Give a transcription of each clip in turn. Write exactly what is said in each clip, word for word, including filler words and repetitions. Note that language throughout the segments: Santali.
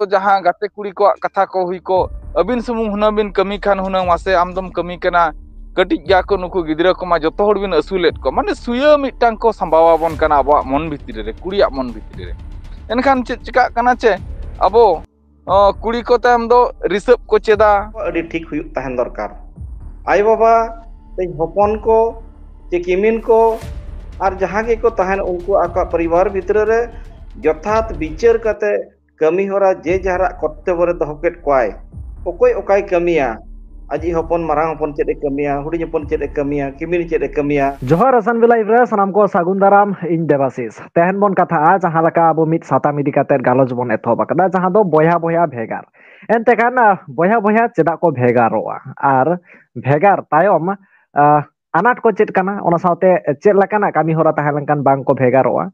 ᱡᱟᱦᱟᱸ ᱜᱟᱛᱮ ᱠᱩᱲᱤ ᱠᱚᱣᱟᱜ ᱠᱟᱛᱷᱟ ᱠᱚ ᱦᱩᱭ ᱠᱚᱜ, ᱟᱹᱵᱤᱱ ᱥᱩᱢᱩᱝ ᱦᱩᱱᱟᱹᱝ ᱵᱤᱱ ᱠᱟᱹᱢᱤ ᱠᱷᱟᱱ ᱦᱩᱱᱟᱹᱝ ᱢᱟᱥᱮ ᱟᱢ ᱫᱚᱢ ᱠᱟᱹᱢᱤ ᱠᱟᱱᱟ, ᱠᱟᱹᱴᱤᱡ ᱜᱮᱭᱟ ᱠᱚ ᱱᱩᱠᱩ ᱜᱤᱫᱽᱨᱟᱹ ᱠᱚᱢᱟ, ᱡᱚᱛᱚ ᱦᱚᱲ ᱵᱤᱱ ᱟᱹᱥᱩᱞᱮᱫ ᱠᱚᱣᱟ, ᱢᱟᱱᱮ ᱥᱩᱭᱟᱹ ᱢᱤᱫᱴᱟᱝ ᱠᱚ ᱥᱟᱢᱵᱟᱣ ᱟᱵᱚᱱ ᱠᱟᱱᱟ ᱟᱵᱚᱣᱟᱜ ᱢᱚᱱ ᱵᱷᱤᱛᱨᱤ ᱨᱮ, ᱠᱩᱲᱤᱭᱟᱜ ᱢᱚᱱ ᱵᱷᱤᱛᱨᱤ ᱨᱮ᱾ ᱮᱱᱠᱷᱟᱱ ᱪᱮᱫ ᱪᱤᱠᱟᱹᱜ ᱠᱟᱱᱟ ᱪᱮ, ᱟᱵᱚ ᱚ, ᱠᱩᱲᱤ ᱠᱚ ᱛᱟᱭᱚᱢ ᱫᱚ ᱨᱤᱥᱟᱹᱵ ᱠᱚ ᱪᱮᱫᱟ᱾ ᱟᱹᱰᱤ ᱴᱷᱤᱠ ᱦᱩᱭᱩᱜ ᱛᱟᱦᱮᱱ ᱫᱚᱨᱠᱟᱨ᱾ ᱟᱭᱳᱼᱵᱟᱵᱟ ᱥᱮ ᱦᱚᱯᱚᱱ ᱠᱚ ᱪᱮ ᱠᱤᱢᱤᱱ ᱠᱚ ᱟᱨ ᱡᱟᱦᱟᱸ ᱜᱮᱠᱚ ᱛᱟᱦᱮᱱ, ᱩᱱᱠᱩ ᱟᱠᱚᱣᱟᱜ ᱯᱚᱨᱤᱵᱟᱨ ᱵᱷᱤᱛᱨᱤ ᱨᱮ ᱡᱚᱛᱷᱟᱛ ᱵᱤᱪᱟᱹᱨ ᱠᱟᱛᱮ ᱠᱟᱹᱢᱤ ᱦᱚᱨᱟ ᱡᱮ ᱡᱟᱦᱟᱨᱟᱜ ᱠᱚᱨᱛᱚᱵᱵᱚ ᱨᱮ ᱫᱚᱦᱚ ᱠᱮᱫ ᱠᱚᱣᱟᱭ, ᱚᱠᱚᱭ ᱚᱠᱟᱭ ᱠᱟᱹᱢᱤᱭᱟ, ᱟᱡᱤᱡ ᱦᱚᱯᱚᱱ ᱢᱟᱨᱟᱝ ᱦᱚᱯᱚᱱ ᱪᱮᱫ ᱮ ᱠᱟᱹᱢᱤᱭᱟ, ᱦᱩᱰᱤᱧ ᱦᱚᱯᱚᱱ ᱪᱮᱫ ᱮ ᱠᱟᱹᱢᱤᱭᱟ, ᱠᱤᱢᱤᱱ ᱪᱮᱫ ᱮ ᱠᱟᱹᱢᱤᱭᱟ᱾ ᱡᱚᱦᱟᱨ ᱟᱥᱟᱱ ᱵᱤᱞᱟᱭᱤᱵ ᱨᱮ ᱥᱟᱱᱟᱢ ᱠᱚ ᱥᱟᱹᱜᱩᱱ ᱫᱟᱨᱟᱢ, ᱤᱧ ᱫᱮᱵᱟᱥᱤᱥ᱾ ᱛᱮᱦᱮᱧ ᱵᱚᱱ ᱠᱟᱛᱷᱟᱜᱼᱟ ᱡᱟᱦᱟᱸ ᱞᱮᱠᱟ ᱟᱵᱚ ᱢᱤᱫ ᱥᱟᱛᱟᱢ ᱤᱫᱤ ᱠᱟᱛᱮ ᱜᱟᱞᱚᱪ ᱵᱚᱱ ᱮᱛᱚᱦᱚᱵ ᱟᱠᱟᱫᱟ, ᱡᱟᱦᱟᱸ ᱫᱚ ᱵᱚᱭᱦᱟ ᱵᱚᱭᱦᱟ ᱵᱷᱮᱜᱟᱨ᱾ ᱮᱱᱛᱮ ᱠᱷᱟᱱ, ᱟᱦ, ᱵᱚᱭᱦᱟ ᱵᱚᱭᱦᱟ ᱪᱮᱫᱟᱜ ᱠᱚ ᱵᱷᱮᱜᱟᱨᱚᱜᱼᱟ ᱟᱨ ᱵᱷᱮᱜᱟᱨ ᱛᱟᱭᱚᱢ, ᱟᱦ, ᱟᱱᱟᱴ ᱠᱚ ᱪᱮᱫ ᱠᱟᱱᱟ, ᱚᱱᱟ ᱥᱟᱶᱛᱮ ᱪᱮᱫ ᱞᱮᱠᱟᱱᱟᱜ ᱠᱟᱹᱢᱤ ᱦᱚᱨᱟ ᱛᱟᱦᱮᱸ ᱞᱮᱱᱠᱷᱟᱱ ᱵᱟᱝ ᱠᱚ ᱵᱷᱮᱜᱟᱨᱚᱜᱼᱟ,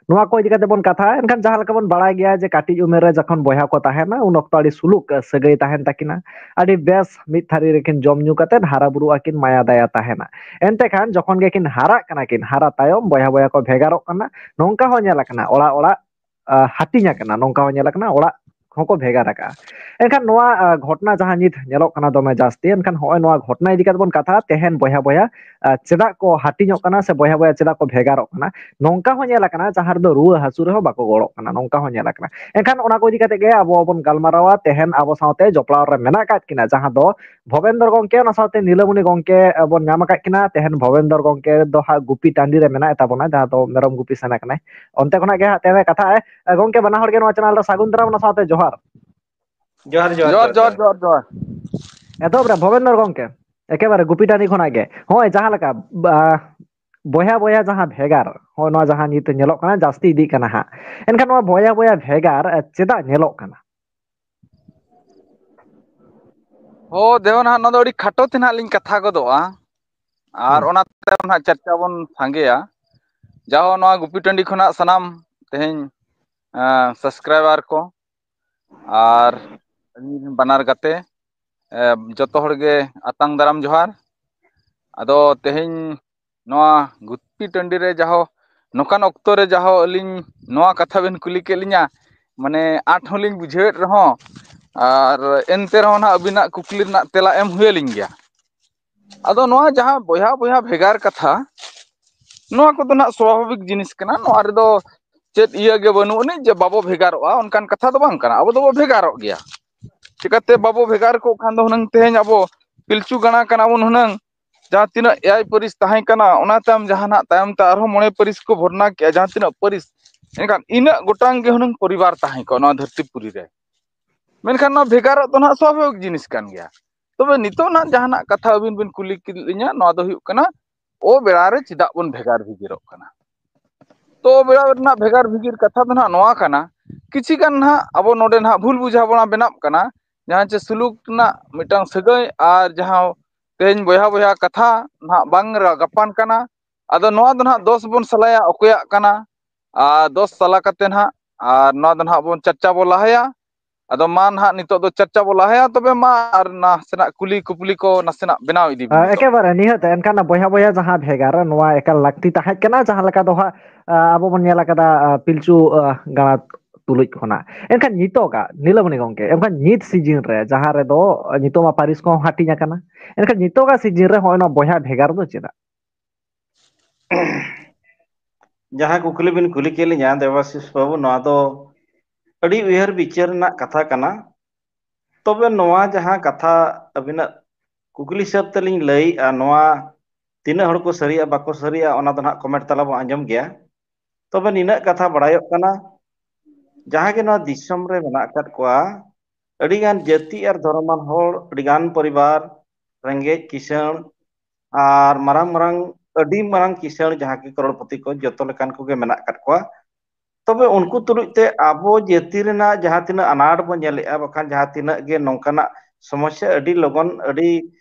ᱱᱚᱣᱟ ᱠᱚ ᱤᱫᱤ ᱠᱟᱛᱮ ᱵᱚᱱ ᱠᱟᱛᱷᱟᱜᱼᱟ᱾ ᱮᱱᱠᱷᱟᱱ ᱡᱟᱦᱟᱸ ᱞᱮᱠᱟ ᱵᱚᱱ ᱵᱟᱲᱟᱭ ᱜᱮᱭᱟ ᱡᱮ ᱠᱟᱹᱴᱤᱡ ᱩᱢᱮᱨ ᱨᱮ ᱡᱚᱠᱷᱚᱱ ᱵᱚᱭᱦᱟ ᱠᱚ ᱛᱟᱦᱮᱱᱟ, ᱩᱱ ᱚᱠᱛᱚ ᱟᱹᱰᱤ ᱥᱩᱞᱩᱠ ᱥᱟᱹᱜᱟᱹᱭ ᱛᱟᱦᱮᱱ ᱛᱟᱹᱠᱤᱱᱟ, ᱟᱹᱰᱤ ᱵᱮᱥ ᱢᱤᱫ ᱛᱷᱟᱹᱨᱤ ᱨᱮᱠᱤᱱ ᱡᱚᱢ ᱧᱩ ᱠᱟᱛᱮ ᱦᱟᱨᱟ ᱵᱩᱨᱩᱜ ᱟᱹᱠᱤᱱ, ᱢᱟᱭᱟ ᱫᱟᱭᱟ ᱛᱟᱦᱮᱱᱟ᱾ ᱮᱱᱛᱮ ᱠᱷᱟᱱ ᱡᱚᱠᱷᱚᱱ ᱜᱮᱠᱤᱱ ᱦᱟᱨᱟᱜ ᱠᱟᱱᱟ ᱠᱤᱱ, ᱦᱟᱨᱟ ᱛᱟᱭᱚᱢ ᱵᱚᱭᱦᱟ ᱵᱚᱭᱦᱟ ᱠᱚ ᱵᱷᱮᱜᱟᱨᱚᱜ ᱠᱟᱱᱟ, ᱱᱚᱝᱠᱟ ᱦᱚᱸ ᱧᱮᱞ ᱟᱠᱟᱱᱟ, ᱚᱲᱟᱜ ᱚᱲᱟᱜ ᱟᱦ, ᱦᱟᱹᱴᱤᱧ ᱟᱠᱟᱱᱟ, ᱱᱚᱝᱠᱟ ᱦᱚᱸ ᱧᱮᱞ ᱟᱠᱟᱱᱟ, ᱚᱲᱟᱜ ᱦᱚᱸᱠᱚ ᱵᱷᱮᱜᱟᱨ ᱟᱠᱟᱫᱼᱟ᱾ ᱮᱱᱠᱷᱟᱱ ᱱᱚᱣᱟ, ᱟᱦ, ᱜᱷᱚᱴᱱᱟ ᱡᱟᱦᱟᱸ ᱱᱤᱛ ᱧᱮᱞᱚᱜ ᱠᱟᱱᱟ ᱫᱚᱢᱮ ᱡᱟᱹᱥᱛᱤ, ᱮᱱᱠᱷᱟᱱ ᱦᱚᱸᱜᱼᱚᱭ ᱱᱚᱣᱟ ᱜᱷᱚᱴᱱᱟ ᱤᱫᱤ ᱠᱟᱛᱮ ᱵᱚᱱ ᱠᱟᱛᱷᱟᱜᱼᱟ ᱛᱮᱦᱮᱧ, ᱵᱚᱭᱦᱟ ᱵᱚᱭᱦᱟ, ᱟᱦ, ᱪᱮᱫᱟᱜ ᱠᱚ ᱦᱟᱹᱴᱤᱧᱚᱜ ᱠᱟᱱᱟ ᱥᱮ ᱵᱚᱭᱦᱟ ᱵᱚᱭᱦᱟ ᱪᱮᱫᱟᱜ ᱠᱚ ᱵᱷᱮᱜᱟᱨᱚᱜ ᱠᱟᱱᱟ, ᱱᱚᱝᱠᱟ ᱦᱚᱸ ᱧᱮᱞ ᱟᱠᱟᱱᱟ ᱡᱟᱦᱟᱸ ᱨᱮᱫᱚ ᱨᱩᱣᱟᱹ ᱦᱟᱹᱥᱩ ᱨᱮᱦᱚᱸ ᱵᱟᱠᱚ ᱜᱚᱲᱚᱜ ᱠᱟᱱᱟ, ᱱᱚᱝᱠᱟ ᱦᱚᱸ ᱧᱮᱞ ᱟᱠᱟᱱᱟ᱾ ᱮᱱᱠᱷᱟᱱ ᱚᱱᱟ ᱠᱚ ᱤᱫᱤ ᱠᱟᱛᱮ ᱜᱮ ᱟᱵᱚ ᱵᱚᱱ ᱜᱟᱞᱢᱟᱨᱟᱣᱟ᱾ ᱛᱮᱦᱮᱧ ᱟᱵᱚ ᱥᱟᱶᱛᱮ ᱡᱚᱯᱲᱟᱣ ᱨᱮ ᱢᱮᱱᱟᱜ ᱟᱠᱟᱫ ᱠᱤᱱᱟ ᱡᱟᱦᱟᱸ ᱫᱚ ᱵᱷᱚᱵᱮᱱᱫᱚᱨ ᱜᱚᱢᱠᱮ, ᱚᱱᱟ ᱥᱟᱶᱛᱮ ᱱᱤᱞᱟᱹᱢᱚᱱᱤ ᱜᱚᱢᱠᱮ, ᱟᱦ, ᱵᱚᱱ ᱧᱟᱢ ᱟᱠᱟᱫ ᱠᱤᱱᱟ᱾ ᱛᱮᱦᱮᱧ ᱵᱷᱚᱵᱮᱱᱫᱚᱨ ᱜᱚᱢᱠᱮ ᱫᱚ ᱦᱟᱸᱜ ᱜᱩᱯᱤ ᱴᱟᱺᱰᱤ ᱨᱮ ᱢᱮᱱᱟᱭ ᱛᱟᱵᱚᱱᱟ, ᱡᱟᱦᱟᱸ ᱫᱚ ᱢᱮᱨᱚᱢ ᱜᱩᱯᱤ ᱥᱮᱱ ᱟᱠᱟᱱᱟᱭ᱾ ᱚᱱᱛᱮ ᱠᱷᱚᱱᱟᱜ ᱜᱮ ᱦᱟᱸᱜ ᱛᱮᱦᱮᱧ ᱠᱟᱛᱷᱟᱜ ᱟᱭ᱾ ᱮ, ᱜᱚᱢᱠᱮ, ᱵᱟᱱᱟ ᱦᱚᱲ ᱜᱮ ᱱᱚᱣᱟ ᱪᱮᱱᱮᱞ ᱨᱮ ᱥᱟᱹᱜᱩᱱ ᱫᱟᱨᱟᱢ, ᱚᱱᱟ ᱥᱟᱶᱛᱮ ᱡᱚᱦᱟᱨ᱾ ᱡᱚᱦᱟᱨ, ᱡᱚᱦᱟᱨ, ᱡᱚᱦᱟᱨ, ᱡᱚᱦᱟᱨ, ᱡᱚᱦᱟᱨ᱾ ᱡᱚᱦᱟᱨ, ᱡᱚᱦᱟᱨ᱾ ᱮᱛᱚᱦᱚᱵ ᱨᱮ ᱵᱷᱚᱵᱮᱱᱫᱚᱨ ᱜᱚᱢᱠᱮ, ᱮᱠᱮᱵᱟᱨᱮ ᱜᱩᱯᱤ ᱴᱟᱺᱰᱤ ᱠᱷᱚᱱᱟᱜ ᱜᱮ, ᱦᱚᱸᱜᱼᱚᱭ ᱡᱟᱦᱟᱸ ᱞᱮᱠᱟ, ᱵᱟ-, ᱵᱚᱭᱦᱟ ᱵᱚᱭᱦᱟ ᱡᱟᱦᱟᱸ ᱵᱷᱮᱜᱟᱨ, ᱦᱚᱸᱜᱼᱚᱭ ᱱᱚᱣᱟ ᱡᱟᱦᱟᱸ ᱱᱤᱛ ᱧᱮᱞᱚᱜ ᱠᱟᱱᱟ, ᱡᱟᱹᱥᱛᱤ ᱤᱫᱤᱜ ᱠᱟᱱᱟ ᱦᱟᱸᱜ, ᱮᱱᱠᱷᱟᱱ ᱱᱚᱣᱟ ᱵᱚᱭᱦᱟ ᱵᱚᱭᱦᱟ ᱵᱷᱮᱜᱟᱨ, ᱮ, ᱪᱮᱫᱟᱜ ᱧᱮᱞᱚᱜ ᱠᱟᱱᱟ? ᱦᱚᱸ, ᱫᱮᱣ ᱱᱟᱦᱟᱜ, ᱱᱚᱣᱟ ᱫᱚ ᱟᱹᱰᱤ ᱠᱷᱟᱴᱚ ᱛᱮ ᱱᱟᱦᱟᱜ ᱞᱤᱧ ᱠᱟᱛᱷᱟ ᱜᱚᱫᱚᱜᱼᱟ, ᱟᱨ ᱦᱩᱸ᱾ ᱚᱱᱟ ᱛᱟᱭᱚᱢ ᱱᱟᱦᱟᱜ ᱪᱟᱨᱪᱟ ᱵᱚᱱ ᱥᱟᱸᱜᱮᱭᱟ᱾ ᱡᱟᱦᱚ ᱱᱚᱣᱟ ᱜᱩᱯᱤ ᱴᱟᱺᱰᱤ ᱠᱷᱚᱱᱟᱜ ᱥᱟᱱᱟᱢ ᱛᱮᱦᱮᱧ, ᱮᱸ, subscriber ᱠᱚ ᱟᱨ ᱵᱟᱱᱟᱨ ᱜᱟᱛᱮ, ᱮᱸ, ᱡᱚᱛᱚ ᱦᱚᱲ ᱜᱮ ᱟᱛᱟᱝ ᱫᱟᱨᱟᱢ ᱡᱚᱦᱟᱨ᱾ ᱟᱫᱚ ᱛᱮᱦᱮᱧ ᱱᱚᱣᱟ ᱜᱩᱯᱤ ᱴᱟᱺᱰᱤ ᱨᱮ ᱡᱟᱦᱚ ᱱᱚᱝᱠᱟᱱ ᱚᱠᱛᱚ ᱨᱮ ᱡᱟᱦᱚ ᱟᱹᱞᱤᱧ ᱱᱚᱣᱟ ᱠᱟᱛᱷᱟ ᱵᱮᱱ ᱠᱩᱞᱤ ᱠᱮᱫ ᱞᱤᱧᱟ, ᱢᱟᱱᱮ ᱟᱸᱴ ᱦᱚᱸᱞᱤᱧ ᱵᱩᱡᱷᱟᱹᱣᱮᱫ ᱨᱮᱦᱚᱸ, ᱟᱨ ᱮᱱᱛᱮ ᱨᱮᱦᱚᱸ ᱱᱟᱦᱟᱜ ᱟᱹᱵᱤᱱᱟᱜ ᱠᱩᱠᱞᱤ ᱨᱮᱱᱟᱜ ᱛᱮᱞᱟ ᱮᱢ ᱦᱩᱭ ᱟᱹᱞᱤᱧ ᱜᱮᱭᱟ᱾ ᱟᱫᱚ ᱱᱚᱣᱟ ᱡᱟᱦᱟᱸ ᱵᱚᱭᱦᱟ ᱵᱚᱭᱦᱟ ᱵᱷᱮᱜᱟᱨ ᱠᱟᱛᱷᱟ, ᱱᱚᱣᱟ ᱠᱚᱫᱚ ᱱᱟᱦᱟᱜ ᱥᱣᱟᱵᱷᱟᱵᱤᱠ ᱡᱤᱱᱤᱥ ᱠᱟᱱᱟ᱾ ᱱᱚᱣᱟ ᱨᱮᱫᱚ ᱪᱮᱫ ᱤᱭᱟᱹ ᱜᱮ ᱵᱟᱹᱱᱩᱜ ᱟᱹᱱᱤᱡ ᱡᱮ ᱵᱟᱵᱚ ᱵᱷᱮᱜᱟᱨᱚᱜᱼᱟ, ᱚᱱᱠᱟᱱ ᱠᱟᱛᱷᱟ ᱫᱚ ᱵᱟᱝ ᱠᱟᱱᱟ᱾ ᱟᱵᱚ ᱫᱚᱵᱚ ᱵᱷᱮᱜᱟᱨᱚᱜ ᱜᱮᱭᱟ᱾ ᱪᱤᱠᱟᱹᱛᱮ ᱵᱟᱵᱚ ᱵᱷᱮᱜᱟᱨ ᱠᱚᱜ ᱠᱷᱟᱱ ᱫᱚ ᱦᱩᱱᱟᱹᱝ ᱛᱮᱦᱮᱧ ᱟᱵᱚ ᱯᱤᱞᱪᱩ ᱜᱟᱲᱟ ᱠᱟᱱᱟ ᱵᱚᱱ ᱦᱩᱱᱟᱹᱝ, ᱡᱟᱦᱟᱸ ᱛᱤᱱᱟᱹᱜ ᱮᱭᱟᱭ ᱯᱟᱹᱨᱤᱥ ᱛᱟᱦᱮᱸ ᱠᱟᱱᱟ, ᱚᱱᱟ ᱛᱟᱭᱚᱢ ᱡᱟᱦᱟᱸ ᱱᱟᱜ ᱛᱟᱭᱚᱢ ᱛᱮ ᱟᱨᱦᱚᱸ ᱢᱚᱬᱮ ᱯᱟᱹᱨᱤᱥ ᱠᱚ ᱵᱷᱚᱨᱱᱟ ᱠᱮᱜᱼᱟ, ᱡᱟᱦᱟᱸ ᱛᱤᱱᱟᱹᱜ ᱯᱟᱹᱨᱤᱥ, ᱮᱱᱠᱷᱟᱱ ᱤᱱᱟᱹᱜ ᱜᱚᱴᱟᱝ ᱜᱮ ᱦᱩᱱᱟᱹᱝ ᱯᱚᱨᱤᱵᱟᱨ ᱛᱟᱦᱮᱸ ᱠᱚᱜᱼᱟ ᱱᱚᱣᱟ ᱫᱷᱟᱹᱨᱛᱤ ᱯᱩᱨᱤ ᱨᱮ᱾ ᱢᱮᱱᱠᱷᱟᱱ ᱱᱚᱣᱟ ᱵᱷᱮᱜᱟᱨᱚᱜ ᱫᱚ ᱱᱟᱦᱟᱜ ᱥᱣᱟᱵᱷᱟᱵᱤᱠ ᱡᱤᱱᱤᱥ ᱠᱟᱱ ᱜᱮᱭᱟ᱾ ᱛᱚᱵᱮ ᱱᱤᱛᱚᱜ ᱱᱟᱦᱟᱜ ᱡᱟᱦᱟᱱᱟᱜ ᱠᱟᱛᱷᱟ ᱟᱹᱵᱤᱱ ᱵᱤᱱ ᱠᱩᱞᱤ ᱠᱮᱫ ᱞᱤᱧᱟ, ᱱᱚᱣᱟ ᱫᱚ ᱦᱩᱭᱩᱜ ᱠᱟᱱᱟ, ᱚ ᱵᱮᱲᱟ ᱨᱮ ᱪᱮᱫᱟᱜ ᱵᱚᱱ ᱵᱷᱮᱜᱟᱨ ᱵᱷᱤᱜᱤᱨᱚᱜ ᱠᱟᱱᱟ? ᱛᱚ ᱚ ᱵᱮᱲᱟ ᱨᱮᱱᱟᱜ ᱵᱷᱮᱜᱟᱨ ᱵᱷᱤᱜᱤᱨ ᱠᱟᱛᱷᱟ ᱫᱚ ᱱᱟᱦᱟᱜ ᱱᱚᱣᱟ ᱠᱟᱱᱟ, ᱠᱤᱪᱷᱤ ᱜᱟᱱ ᱱᱟᱦᱟᱜ ᱟᱵᱚ ᱱᱚᱰᱮ ᱱᱟᱦᱟᱜ ᱵᱷᱩᱞ ᱵᱩᱡᱷᱟᱹᱣᱱᱟ ᱵᱮᱱᱟᱜ ᱠᱟᱱᱟ, ᱡᱟᱦᱟᱸ ᱪᱮ ᱥᱩᱞᱩᱠ ᱨᱮᱱᱟᱜ ᱢᱤᱫᱴᱟᱝ ᱥᱟᱹᱜᱟᱹᱭ ᱟᱨ ᱡᱟᱦᱟᱸ ᱛᱮᱦᱮᱧ ᱵᱚᱭᱦᱟ ᱵᱚᱭᱦᱟ ᱠᱟᱛᱷᱟ ᱱᱟᱦᱟᱜ ᱵᱟᱝ ᱨᱟ-, ᱜᱟᱯᱟᱱ ᱠᱟᱱᱟ᱾ ᱟᱫᱚ ᱱᱚᱣᱟ ᱫᱚ ᱱᱟᱦᱟᱜ ᱫᱚᱥ ᱵᱚᱱ ᱥᱟᱞᱟᱭᱟ ᱚᱠᱚᱭᱟᱜ ᱠᱟᱱᱟ, ᱟᱨ ᱫᱚᱥ ᱥᱟᱞᱟ ᱠᱟᱛᱮ ᱱᱟᱦᱟᱜ, ᱟᱨ ᱱᱚᱣᱟ ᱫᱚ ᱱᱟᱦᱟᱜ ᱵᱚᱱ ᱪᱟᱨᱪᱟ ᱵᱚ ᱞᱟᱦᱟᱭᱟ᱾ ᱟᱫᱚ ᱢᱟ ᱱᱟᱦᱟᱜ ᱱᱤᱛᱚᱜ ᱫᱚ ᱪᱟᱨᱪᱟ ᱵᱚ ᱞᱟᱦᱟᱭᱟ, ᱛᱚᱵᱮ ᱢᱟ ᱟᱨ ᱱᱟᱥᱮᱱᱟᱜ ᱠᱩᱞᱤ ᱠᱩᱯᱞᱤ ᱠᱚ ᱱᱟᱥᱮᱱᱟᱜ ᱵᱮᱱᱟᱣ ᱤᱫᱤ ᱵᱤᱱ ᱱᱤᱛᱚᱜ᱾ ᱮᱠᱮᱵᱟᱨᱮ ᱱᱤᱦᱟᱹᱛ, ᱮᱱᱠᱷᱟᱱ ᱵᱚᱭᱦᱟ ᱵᱚᱭᱦᱟ ᱡᱟᱦᱟᱸ ᱵᱷᱮᱜᱟᱨ, ᱱᱚᱣᱟ ᱮᱠᱟᱞ ᱞᱟᱹᱠᱛᱤ ᱛᱟᱦᱮᱸ ᱠᱟᱱᱟ, ᱡᱟᱦᱟᱸ ᱞᱮᱠᱟ ᱫᱚ ᱦᱟᱸᱜ, ᱟ, ᱟᱵᱚ ᱵᱚᱱ ᱧᱮᱞ ᱟᱠᱟᱫᱟ, ᱟ, ᱯᱤᱞᱪᱩ, ᱟ, ᱜᱟᱲᱟ ᱛᱩᱞᱩᱡ ᱠᱷᱚᱱᱟᱜ᱾ ᱮᱱᱠᱷᱟᱱ ᱱᱤᱛᱚᱜᱟᱜ ᱱᱤᱞᱟᱢᱚᱱᱤ ᱜᱚᱢᱠᱮ, ᱮᱱᱠᱷᱟᱱ ᱱᱤᱛ ᱥᱤᱡᱤᱱ ᱨᱮ ᱡᱟᱦᱟᱸ ᱨᱮᱫᱚ ᱱᱤᱛᱚᱜ ᱢᱟ ᱯᱟᱹᱨᱤᱥ ᱠᱚᱦᱚᱸ ᱦᱟᱹᱴᱤᱧ ᱟᱠᱟᱱᱟ, ᱮᱱᱠᱷᱟᱱ ᱱᱤᱛᱚᱜᱟᱜ ᱥᱤᱡᱤᱱ ᱨᱮ ᱦᱚᱸᱜᱼᱚᱭ ᱱᱚᱣᱟ ᱵᱚᱭᱦᱟ ᱵᱷᱮᱜᱟᱨ ᱫᱚ ᱪᱮᱫᱟᱜ? ᱡᱟᱦᱟᱸ ᱠᱩᱠᱞᱤ ᱵᱤᱱ ᱠᱩᱞᱤ ᱠᱮᱫ ᱞᱤᱧᱟ ᱫᱮᱵᱟᱥᱤᱥ ᱵᱟᱹᱵᱩ, ᱱᱚᱣᱟ ᱫᱚ ᱟᱹᱰᱤ ᱩᱭᱦᱟᱹᱨ ᱵᱤᱪᱟᱹᱨ ᱨᱮᱱᱟᱜ ᱠᱟᱛᱷᱟ ᱠᱟᱱᱟ᱾ ᱛᱚᱵᱮ ᱱᱚᱣᱟ ᱡᱟᱦᱟᱸ ᱠᱟᱛᱷᱟ ᱟᱹᱵᱤᱱᱟᱜ ᱠᱩᱠᱞᱤ ᱦᱤᱥᱟᱹᱵ ᱛᱮᱞᱤᱧ ᱞᱟᱹᱭᱮᱜᱼᱟ, ᱱᱚᱣᱟ ᱛᱤᱱᱟᱹᱜ ᱦᱚᱲ ᱠᱚ ᱥᱟᱹᱨᱤᱭᱟ ᱵᱟᱠᱚ ᱥᱟᱹᱨᱤᱭᱟ, ᱚᱱᱟ ᱫᱚ ᱱᱟᱦᱟᱜ comment ᱛᱟᱞᱟ ᱵᱚᱱ ᱟᱸᱡᱚᱢ ᱜᱮᱭᱟ᱾ ᱛᱚᱵᱮ ᱱᱤᱱᱟᱹᱜ ᱠᱟᱛᱷᱟ ᱵᱟᱲᱟᱭᱚᱜ ᱠᱟᱱᱟ, ᱡᱟᱦᱟᱸ ᱜᱮ ᱱᱚᱣᱟ ᱫᱤᱥᱚᱢ ᱨᱮ ᱢᱮᱱᱟᱜ ᱟᱠᱟᱫ ᱠᱚᱣᱟ, ᱟᱹᱰᱤᱜᱟᱱ ᱡᱟᱹᱛᱤ ᱟᱨ ᱫᱷᱚᱨᱚᱢᱟᱱ ᱦᱚᱲ, ᱟᱹᱰᱤᱜᱟᱱ ᱯᱚᱨᱤᱵᱟᱨ, ᱨᱮᱸᱜᱮᱡ ᱠᱤᱥᱟᱹᱬ ᱟᱨ ᱢᱟᱨᱟᱝ ᱢᱟᱨᱟᱝ, ᱟᱹᱰᱤ ᱢᱟᱨᱟᱝ ᱠᱤᱥᱟᱹᱬ, ᱡᱟᱦᱟᱸ ᱠᱤ ᱠᱨᱳᱲᱯᱚᱛᱤ ᱠᱚ, ᱡᱚᱛᱚ ᱞᱮᱠᱟᱱ ᱠᱚᱜᱮ ᱢᱮᱱᱟᱜ ᱟᱠᱟᱫ ᱠᱚᱣᱟ᱾ ᱛᱚᱵᱮ ᱩᱱᱠᱩ ᱛᱩᱞᱩᱡ ᱛᱮ ᱟᱵᱚ ᱡᱟᱹᱛᱤ ᱨᱮᱱᱟᱜ ᱡᱟᱦᱟᱸ ᱛᱤᱱᱟᱹᱜ ᱟᱱᱟᱴ ᱵᱚᱱ ᱧᱮᱞᱮᱜᱼᱟ, ᱵᱟᱠᱷᱟᱱ ᱡᱟᱦᱟᱸ ᱛᱤᱱᱟᱹᱜ ᱜᱮ ᱱᱚᱝᱠᱟᱱᱟᱜ ᱥᱚᱢᱚᱥᱥᱟ ᱟᱹᱰᱤ ᱞᱚᱜᱚᱱ, ᱟᱹᱰᱤ,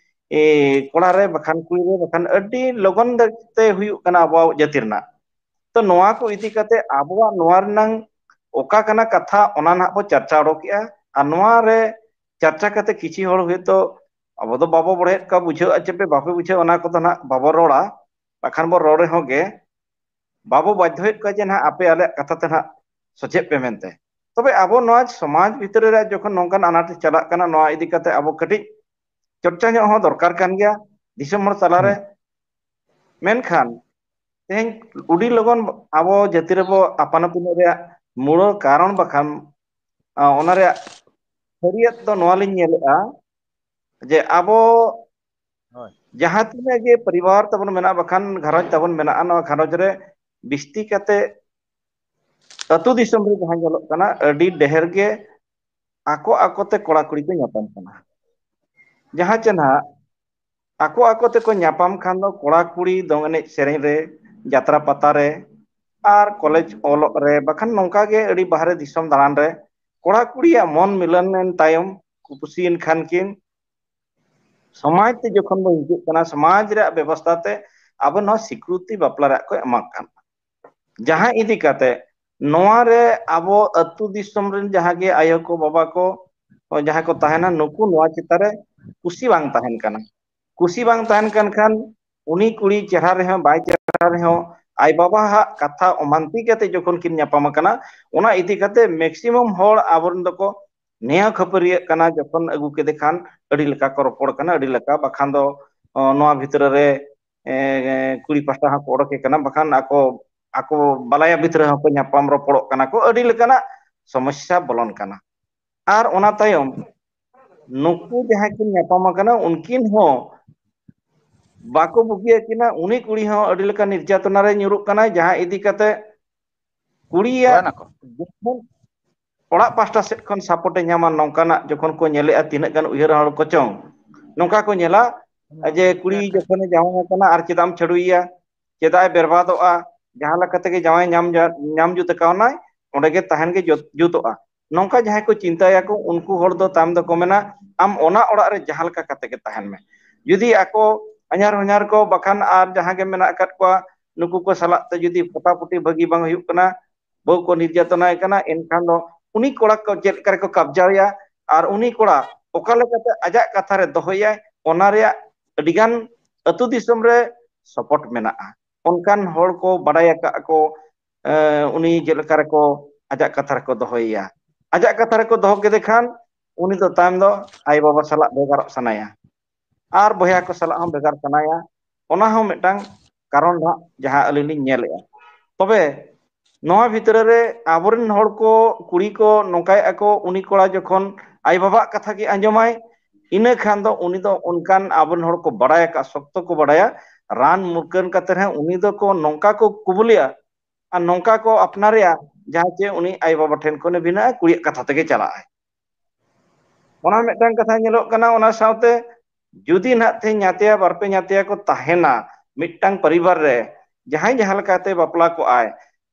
ᱮ, ᱠᱚᱲᱟ ᱨᱮ ᱵᱟᱠᱷᱟᱱ ᱠᱩᱲᱤ ᱨᱮ ᱵᱟᱠᱷᱟᱱ ᱟᱹᱰᱤ ᱞᱚᱜᱚᱱ ᱛᱮ ᱦᱩᱭᱩᱜ ᱠᱟᱱᱟ ᱟᱵᱚᱣᱟᱜ ᱡᱟᱹᱛᱤ ᱨᱮᱱᱟᱜ᱾ ᱛᱚ ᱱᱚᱣᱟ ᱠᱚ ᱤᱫᱤ ᱠᱟᱛᱮ ᱟᱵᱚᱣᱟᱜ ᱱᱚᱣᱟ ᱨᱮᱱᱟᱝ ᱚᱠᱟ ᱠᱟᱱᱟ ᱠᱟᱛᱷᱟ, ᱚᱱᱟ ᱱᱟᱦᱟᱜ ᱵᱚ ᱪᱟᱨᱪᱟ ᱚᱰᱚᱠᱮᱜᱼᱟ᱾ ᱟᱨ ᱱᱚᱣᱟ ᱨᱮ ᱪᱟᱨᱪᱟ ᱠᱟᱛᱮ ᱠᱤᱪᱷᱤ ᱦᱚᱲ ᱦᱚᱭᱛᱳ ᱟᱵᱚ ᱫᱚ ᱵᱟᱵᱚ ᱵᱟᱲᱟᱭᱮᱫ ᱠᱚᱣᱟ, ᱵᱩᱡᱷᱟᱹᱣ ᱟᱪᱮ ᱯᱮ ᱵᱟᱯᱮ ᱵᱩᱡᱷᱟᱹᱣ, ᱚᱱᱟ ᱠᱚᱫᱚ ᱱᱟᱦᱟᱜ ᱵᱟᱵᱚ ᱨᱚᱲᱟ᱾ ᱵᱟᱠᱷᱟᱱ ᱵᱚ ᱨᱚᱲ ᱨᱮᱦᱚᱸ ᱜᱮ ᱵᱟᱵᱚ ᱵᱟᱫᱷᱭᱚᱭᱮᱫ ᱠᱚᱣᱟ ᱡᱮ ᱱᱟᱦᱟᱜ ᱟᱯᱮ ᱟᱞᱮᱭᱟᱜ ᱠᱟᱛᱷᱟ ᱛᱮ ᱱᱟᱦᱟᱜ ᱥᱚᱡᱷᱮᱜ ᱯᱮ ᱢᱮᱱᱛᱮ᱾ ᱛᱚᱵᱮ ᱟᱵᱚ ᱱᱚᱣᱟ ᱥᱚᱢᱟᱡᱽ ᱵᱷᱤᱛᱨᱤ ᱨᱮ ᱡᱚᱠᱷᱚᱱ ᱱᱚᱝᱠᱟᱱ ᱟᱱᱟᱴ ᱪᱟᱞᱟᱜ ᱠᱟᱱᱟ, ᱱᱚᱣᱟ ᱤᱫᱤ ᱠᱟᱛᱮ ᱟᱵᱚ ᱠᱟᱹᱴᱤᱡ ᱪᱚᱨᱪᱟ ᱧᱚᱜ ᱦᱚᱸ ᱫᱚᱨᱠᱟᱨ ᱠᱟᱱ ᱜᱮᱭᱟ ᱫᱤᱥᱚᱢ ᱦᱚᱲ ᱛᱟᱞᱟᱨᱮ᱾ ᱢᱮᱱᱠᱷᱟᱱ ᱛᱮᱦᱮᱧ ᱟᱹᱰᱤ ᱞᱚᱜᱚᱱ ᱟᱵᱚ ᱡᱟᱹᱛᱤ ᱨᱮᱵᱚ ᱟᱯᱟᱱ ᱟᱹᱯᱤᱱᱚᱜ ᱨᱮᱭᱟᱜ ᱢᱩᱲ ᱠᱟᱨᱚᱱ ᱵᱟᱠᱷᱟᱱ, ᱟ, ᱚᱱᱟ ᱨᱮᱭᱟᱜ ᱥᱟᱹᱨᱤᱭᱟᱹᱛ ᱫᱚ ᱱᱚᱣᱟ ᱞᱤᱧ ᱧᱮᱞᱮᱜᱼᱟ ᱡᱮ ᱟᱵᱚ ᱦᱳᱭ᱾ ᱡᱟᱦᱟᱸ ᱛᱤᱱᱟᱹᱜ ᱜᱮ ᱯᱚᱨᱤᱵᱟᱨ ᱛᱟᱵᱚᱱ ᱢᱮᱱᱟᱜᱼᱟ, ᱵᱟᱠᱷᱟᱱ ᱜᱷᱟᱨᱚᱸᱡᱽ ᱛᱟᱵᱚᱱ ᱢᱮᱱᱟᱜᱼᱟ, ᱱᱚᱣᱟ ᱜᱷᱟᱨᱚᱸᱡᱽ ᱨᱮ ᱵᱤᱥᱛᱤ ᱠᱟᱛᱮ ᱟᱹᱛᱩ ᱫᱤᱥᱚᱢ ᱨᱮ ᱡᱟᱦᱟᱸ ᱧᱮᱞᱚᱜ ᱠᱟᱱᱟ, ᱟᱹᱰᱤ ᱰᱷᱮᱨ ᱜᱮ ᱟᱠᱚ ᱟᱠᱚ ᱛᱮ ᱠᱚᱲᱟ ᱠᱩᱲᱤ ᱠᱚ ᱧᱟᱯᱟᱢ ᱠᱟᱱᱟ᱾ ᱡᱟᱦᱟᱸ ᱪᱮ ᱱᱟᱦᱟᱜ ᱟᱠᱚ ᱟᱠᱚ ᱛᱮᱠᱚ ᱧᱟᱯᱟᱢ ᱠᱷᱟᱱ ᱫᱚ ᱠᱚᱲᱟ ᱠᱩᱲᱤ ᱫᱚᱝ ᱮᱱᱮᱡ ᱥᱮᱨᱮᱧ ᱨᱮ, ᱡᱟᱛᱨᱟ ᱯᱟᱛᱟ ᱨᱮ, ᱟᱨ ᱠᱚᱞᱮᱡᱽ ᱚᱞᱚᱜ ᱨᱮ, ᱵᱟᱠᱷᱟᱱ ᱱᱚᱝᱠᱟ ᱜᱮ ᱟᱹᱰᱤ ᱵᱟᱦᱨᱮ ᱫᱤᱥᱚᱢ ᱫᱟᱬᱟᱱ ᱨᱮ ᱠᱚᱲᱟ ᱠᱩᱲᱤᱭᱟᱜ ᱢᱚᱱ ᱢᱤᱞᱚᱱ ᱮᱱ ᱛᱟᱭᱚᱢ, ᱠᱩᱥᱤᱭᱮᱱ ᱠᱷᱟᱱ ᱠᱤᱱ, ᱥᱚᱢᱟᱡᱽ ᱛᱮ ᱡᱚᱠᱷᱚᱱ ᱵᱚᱱ ᱦᱤᱡᱩᱜ ᱠᱟᱱᱟ, ᱥᱚᱢᱟᱡᱽ ᱨᱮᱭᱟᱜ ᱵᱮᱵᱚᱥᱛᱷᱟ ᱛᱮ ᱟᱵᱚ ᱱᱚᱣᱟ ᱥᱤᱠᱨᱩᱛᱤ ᱵᱟᱯᱞᱟ ᱨᱮᱭᱟᱜ ᱠᱚ ᱮᱢᱟᱜ ᱠᱟᱱᱟ᱾ ᱡᱟᱦᱟᱸ ᱤᱫᱤ ᱠᱟᱛᱮ ᱱᱚᱣᱟ ᱨᱮ ᱟᱵᱚ ᱟᱹᱛᱩ ᱫᱤᱥᱚᱢ ᱨᱮᱱ ᱡᱟᱦᱟᱸ ᱜᱮ ᱟᱭᱳ ᱠᱚ, ᱵᱟᱵᱟ ᱠᱚ, ᱡᱟᱦᱟᱸ ᱠᱚ ᱛᱟᱦᱮᱱᱟ, ᱱᱩᱠᱩ ᱱᱚᱣᱟ ᱪᱮᱛᱟᱱ ᱨᱮ ᱠᱩᱥᱤ ᱵᱟᱝ ᱛᱟᱦᱮᱱ ᱠᱟᱱᱟ᱾ ᱠᱩᱥᱤ ᱵᱟᱝ ᱛᱟᱦᱮᱱ ᱠᱟᱱ ᱠᱷᱟᱱ ᱩᱱᱤ ᱠᱩᱲᱤ ᱪᱮᱦᱨᱟ ᱨᱮᱦᱚᱸ ᱵᱟᱭ ᱪᱮᱦᱨᱟ ᱨᱮᱦᱚᱸ, ᱟᱡ ᱵᱟᱵᱟᱣᱟᱜ ᱠᱟᱛᱷᱟ ᱚᱢᱟᱱᱛᱤ ᱠᱟᱛᱮ ᱡᱚᱠᱷᱚᱱ ᱠᱤᱱ ᱧᱟᱯᱟᱢ ᱟᱠᱟᱱᱟ, ᱚᱱᱟ ᱤᱫᱤ ᱠᱟᱛᱮ maximum ᱦᱚᱲ ᱟᱵᱚᱨᱮᱱ ᱫᱚᱠᱚ ᱱᱮᱭᱟᱣ ᱠᱷᱟᱹᱯᱟᱹᱨᱤᱭᱟᱹᱜ ᱠᱟᱱᱟ᱾ ᱡᱚᱠᱷᱚᱱ ᱟᱹᱜᱩ ᱠᱮᱫᱮ ᱠᱷᱟᱱ ᱟᱹᱰᱤ ᱞᱮᱠᱟ ᱠᱚ ᱨᱚᱯᱚᱲ ᱠᱟᱱᱟ, ᱟᱹᱰᱤ ᱞᱮᱠᱟ, ᱵᱟᱠᱷᱟᱱ ᱫᱚ, ᱚ, ᱱᱚᱣᱟ ᱵᱷᱤᱛᱨᱤ ᱨᱮ, ᱮ, ᱠᱩᱲᱤ ᱯᱟᱦᱴᱟ ᱦᱚᱸᱠᱚ ᱚᱰᱚᱠᱮ ᱠᱟᱱᱟ, ᱵᱟᱠᱷᱟᱱ ᱟᱠᱚ, ᱟᱠᱚ ᱵᱟᱞᱟᱭᱟ ᱵᱷᱤᱛᱨᱤ ᱦᱚᱸᱠᱚ ᱧᱟᱯᱟᱢ ᱨᱚᱯᱚᱲᱚᱜ ᱠᱟᱱᱟ ᱠᱚ, ᱟᱹᱰᱤ ᱞᱮᱠᱟᱱᱟᱜ ᱥᱚᱢᱚᱥᱥᱟ ᱵᱚᱞᱚᱱ ᱠᱟᱱᱟ᱾ ᱟᱨ ᱚᱱᱟ ᱛᱟᱭᱚᱢ ᱱᱩᱠᱩ ᱡᱟᱦᱟᱸᱭ ᱠᱤᱱ ᱧᱟᱯᱟᱢ ᱟᱠᱟᱱᱟ, ᱩᱱᱠᱤᱱ ᱦᱚᱸ ᱵᱟᱠᱚ ᱵᱩᱜᱤᱭᱟᱹ ᱠᱤᱱᱟ᱾ ᱩᱱᱤ ᱠᱩᱲᱤ ᱦᱚᱸ ᱟᱹᱰᱤ ᱞᱮᱠᱟ ᱱᱤᱨᱡᱟᱛᱚᱱᱟ ᱨᱮ ᱧᱩᱨᱩᱜ ᱠᱟᱱᱟᱭ, ᱡᱟᱦᱟᱸ ᱤᱫᱤ ᱠᱟᱛᱮ ᱠᱩᱲᱤᱭᱟᱜ ᱦᱳᱭ, ᱱᱟᱠᱚ᱾ ᱡᱚᱠᱷᱚᱱ ᱚᱲᱟᱜ ᱯᱟᱦᱴᱟ ᱥᱮᱫ ᱠᱷᱚᱱ support ᱮ ᱧᱟᱢᱟ, ᱱᱚᱝᱠᱟᱱᱟᱜ ᱡᱚᱠᱷᱚᱱ ᱠᱚ ᱧᱮᱞᱮᱜᱼᱟ, ᱛᱤᱱᱟᱹᱜ ᱜᱟᱱ ᱩᱭᱦᱟᱹᱨ ᱦᱚᱲ ᱠᱚ ᱪᱚᱝ ᱱᱚᱝᱠᱟ ᱠᱚ ᱧᱮᱞᱟ ᱡᱮ ᱠᱩᱲᱤ ᱡᱚᱠᱷᱚᱱᱮ ᱡᱟᱶᱟᱭ ᱟᱠᱟᱱᱟ ᱟᱨ ᱪᱮᱫᱟᱜ ᱮᱢ ᱪᱷᱟᱹᱰᱩᱭᱮᱭᱟ, ᱪᱮᱫᱟᱜ ᱮ ᱵᱮᱨᱵᱟᱫᱚᱜᱼᱟ, ᱡᱟᱦᱟᱸ ᱞᱮᱠᱟ ᱛᱮᱜᱮ ᱡᱟᱶᱟᱭ ᱧᱟᱢ ᱡᱟ-, ᱧᱟᱢ ᱡᱩᱛ ᱠᱟᱣᱱᱟᱭ, ᱚᱸᱰᱮ ᱜᱮ ᱛᱟᱦᱮᱱ ᱜᱮ ᱡᱩᱛ-, ᱡᱩᱛᱚᱜᱼᱟ᱾ ᱱᱚᱝᱠᱟ ᱡᱟᱦᱟᱸᱭ ᱠᱚ ᱪᱤᱱᱛᱟᱹᱭᱟᱠᱚ, ᱩᱱᱠᱩ ᱦᱚᱲ ᱫᱚ ᱛᱟᱭᱚᱢ ᱫᱚᱠᱚ ᱢᱮᱱᱟ, ᱟᱢ ᱚᱱᱟ ᱚᱲᱟᱜ ᱨᱮ ᱡᱟᱦᱟᱸ ᱞᱮᱠᱟ ᱠᱟᱛᱮ ᱜᱮ ᱛᱟᱦᱮᱱ ᱢᱮ᱾ ᱡᱩᱫᱤ ᱟᱠᱚ ᱦᱟᱧᱦᱟᱨ ᱦᱚᱧᱦᱟᱨ ᱠᱚ ᱵᱟᱠᱷᱟᱱ ᱟᱨ ᱡᱟᱦᱟᱸ ᱜᱮ ᱢᱮᱱᱟᱜ ᱟᱠᱟᱫ ᱠᱚᱣᱟ, ᱱᱩᱠᱩ ᱠᱚ ᱥᱟᱞᱟᱜ ᱛᱮ ᱡᱩᱫᱤ ᱯᱚᱴᱟᱯᱩᱴᱤ ᱵᱷᱟᱹᱜᱤ ᱵᱟᱝ ᱦᱩᱭᱩᱜ ᱠᱟᱱᱟ, ᱵᱟᱹᱦᱩ ᱠᱚ ᱱᱤᱨᱡᱟᱛᱚᱱᱟᱭ ᱠᱟᱱᱟ, ᱮᱱᱠᱷᱟᱱ ᱫᱚ ᱩᱱᱤ ᱠᱚᱲᱟ ᱠᱚ ᱪᱮᱫ ᱞᱮᱠᱟ ᱨᱮᱠᱚ ᱠᱟᱵᱽᱡᱟᱣᱮᱭᱟ ᱟᱨ ᱩᱱᱤ ᱠᱚᱲᱟ ᱚᱠᱟ ᱞᱮᱠᱟᱛᱮ ᱟᱡᱟᱜ ᱠᱟᱛᱷᱟ ᱨᱮ ᱫᱚᱦᱚᱭᱟᱭ, ᱚᱱᱟ ᱨᱮᱭᱟᱜ ᱟᱹᱰᱤᱜᱟᱱ ᱟᱹᱛᱩ ᱫᱤᱥᱚᱢ ᱨᱮ support ᱢᱮᱱᱟᱜᱼᱟ᱾ ᱚᱱᱠᱟᱱ ᱦᱚᱲ ᱠᱚ ᱵᱟᱰᱟᱭ ᱟᱠᱟᱫ ᱠᱚ, ᱮ, ᱩᱱᱤ ᱪᱮᱫ ᱞᱮᱠᱟ ᱨᱮᱠᱚ, ᱟᱡᱟᱜ ᱠᱟᱛᱷᱟ ᱨᱮᱠᱚ ᱫᱚᱦᱚᱭᱮᱭᱟ᱾ ᱟᱡᱟᱜ ᱠᱟᱛᱷᱟ ᱨᱮᱠᱚ ᱫᱚᱦᱚ ᱠᱮᱫᱮ ᱠᱷᱟᱱ ᱩᱱᱤ ᱫᱚ ᱛᱟᱭᱚᱢ ᱫᱚ ᱟᱭᱳᱼᱵᱟᱵᱟ ᱥᱟᱞᱟᱜ ᱵᱷᱮᱜᱟᱨᱚᱜ ᱥᱟᱱᱟᱭᱟ, ᱟᱨ ᱵᱚᱭᱦᱟ ᱠᱚ ᱥᱟᱞᱟᱜ ᱦᱚᱸ ᱵᱷᱮᱜᱟᱨ ᱥᱟᱱᱟᱭᱟ᱾ ᱚᱱᱟ ᱦᱚᱸ ᱢᱤᱫᱴᱟᱝ ᱠᱟᱨᱚᱱ ᱦᱟᱸᱜ ᱡᱟᱦᱟᱸ ᱟᱹᱞᱤᱧ ᱞᱤᱧ ᱧᱮᱞᱮᱜᱼᱟ᱾ ᱛᱚᱵᱮ ᱱᱚᱣᱟ ᱵᱷᱤᱛᱨᱤ ᱨᱮ ᱟᱵᱚᱨᱮᱱ ᱦᱚᱲ ᱠᱚ, ᱠᱩᱲᱤ ᱠᱚ ᱱᱚᱝᱠᱟᱭᱮᱫᱼᱟ ᱠᱚ, ᱩᱱᱤ ᱠᱚᱲᱟ ᱡᱚᱠᱷᱚᱱ ᱟᱭᱳᱼᱵᱟᱵᱟᱜ ᱠᱟᱛᱷᱟ ᱜᱮ ᱟᱸᱡᱚᱢᱟᱭ, ᱤᱱᱟᱹ ᱠᱷᱟᱱ ᱫᱚ ᱩᱱᱤ ᱫᱚ ᱚᱱᱠᱟᱱ ᱟᱵᱚᱨᱮᱱ ᱦᱚᱲ ᱠᱚ ᱵᱟᱲᱟᱭ ᱟᱠᱟᱫ, ᱥᱚᱠᱛᱚ ᱠᱚ ᱵᱟᱲᱟᱭᱟ, ᱨᱟᱱ ᱢᱩᱨᱜᱟᱹᱱ ᱠᱟᱛᱮ ᱨᱮᱦᱚᱸ ᱩᱱᱤ ᱫᱚᱠᱚ ᱱᱚᱝᱠᱟ ᱠᱚ ᱠᱩᱵᱩᱞᱮᱭᱟ ᱟᱨ ᱱᱚᱝᱠᱟ ᱠᱚ ᱟᱯᱱᱟᱨᱮᱭᱟ, ᱡᱟᱦᱟᱸ ᱪᱮ ᱩᱱᱤ ᱟᱭᱳᱼᱵᱟᱵᱟ ᱴᱷᱮᱱ ᱠᱷᱚᱱᱮ ᱵᱷᱤᱱᱟᱹᱜᱼᱟ, ᱠᱩᱲᱤᱭᱟᱜ ᱠᱟᱛᱷᱟ ᱛᱮᱜᱮ ᱪᱟᱞᱟᱜᱼᱟᱭ᱾ ᱚᱱᱟ ᱢᱤᱫᱴᱟᱝ ᱠᱟᱛᱷᱟ ᱧᱮᱞᱚᱜ ᱠᱟᱱᱟ᱾ ᱚᱱᱟ ᱥᱟᱶᱛᱮ ᱡᱩᱫᱤ ᱱᱟᱦᱟᱜ ᱛᱮᱦᱮᱧ ᱧᱟᱛᱭᱟ ᱵᱟᱨᱯᱮ ᱧᱟᱛᱭᱟ ᱠᱚ ᱛᱟᱦᱮᱱᱟ ᱢᱤᱫᱴᱟᱝ ᱯᱚᱨᱤᱵᱟᱨ ᱨᱮ, ᱡᱟᱦᱟᱸᱭ ᱡᱟᱦᱟᱸ ᱞᱮᱠᱟᱛᱮ ᱵᱟᱯᱞᱟ ᱠᱚᱜᱼᱟᱭ,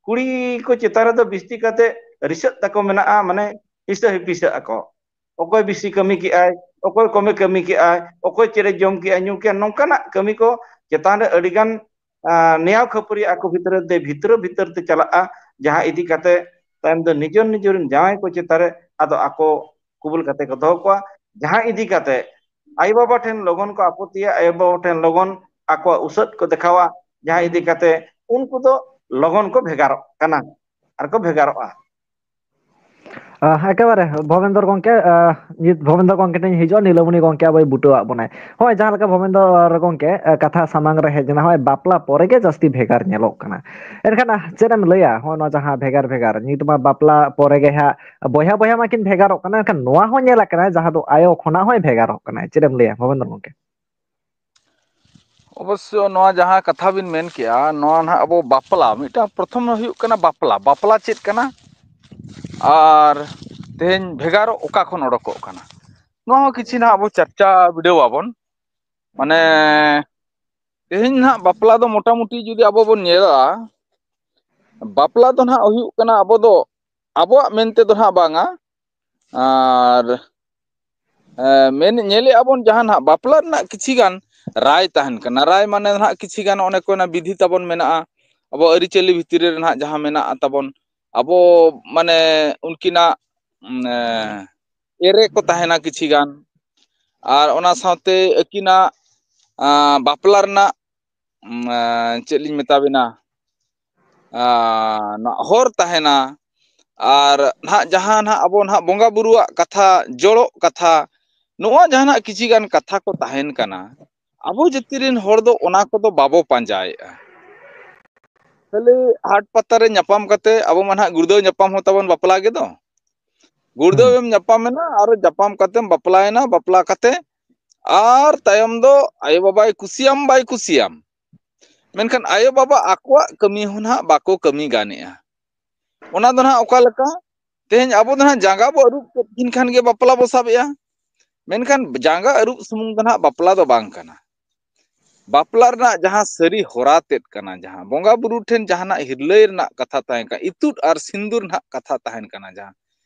ᱠᱩᱲᱤ ᱠᱚ ᱪᱮᱛᱟᱱ ᱨᱮᱫᱚ ᱵᱤᱥᱛᱤ ᱠᱟᱛᱮ ᱨᱤᱥᱟᱹᱜ ᱛᱟᱠᱚ ᱢᱮᱱᱟᱜᱼᱟ, ᱢᱟᱱᱮ ᱦᱤᱥᱟᱹ ᱦᱤᱯᱤᱥᱟᱹᱜ ᱟᱠᱚ᱾ ᱚᱠᱚᱭ ᱵᱮᱥᱤ ᱠᱟᱹᱢᱤ ᱠᱮᱜᱼᱟᱭ, ᱚᱠᱚᱭ ᱠᱚᱢᱮ ᱠᱟᱹᱢᱤ ᱠᱮᱜᱼᱟᱭ, ᱚᱠᱚᱭ ᱪᱮᱫ ᱮ ᱡᱚᱢ ᱠᱮᱜᱼᱟ, ᱧᱩ ᱠᱮᱜᱼᱟ, ᱱᱚᱝᱠᱟᱱᱟᱜ ᱠᱟᱹᱢᱤ ᱠᱚ ᱪᱮᱛᱟᱱ ᱨᱮ ᱟᱹᱰᱤᱜᱟᱱ, ᱟᱸ, ᱱᱮᱭᱟᱣ ᱠᱷᱟᱹᱯᱟᱹᱨᱤ ᱟᱠᱚ ᱵᱷᱤᱛᱨᱤ ᱛᱮ, ᱵᱷᱤᱛᱨᱤ ᱵᱷᱤᱛᱨᱤ ᱛᱮ ᱪᱟᱞᱟᱜᱼᱟ, ᱡᱟᱦᱟᱸ ᱤᱫᱤ ᱠᱟᱛᱮ ᱛᱟᱭᱚᱢ ᱫᱚ ᱱᱤᱡᱮᱨ ᱱᱤᱡᱮᱨ ᱨᱮᱱ ᱡᱟᱶᱟᱭ ᱠᱚ ᱪᱮᱛᱟᱱ ᱨᱮ ᱟᱫᱚ ᱟᱠᱚ ᱠᱩᱵᱩᱞ ᱠᱟᱛᱮ ᱠᱚ ᱫᱚᱦᱚ ᱠᱚᱣᱟ, ᱡᱟᱦᱟᱸ ᱤᱫᱤ ᱠᱟᱛᱮ ᱟᱭᱳᱼᱵᱟᱵᱟ ᱴᱷᱮᱱ ᱞᱚᱜᱚᱱ ᱠᱚ ᱟᱯᱚᱛᱤᱭᱟ, ᱟᱭᱳᱼᱵᱟᱵᱟ ᱴᱷᱮᱱ ᱞᱚᱜᱚᱱ ᱟᱠᱚᱣᱟᱜ ᱩᱥᱟᱹᱫ ᱠᱚ ᱫᱮᱠᱷᱟᱣᱟ, ᱡᱟᱦᱟᱸ ᱤᱫᱤ ᱠᱟᱛᱮ ᱩᱱᱠᱩ ᱫᱚ ᱞᱚᱜᱚᱱ ᱠᱚ ᱵᱷᱮᱜᱟᱨᱚᱜ ᱠᱟᱱᱟ ᱟᱨ ᱠᱚ ᱵᱷᱮᱜᱟᱨᱚᱜᱼᱟ᱾ ᱟᱦ, ᱮᱠᱮᱵᱟᱨᱮ, ᱵᱷᱚᱵᱮᱱᱫᱚᱨ ᱜᱚᱝᱠᱮ, ᱟᱦ, ᱱᱤᱛ ᱵᱷᱚᱵᱮᱱᱫᱚᱨ ᱜᱚᱝᱠᱮ ᱴᱷᱮᱱ ᱤᱧ ᱦᱤᱡᱩᱜᱼᱟ, ᱱᱤᱞᱟᱢᱚᱱᱤ ᱜᱚᱝᱠᱮ ᱟᱵᱚᱭ ᱵᱩᱴᱟᱹᱣᱟᱜ ᱵᱚᱱᱟᱭ᱾ ᱦᱳᱭ, ᱡᱟᱦᱟᱸ ᱞᱮᱠᱟ ᱵᱷᱚᱵᱮᱱᱫᱚᱨ ᱜᱚᱝᱠᱮ, ᱟᱦ, ᱠᱟᱛᱷᱟ ᱥᱟᱢᱟᱝ ᱨᱮ ᱦᱮᱡ ᱮᱱᱟ, ᱦᱳᱭ, ᱵᱟᱯᱞᱟ ᱯᱚᱨᱮ ᱜᱮ ᱡᱟᱹᱥᱛᱤ ᱵᱷᱮᱜᱟᱨ ᱧᱮᱞᱚᱜ ᱠᱟᱱᱟ᱾ ᱮᱱᱠᱷᱟᱱ, ᱟᱦ, ᱪᱮᱫ ᱮᱢ ᱞᱟᱹᱭᱟ, ᱦᱚᱸᱜᱼᱚ ᱱᱚᱣᱟ ᱡᱟᱦᱟᱸ ᱵᱷᱮᱜᱟᱨ ᱵᱷᱮᱜᱟᱨ, ᱱᱤᱛ ᱢᱟ ᱵᱟᱯᱞᱟ ᱯᱚᱨᱮ ᱜᱮ ᱦᱟᱸᱜ ᱵᱚᱭᱦᱟ ᱵᱚᱭᱦᱟ ᱢᱟᱠᱤᱱ ᱵᱷᱮᱜᱟᱨᱚᱜ ᱠᱟᱱᱟ, ᱮᱱᱠᱷᱟᱱ ᱱᱚᱣᱟ ᱦᱚᱸ ᱧᱮᱞ ᱟᱠᱟᱱᱟ, ᱡᱟᱦᱟᱸ ᱫᱚ ᱟᱭᱳ ᱠᱷᱚᱱᱟᱜ ᱦᱚᱸᱭ ᱵᱷᱮᱜᱟᱨᱚᱜ ᱠᱟᱱᱟ᱾ ᱪᱮᱫ ᱮᱢ ᱞᱟᱹᱭᱟ, ᱵᱷᱚᱵᱮᱱᱫᱚᱨ ᱜᱚᱝᱠᱮ? ᱚᱵᱚᱥᱥᱚ, ᱱᱚᱣᱟ ᱡᱟᱦᱟᱸ ᱠᱟᱛᱷᱟ ᱵᱤᱱ ᱢᱮᱱ ᱠᱮᱜᱼᱟ, ᱱᱚᱣᱟ ᱱᱟᱦᱟᱜ ᱟᱵᱚ ᱵᱟᱯᱞᱟ, ᱢᱤᱫᱴᱟᱝ ᱯᱨᱚᱛᱷᱚᱢ ᱦᱩᱭᱩᱜ ᱠᱟᱱᱟ ᱵᱟᱯᱞᱟ᱾ ᱵᱟᱯᱞᱟ ᱪᱮᱫ ᱠᱟᱱᱟ? ᱟᱨ ᱛᱮᱦᱮᱧ ᱵᱷᱮᱜᱟᱨᱚᱜ ᱚᱠᱟ ᱠᱷᱚᱱ ᱚᱰᱚᱠᱚᱜ ᱠᱟᱱᱟ? ᱱᱚᱣᱟ ᱦᱚᱸ ᱠᱤᱪᱷᱤ ᱱᱟᱦᱟᱜ ᱟᱵᱚ ᱪᱟᱨᱪᱟ ᱵᱤᱰᱟᱹᱣ ᱟᱵᱚᱱ᱾ ᱢᱟᱱᱮ, ᱛᱮᱦᱮᱧ ᱱᱟᱦᱟᱜ ᱵᱟᱯᱞᱟ ᱫᱚ ᱢᱚᱴᱟᱢᱩᱴᱤ ᱡᱩᱫᱤ ᱟᱵᱚ ᱵᱚᱱ ᱧᱮᱞᱟ, ᱵᱟᱯᱞᱟ ᱫᱚ ᱱᱟᱦᱟᱜ ᱦᱩᱭᱩᱜ ᱠᱟᱱᱟ ᱟᱵᱚ ᱫᱚ, ᱟᱵᱚᱣᱟᱜ ᱢᱮᱱᱛᱮ ᱫᱚ ᱱᱟᱦᱟᱜ ᱵᱟᱝᱟ᱾ ᱟᱨ, ᱮ, ᱢᱮᱱ, ᱧᱮᱞᱮᱜᱼᱟ ᱵᱚᱱ ᱡᱟᱦᱟᱸ ᱱᱟᱦᱟᱜ ᱵᱟᱯᱞᱟ ᱨᱮᱱᱟᱜ ᱠᱤᱪᱷᱤ ᱜᱟᱱ ᱨᱟᱭ ᱛᱟᱦᱮᱱ ᱠᱟᱱᱟ᱾ ᱨᱟᱭ ᱢᱟᱱᱮ ᱱᱟᱦᱟᱜ ᱠᱤᱪᱷᱤ ᱜᱟᱱ ᱚᱱᱮ ᱠᱚ ᱚᱱᱟ ᱵᱤᱫᱷᱤ ᱛᱟᱵᱚᱱ ᱢᱮᱱᱟᱜᱼᱟ᱾ ᱟᱵᱚ ᱟᱹᱨᱤᱪᱟᱹᱞᱤ ᱵᱷᱤᱛᱤᱨ ᱨᱮ ᱱᱟᱦᱟᱜ ᱡᱟᱦᱟᱸ ᱢᱮᱱᱟᱜᱼᱟ ᱛᱟᱵᱚᱱ, ᱟᱵᱚ ᱢᱟᱱᱮ ᱩᱱᱠᱤᱱᱟᱜ, ᱩᱢ, ᱮ, ᱮᱨᱮ ᱠᱚ ᱛᱟᱦᱮᱱᱟ ᱠᱤᱪᱷᱤ ᱜᱟᱱ᱾ ᱟᱨ ᱚᱱᱟ ᱥᱟᱶᱛᱮ ᱟᱹᱠᱤᱱᱟᱜ, ᱟ, ᱵᱟᱯᱞᱟ ᱨᱮᱱᱟᱜ, ᱩᱢ, ᱟ, ᱪᱮᱫ ᱞᱤᱧ ᱢᱮᱛᱟ ᱵᱤᱱᱟ, ᱟ, ᱱᱚᱣᱟ ᱦᱚᱨ ᱛᱟᱦᱮᱱᱟ᱾ ᱟᱨ ᱱᱟᱦᱟᱜ ᱡᱟᱦᱟᱸ ᱱᱟᱦᱟᱜ ᱟᱵᱚ ᱱᱟᱦᱟᱜ ᱵᱚᱸᱜᱟ ᱵᱩᱨᱩᱣᱟᱜ ᱠᱟᱛᱷᱟ, ᱡᱚᱲᱚᱜ ᱠᱟᱛᱷᱟ, ᱱᱚᱣᱟ ᱡᱟᱦᱟᱱᱟᱜ ᱠᱤᱪᱷᱤ ᱜᱟᱱ ᱠᱟᱛᱷᱟ ᱠᱚ ᱛᱟᱦᱮᱱ ᱠᱟᱱᱟ, ᱟᱵᱚ ᱡᱟᱹᱛᱤ ᱨᱮᱱ ᱦᱚᱲ ᱫᱚ ᱚᱱᱟ ᱠᱚᱫᱚ ᱵᱟᱵᱚ ᱯᱟᱸᱡᱟᱭᱮᱫᱼᱟ᱾ ᱠᱷᱟᱹᱞᱤ ᱦᱟᱴ ᱯᱟᱛᱟ ᱨᱮ ᱧᱟᱯᱟᱢ ᱠᱟᱛᱮ, ᱟᱵᱚ ᱢᱟ ᱱᱟᱦᱟᱜ ᱜᱩᱲᱫᱟᱹᱣ ᱧᱟᱯᱟᱢ ᱦᱚᱸ ᱛᱟᱵᱚᱱ ᱵᱟᱯᱞᱟ ᱜᱮᱫᱚ᱾ ᱜᱩᱲᱫᱟᱹᱣ ᱦᱩᱸ᱾ ᱮᱢ ᱧᱟᱯᱟᱢ ᱮᱱᱟ ᱟᱨ ᱧᱟᱯᱟᱢ ᱠᱟᱛᱮᱢ ᱵᱟᱯᱞᱟᱭᱮᱱᱟ, ᱵᱟᱯᱞᱟ ᱠᱟᱛᱮ ᱟᱨ ᱛᱟᱭᱚᱢ ᱫᱚ ᱟᱭᱳ ᱵᱟᱵᱟᱭ ᱠᱩᱥᱤᱭᱟᱢ ᱵᱟᱭ ᱠᱩᱥᱤᱭᱟᱢ, ᱢᱮᱱᱠᱷᱟᱱ ᱟᱭᱳ ᱵᱟᱵᱟ ᱟᱠᱚᱣᱟᱜ ᱠᱟᱹᱢᱤ ᱦᱚᱸ ᱱᱟᱦᱟᱜ ᱵᱟᱠᱚ ᱠᱟᱹᱢᱤ ᱜᱟᱱᱮᱜᱼᱟ᱾ ᱚᱱᱟ ᱫᱚ ᱱᱟᱦᱟᱜ ᱚᱠᱟ ᱞᱮᱠᱟ? ᱛᱮᱦᱮᱧ ᱟᱵᱚ ᱫᱚ ᱱᱟᱦᱟᱜ ᱡᱟᱸᱜᱟ ᱵᱚ ᱟᱹᱨᱩᱵ ᱠᱮᱫ ᱠᱤᱱ ᱠᱷᱟᱱ ᱜᱮ ᱵᱟᱯᱞᱟ ᱵᱚ ᱥᱟᱵᱮᱜᱼᱟ, ᱢᱮᱱᱠᱷᱟᱱ ᱡᱟᱸᱜᱟ ᱟᱹᱨᱩᱵ ᱥᱩᱢᱩᱝ ᱫᱚ ᱱᱟᱦᱟᱜ ᱵᱟᱯᱞᱟ ᱫᱚ ᱵᱟᱝ ᱠᱟᱱᱟ᱾ ᱵᱟᱯᱞᱟ ᱨᱮᱱᱟᱜ ᱡᱟᱦᱟᱸ ᱥᱟᱹᱨᱤ ᱦᱚᱨᱟ ᱛᱮᱫ ᱠᱟᱱᱟ, ᱡᱟᱦᱟᱸ ᱵᱚᱸᱜᱟ ᱵᱩᱨᱩ ᱴᱷᱮᱱ ᱡᱟᱦᱟᱱᱟᱜ ᱦᱤᱨᱞᱟᱹᱭ ᱨᱮᱱᱟᱜ ᱠᱟᱛᱷᱟ ᱛᱟᱦᱮᱸ ᱠᱟᱱᱟ, ᱤᱛᱩᱫ ᱟᱨ ᱥᱤᱸᱫᱩᱨ ᱨᱮᱱᱟᱜ ᱠᱟᱛᱷᱟ ᱛᱟᱦᱮᱱ ᱠᱟᱱᱟ, ᱡᱟᱦᱟᱸ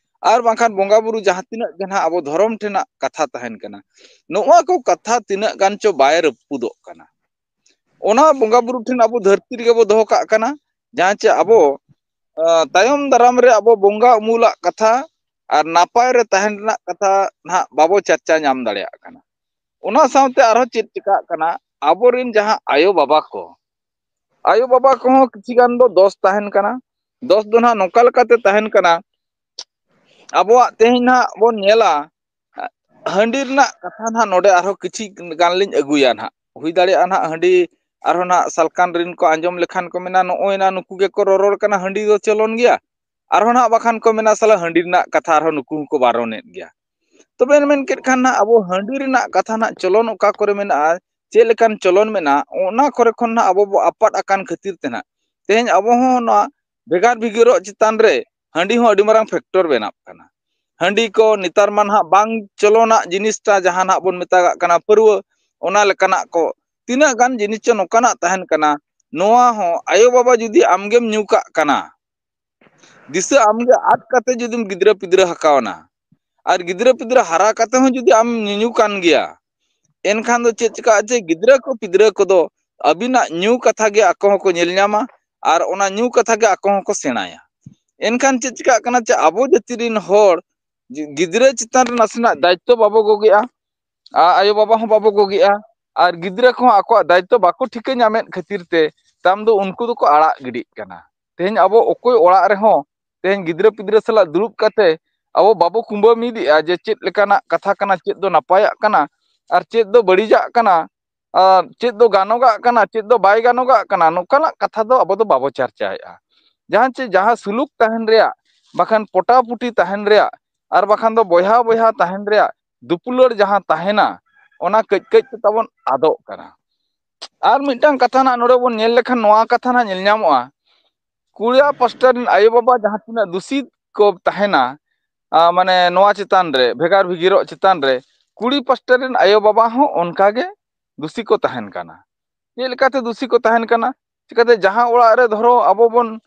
ᱟᱨ ᱵᱟᱝᱠᱷᱟᱱ ᱵᱚᱸᱜᱟ ᱵᱩᱨᱩ ᱡᱟᱦᱟᱸ ᱛᱤᱱᱟᱹᱜ ᱜᱮ ᱱᱟᱦᱟᱜ ᱟᱵᱚ ᱫᱷᱚᱨᱚᱢ ᱴᱷᱮᱱᱟᱜ ᱠᱟᱛᱷᱟ ᱛᱟᱦᱮᱱ ᱠᱟᱱᱟ, ᱱᱚᱜᱼᱟ ᱠᱚ ᱠᱟᱛᱷᱟ ᱛᱤᱱᱟᱹᱜ ᱜᱟᱱ ᱪᱚ ᱵᱟᱭ ᱨᱟᱹᱯᱩᱫᱚᱜ ᱠᱟᱱᱟ᱾ ᱚᱱᱟ ᱵᱚᱸᱜᱟ ᱵᱩᱨᱩ ᱴᱷᱮᱱ ᱟᱵᱚ ᱫᱷᱟᱹᱨᱛᱤ ᱨᱮᱜᱮ ᱵᱚ ᱫᱚᱦᱚ ᱠᱟᱜ ᱠᱟᱱᱟ, ᱡᱟᱦᱟᱸ ᱪᱮ ᱟᱵᱚ, ᱟᱸ, ᱛᱟᱭᱚᱢ ᱫᱟᱨᱟᱢ ᱨᱮ ᱟᱵᱚ ᱵᱚᱸᱜᱟ ᱩᱢᱩᱞᱟᱜ ᱠᱟᱛᱷᱟ ᱟᱨ ᱱᱟᱯᱟᱭ ᱨᱮ ᱛᱟᱦᱮᱱ ᱨᱮᱱᱟᱜ ᱠᱟᱛᱷᱟ ᱱᱟᱦᱟᱜ ᱵᱟᱵᱚ ᱪᱟᱨᱪᱟ ᱧᱟᱢ ᱫᱟᱲᱮᱭᱟᱜ ᱠᱟᱱᱟ᱾ ᱚᱱᱟ ᱥᱟᱶᱛᱮ ᱟᱨᱦᱚᱸ ᱪᱮᱫ ᱪᱤᱠᱟᱹᱜ ᱠᱟᱱᱟ, ᱟᱵᱚᱨᱮᱱ ᱡᱟᱦᱟᱸ ᱟᱭᱳ ᱵᱟᱵᱟ ᱠᱚ, ᱟᱭᱳ ᱵᱟᱵᱟ ᱠᱚᱦᱚᱸ ᱠᱤᱪᱷᱤ ᱜᱟᱱ ᱫᱚ ᱫᱚᱥ ᱛᱟᱦᱮᱱ ᱠᱟᱱᱟ᱾ ᱫᱚᱥ ᱫᱚ ᱱᱟᱦᱟᱜ ᱱᱚᱝᱠᱟ ᱞᱮᱠᱟᱛᱮ ᱛᱟᱦᱮᱱ ᱠᱟᱱᱟ, ᱟᱵᱚᱣᱟᱜ ᱛᱮᱦᱮᱧ ᱱᱟᱦᱟᱜ ᱵᱚᱱ ᱧᱮᱞᱟ, ᱦᱟᱺᱰᱤ ᱨᱮᱱᱟᱜ ᱠᱟᱛᱷᱟ ᱱᱟᱦᱟᱜ ᱱᱚᱰᱮ ᱟᱨᱦᱚᱸ ᱠᱤᱪᱷᱤ ᱜᱟᱱ ᱞᱤᱧ ᱟᱹᱜᱩᱭᱟ ᱱᱟᱦᱟᱜ᱾ ᱦᱩᱭ ᱫᱟᱲᱮᱭᱟᱜᱼᱟ ᱱᱟᱦᱟᱜ ᱦᱟᱺᱰᱤ ᱟᱨᱦᱚᱸ ᱱᱟᱦᱟᱜ ᱥᱟᱞᱠᱟᱱ ᱨᱮᱱ ᱠᱚ ᱟᱸᱡᱚᱢ ᱞᱮᱠᱷᱟᱱ ᱠᱚ ᱢᱮᱱᱟ, "ᱱᱚᱜᱼᱚᱭ ᱱᱟ ᱱᱩᱠᱩ ᱜᱮᱠᱚ ᱨᱚᱨᱚᱲ ᱠᱟᱱᱟ, ᱦᱟᱺᱰᱤ ᱫᱚ ᱪᱚᱞᱚᱱ ᱜᱮᱭᱟ᱾" ᱟᱨᱦᱚᱸ ᱱᱟᱦᱟᱜ ᱵᱟᱠᱷᱟᱱ ᱠᱚ ᱢᱮᱱᱟ, "ᱥᱟᱞᱟ ᱦᱟᱺᱰᱤ ᱨᱮᱱᱟᱜ ᱠᱟᱛᱷᱟ ᱟᱨᱦᱚᱸ ᱱᱩᱠᱩ ᱦᱚᱸᱠᱚ ᱵᱟᱨᱚᱱᱮᱫ ᱜᱮᱭᱟ᱾" ᱛᱚᱵᱮ ᱢᱮᱱ ᱠᱮᱫ ᱠᱷᱟᱱ ᱱᱟᱦᱟᱜ ᱟᱵᱚ ᱦᱟᱺᱰᱤ ᱨᱮᱱᱟᱜ ᱠᱟᱛᱷᱟ ᱱᱟᱦᱟᱜ ᱪᱚᱞᱚᱱ ᱚᱠᱟ ᱠᱚᱨᱮ ᱢᱮᱱᱟᱜᱼᱟ, ᱪᱮᱫ ᱞᱮᱠᱟᱱ ᱪᱚᱞᱚᱱ ᱢᱮᱱᱟᱜᱼᱟ, ᱚᱱᱟ ᱠᱚᱨᱮ ᱠᱷᱚᱱ ᱱᱟᱦᱟᱜ ᱟᱵᱚ ᱵᱚ ᱟᱯᱟᱫ ᱟᱠᱟᱱ ᱠᱷᱟᱹᱛᱤᱨ ᱛᱮ ᱱᱟᱦᱟᱜ ᱛᱮᱦᱮᱧ ᱟᱵᱚ ᱦᱚᱸ ᱱᱚᱣᱟ ᱵᱷᱮᱜᱟᱨ ᱵᱷᱤᱜᱟᱹᱨᱚᱜ ᱪᱮᱛᱟᱱ ᱨᱮ ᱦᱟᱺᱰᱤ ᱦᱚᱸ ᱟᱹᱰᱤ ᱢᱟᱨᱟᱝ factor ᱵᱮᱱᱟᱜ ᱠᱟᱱᱟ᱾ ᱦᱟᱺᱰᱤ ᱠᱚ ᱱᱮᱛᱟᱨ ᱢᱟ ᱱᱟᱦᱟᱜ ᱵᱟᱝ ᱪᱚᱞᱚᱱᱟᱜ ᱡᱤᱱᱤᱥᱴᱟ ᱡᱟᱦᱟᱸ ᱱᱟᱦᱟᱜ ᱵᱚᱱ ᱢᱮᱛᱟᱜᱟᱜ ᱠᱟᱱᱟ ᱯᱟᱹᱨᱣᱟᱹ, ᱚᱱᱟ ᱞᱮᱠᱟᱱᱟᱜ ᱠᱚ ᱛᱤᱱᱟᱹᱜ ᱜᱟᱱ ᱡᱤᱱᱤᱥ ᱪᱚ ᱱᱚᱝᱠᱟᱱᱟᱜ ᱛᱟᱦᱮᱱ ᱠᱟᱱᱟ᱾ ᱱᱚᱣᱟ ᱦᱚᱸ ᱟᱭᱳ ᱵᱟᱵᱟ ᱡᱩᱫᱤ ᱟᱢᱜᱮᱢ ᱧᱩ ᱠᱟᱜ ᱠᱟᱱᱟ, ᱫᱤᱥᱟᱹ ᱟᱢᱜᱮ ᱟᱫ ᱠᱟᱛᱮ ᱡᱩᱫᱤᱢ ᱜᱤᱫᱽᱨᱟᱹ ᱯᱤᱫᱽᱨᱟᱹ ᱦᱟᱠᱟᱣᱱᱟ, ᱟᱨ ᱜᱤᱫᱽᱨᱟᱹ ᱯᱤᱫᱽᱨᱟᱹ ᱦᱟᱨᱟ ᱠᱟᱛᱮ ᱦᱚᱸ ᱡᱩᱫᱤ ᱟᱢ ᱧᱩᱧᱩ ᱠᱟᱱ ᱜᱮᱭᱟ, ᱮᱱᱠᱷᱟᱱ ᱫᱚ ᱪᱮᱫ ᱪᱤᱠᱟᱹᱜᱼᱟ ᱡᱮ ᱜᱤᱫᱽᱨᱟᱹ ᱠᱚ ᱯᱤᱫᱽᱨᱟᱹ ᱠᱚᱫᱚ ᱟᱹᱵᱤᱱᱟᱜ ᱧᱩ ᱠᱟᱛᱷᱟ ᱜᱮ ᱟᱠᱚ ᱦᱚᱸᱠᱚ ᱧᱮᱞ ᱧᱟᱢᱟ, ᱟᱨ ᱚᱱᱟ ᱧᱩ ᱠᱟᱛᱷᱟ ᱜᱮ ᱟᱠᱚ ᱦᱚᱸᱠᱚ ᱥᱮᱬᱟᱭᱟ᱾ ᱮᱱᱠᱷᱟᱱ ᱪᱮᱫ ᱪᱤᱠᱟᱹᱜ ᱠᱟᱱᱟ ᱡᱮ ᱟᱵᱚ ᱡᱟᱹᱛᱤ ᱨᱮᱱ ᱦᱚᱲ ᱜᱤ-, ᱜᱤᱫᱽᱨᱟᱹ ᱪᱮᱛᱟᱱ ᱨᱮ ᱱᱟᱥᱮᱱᱟᱜ ᱫᱟᱭᱤᱛᱛᱚ ᱵᱟᱵᱚ ᱜᱚᱜᱮᱜᱼᱟ, ᱟ-, ᱟᱭᱳ ᱵᱟᱵᱟ ᱦᱚᱸ ᱵᱟᱵᱚ ᱜᱚᱜᱮᱜᱼᱟ, ᱟᱨ ᱜᱤᱫᱽᱨᱟᱹ ᱠᱚᱦᱚᱸ ᱟᱠᱚᱣᱟᱜ ᱫᱟᱭᱤᱛᱛᱚ ᱵᱟᱠᱚ ᱴᱷᱤᱠᱟᱹ ᱧᱟᱢᱮᱫ ᱠᱷᱟᱹᱛᱤᱨ ᱛᱮ ᱛᱟᱭᱚᱢ ᱫᱚ ᱩᱱᱠᱩ ᱫᱚᱠᱚ ᱟᱲᱟᱜ ᱜᱤᱰᱤᱜ ᱠᱟᱱᱟ᱾ ᱛᱮᱦᱮᱧ ᱟᱵᱚ ᱚᱠᱚᱭ ᱚᱲᱟᱜ ᱨᱮᱦᱚᱸ ᱛᱮᱦᱮᱧ ᱜᱤᱫᱽᱨᱟᱹ ᱯᱤᱫᱽᱨᱟᱹ ᱥᱟᱞᱟᱜ ᱫᱩᱲᱩᱵ ᱠᱟᱛᱮ ᱟᱵᱚ ᱵᱟᱵᱚ ᱠᱩᱢᱵᱟᱹ ᱢᱤᱫᱮᱜᱼᱟ ᱡᱮ ᱪᱮᱫ ᱞᱮᱠᱟᱱᱟᱜ ᱠᱟᱛᱷᱟ ᱠᱟᱱᱟ, ᱪᱮᱫ ᱫᱚ ᱱᱟᱯᱟᱭᱟᱜ ᱠᱟᱱᱟ ᱟᱨ ᱪᱮᱫ ᱫᱚ ᱵᱟᱹᱲᱤᱡᱟᱜ ᱠᱟᱱᱟ, ᱟᱨ ᱪᱮᱫ ᱫᱚ ᱜᱟᱱᱚᱜᱟᱜ ᱠᱟᱱᱟ, ᱪᱮᱫ ᱫᱚ ᱵᱟᱭ ᱜᱟᱱᱚᱜᱟᱜ ᱠᱟᱱᱟ, ᱱᱚᱝᱠᱟᱱᱟᱜ ᱠᱟᱛᱷᱟ ᱫᱚ ᱟᱵᱚ ᱫᱚ ᱵᱟᱵᱚ ᱪᱟᱨᱪᱟᱭᱮᱫᱼᱟ᱾ ᱡᱟᱦᱟᱸ ᱪᱮ ᱡᱟᱦᱟᱸ ᱥᱩᱞᱩᱠ ᱛᱟᱦᱮᱱ ᱨᱮᱭᱟᱜ, ᱵᱟᱠᱷᱟᱱ ᱯᱚᱴᱟᱯᱩᱴᱤ ᱛᱟᱦᱮᱱ ᱨᱮᱭᱟᱜ, ᱟᱨ ᱵᱟᱠᱷᱟᱱ ᱫᱚ ᱵᱚᱭᱦᱟ ᱵᱚᱭᱦᱟ ᱛᱟᱦᱮᱱ ᱨᱮᱭᱟᱜ, ᱫᱩᱯᱩᱞᱟᱹᱲ ᱡᱟᱦᱟᱸ ᱛᱟᱦᱮᱱᱟ, ᱚᱱᱟ ᱠᱟᱹᱡ ᱠᱟᱹᱡ ᱛᱮ ᱛᱟᱵᱚᱱ ᱟᱫᱚᱜ ᱠᱟᱱᱟ᱾ ᱟᱨ ᱢᱤᱫᱴᱟᱝ ᱠᱟᱛᱷᱟ ᱱᱟᱜ ᱱᱚᱰᱮ ᱵᱚᱱ ᱧᱮᱞ ᱞᱮᱠᱷᱟᱱ ᱱᱚᱣᱟ ᱠᱟᱛᱷᱟ ᱱᱟᱜ ᱧᱮᱞ ᱧᱟᱢᱚᱜᱼᱟ, ᱠᱩᱲᱤᱭᱟ ᱯᱟᱥᱴᱟ ᱨᱮᱱ ᱟᱭᱳᱼᱵᱟᱵᱟ ᱡᱟᱦᱟᱸ ᱛᱤᱱᱟᱹᱜ ᱫᱩᱥᱤ ᱠᱚ ᱛᱟᱦᱮᱱᱟ, ᱟ, ᱢᱟᱱᱮ ᱱᱚᱣᱟ ᱪᱮᱛᱟᱱ ᱨᱮ, ᱵᱷᱮᱜᱟᱨ ᱵᱷᱤᱜᱤᱨᱚᱜ ᱪᱮᱛᱟᱱ ᱨᱮ, ᱠᱩᱲᱤ ᱯᱟᱥᱴᱟ ᱨᱮᱱ ᱟᱭᱳᱼᱵᱟᱵᱟ ᱦᱚᱸ ᱚᱱᱠᱟ ᱜᱮ ᱫᱩᱥᱤ ᱠᱚ ᱛᱟᱦᱮᱱ ᱠᱟᱱᱟ᱾ ᱪᱮᱫ ᱞᱮᱠᱟᱛᱮ ᱫᱩᱥᱤ ᱠᱚ ᱛᱟᱦᱮᱱ ᱠᱟᱱᱟ? ᱪᱤᱠᱟᱹᱛᱮ ᱡᱟᱦᱟᱸ ᱚᱲᱟᱜ ᱨᱮ ᱫᱷᱚᱨᱚ ᱟᱵᱚ ᱵᱚᱱ,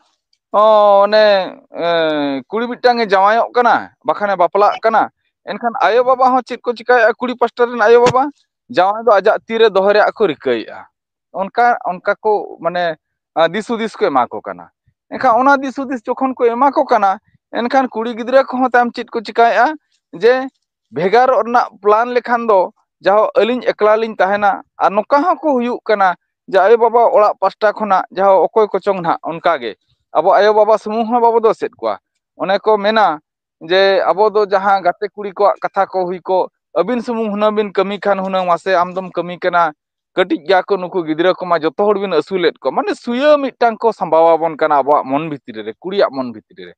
ᱚ, ᱚᱱᱮ, ᱮ, ᱠᱩᱲᱤ ᱢᱤᱫᱴᱟᱝ ᱮ ᱡᱟᱶᱟᱭᱚᱜ ᱠᱟᱱᱟ, ᱵᱟᱠᱷᱟᱱ ᱮ ᱵᱟᱯᱞᱟᱜ ᱠᱟᱱᱟ, ᱮᱱᱠᱷᱟᱱ ᱟᱭᱳᱼᱵᱟᱵᱟ ᱦᱚᱸ ᱪᱮᱫ ᱠᱚ ᱪᱤᱠᱟᱹᱭᱮᱫᱼᱟ? ᱠᱩᱲᱤ ᱯᱟᱥᱴᱟ ᱨᱮᱱ ᱟᱭᱳᱼᱵᱟᱵᱟ ᱡᱟᱶᱟᱭ ᱫᱚ ᱟᱡᱟᱜ ᱛᱤᱨᱮ ᱫᱚᱦᱚ ᱨᱮᱭᱟᱜ ᱠᱚ ᱨᱤᱠᱟᱹᱭᱮᱫᱼᱟ᱾ ᱚᱱᱠᱟ, ᱚᱱᱠᱟ ᱠᱚ, ᱢᱟᱱᱮ, ᱟ, ᱫᱤᱥ ᱦᱩᱫᱤᱥ ᱠᱚ ᱮᱢᱟ ᱠᱚ ᱠᱟᱱᱟ᱾ ᱮᱱᱠᱷᱟᱱ ᱚᱱᱟ ᱫᱤᱥ ᱦᱩᱫᱤᱥ ᱡᱚᱠᱷᱚᱱ ᱠᱚ ᱮᱢᱟ ᱠᱚ ᱠᱟᱱᱟ, ᱮᱱᱠᱷᱟᱱ ᱠᱩᱲᱤ ᱜᱤᱫᱽᱨᱟᱹ ᱠᱚᱦᱚᱸ ᱛᱟᱭᱚᱢ ᱪᱮᱫ ᱠᱚ ᱪᱤᱠᱟᱹᱭᱮᱫᱼᱟ? ᱡᱮ ᱵᱷᱮᱜᱟᱨᱚᱜ ᱨᱮᱱᱟᱜ ᱯᱞᱟᱱ ᱞᱮᱠᱷᱟᱱ ᱫᱚ ᱡᱟᱦᱳ ᱟᱹᱞᱤᱧ ᱮᱠᱞᱟ ᱞᱤᱧ ᱛᱟᱦᱮᱱᱟ᱾ ᱟᱨ ᱱᱚᱝᱠᱟ ᱦᱚᱸᱠᱚ ᱦᱩᱭᱩᱜ ᱠᱟᱱᱟ ᱡᱮ ᱟᱭᱳᱼᱵᱟᱵᱟ ᱚᱲᱟᱜ ᱯᱟᱥᱴᱟ ᱠᱷᱚᱱᱟᱜ ᱡᱟᱦᱳ ᱚᱠᱚᱭ ᱠᱚᱪᱚᱝ ᱱᱟᱦᱟᱜ ᱚᱱᱠᱟ ᱜᱮ, ᱟᱵᱚ ᱟᱭᱳᱼᱵᱟᱵᱟ ᱥᱩᱢᱩᱝ ᱦᱚᱸ ᱵᱟᱵᱚ ᱫᱳᱥᱮᱫ ᱠᱚᱣᱟ᱾ ᱚᱱᱮ ᱠᱚ ᱢᱮᱱᱟ ᱡᱮ ᱟᱵᱚ ᱫᱚ ᱡᱟᱦᱟᱸ ᱜᱟᱛᱮ ᱠᱩᱲᱤ ᱠᱚᱣᱟᱜ ᱠᱟᱛᱷᱟ ᱠᱚ ᱦᱩᱭ ᱠᱚᱜ, ᱟᱹᱵᱤᱱ ᱥᱩᱢᱩᱝ ᱦᱩᱱᱟᱹᱝ ᱵᱤᱱ ᱠᱟᱹᱢᱤ ᱠᱷᱟᱱ ᱦᱩᱱᱟᱹᱝ ᱢᱟᱥᱮ ᱟᱢ ᱫᱚᱢ ᱠᱟᱹᱢᱤ ᱠᱟᱱᱟ, ᱠᱟᱹᱴᱤᱡ ᱜᱮᱭᱟ ᱠᱚ ᱱᱩᱠᱩ ᱜᱤᱫᱽᱨᱟᱹ ᱠᱚᱢᱟ, ᱡᱚᱛᱚ ᱦᱚᱲ ᱵᱤᱱ ᱟᱹᱥᱩᱞᱮᱫ ᱠᱚᱣᱟ, ᱢᱟᱱᱮ ᱥᱩᱭᱟᱹ ᱢᱤᱫᱴᱟᱝ ᱠᱚ ᱥᱟᱢᱵᱟᱣ ᱟᱵᱚᱱ ᱠᱟᱱᱟ ᱟᱵᱚᱣᱟᱜ ᱢᱚᱱ ᱵᱷᱤᱛᱨᱤ ᱨᱮ, ᱠᱩᱲᱤᱭᱟᱜ ᱢᱚᱱ ᱵᱷᱤᱛᱨᱤ ᱨᱮ᱾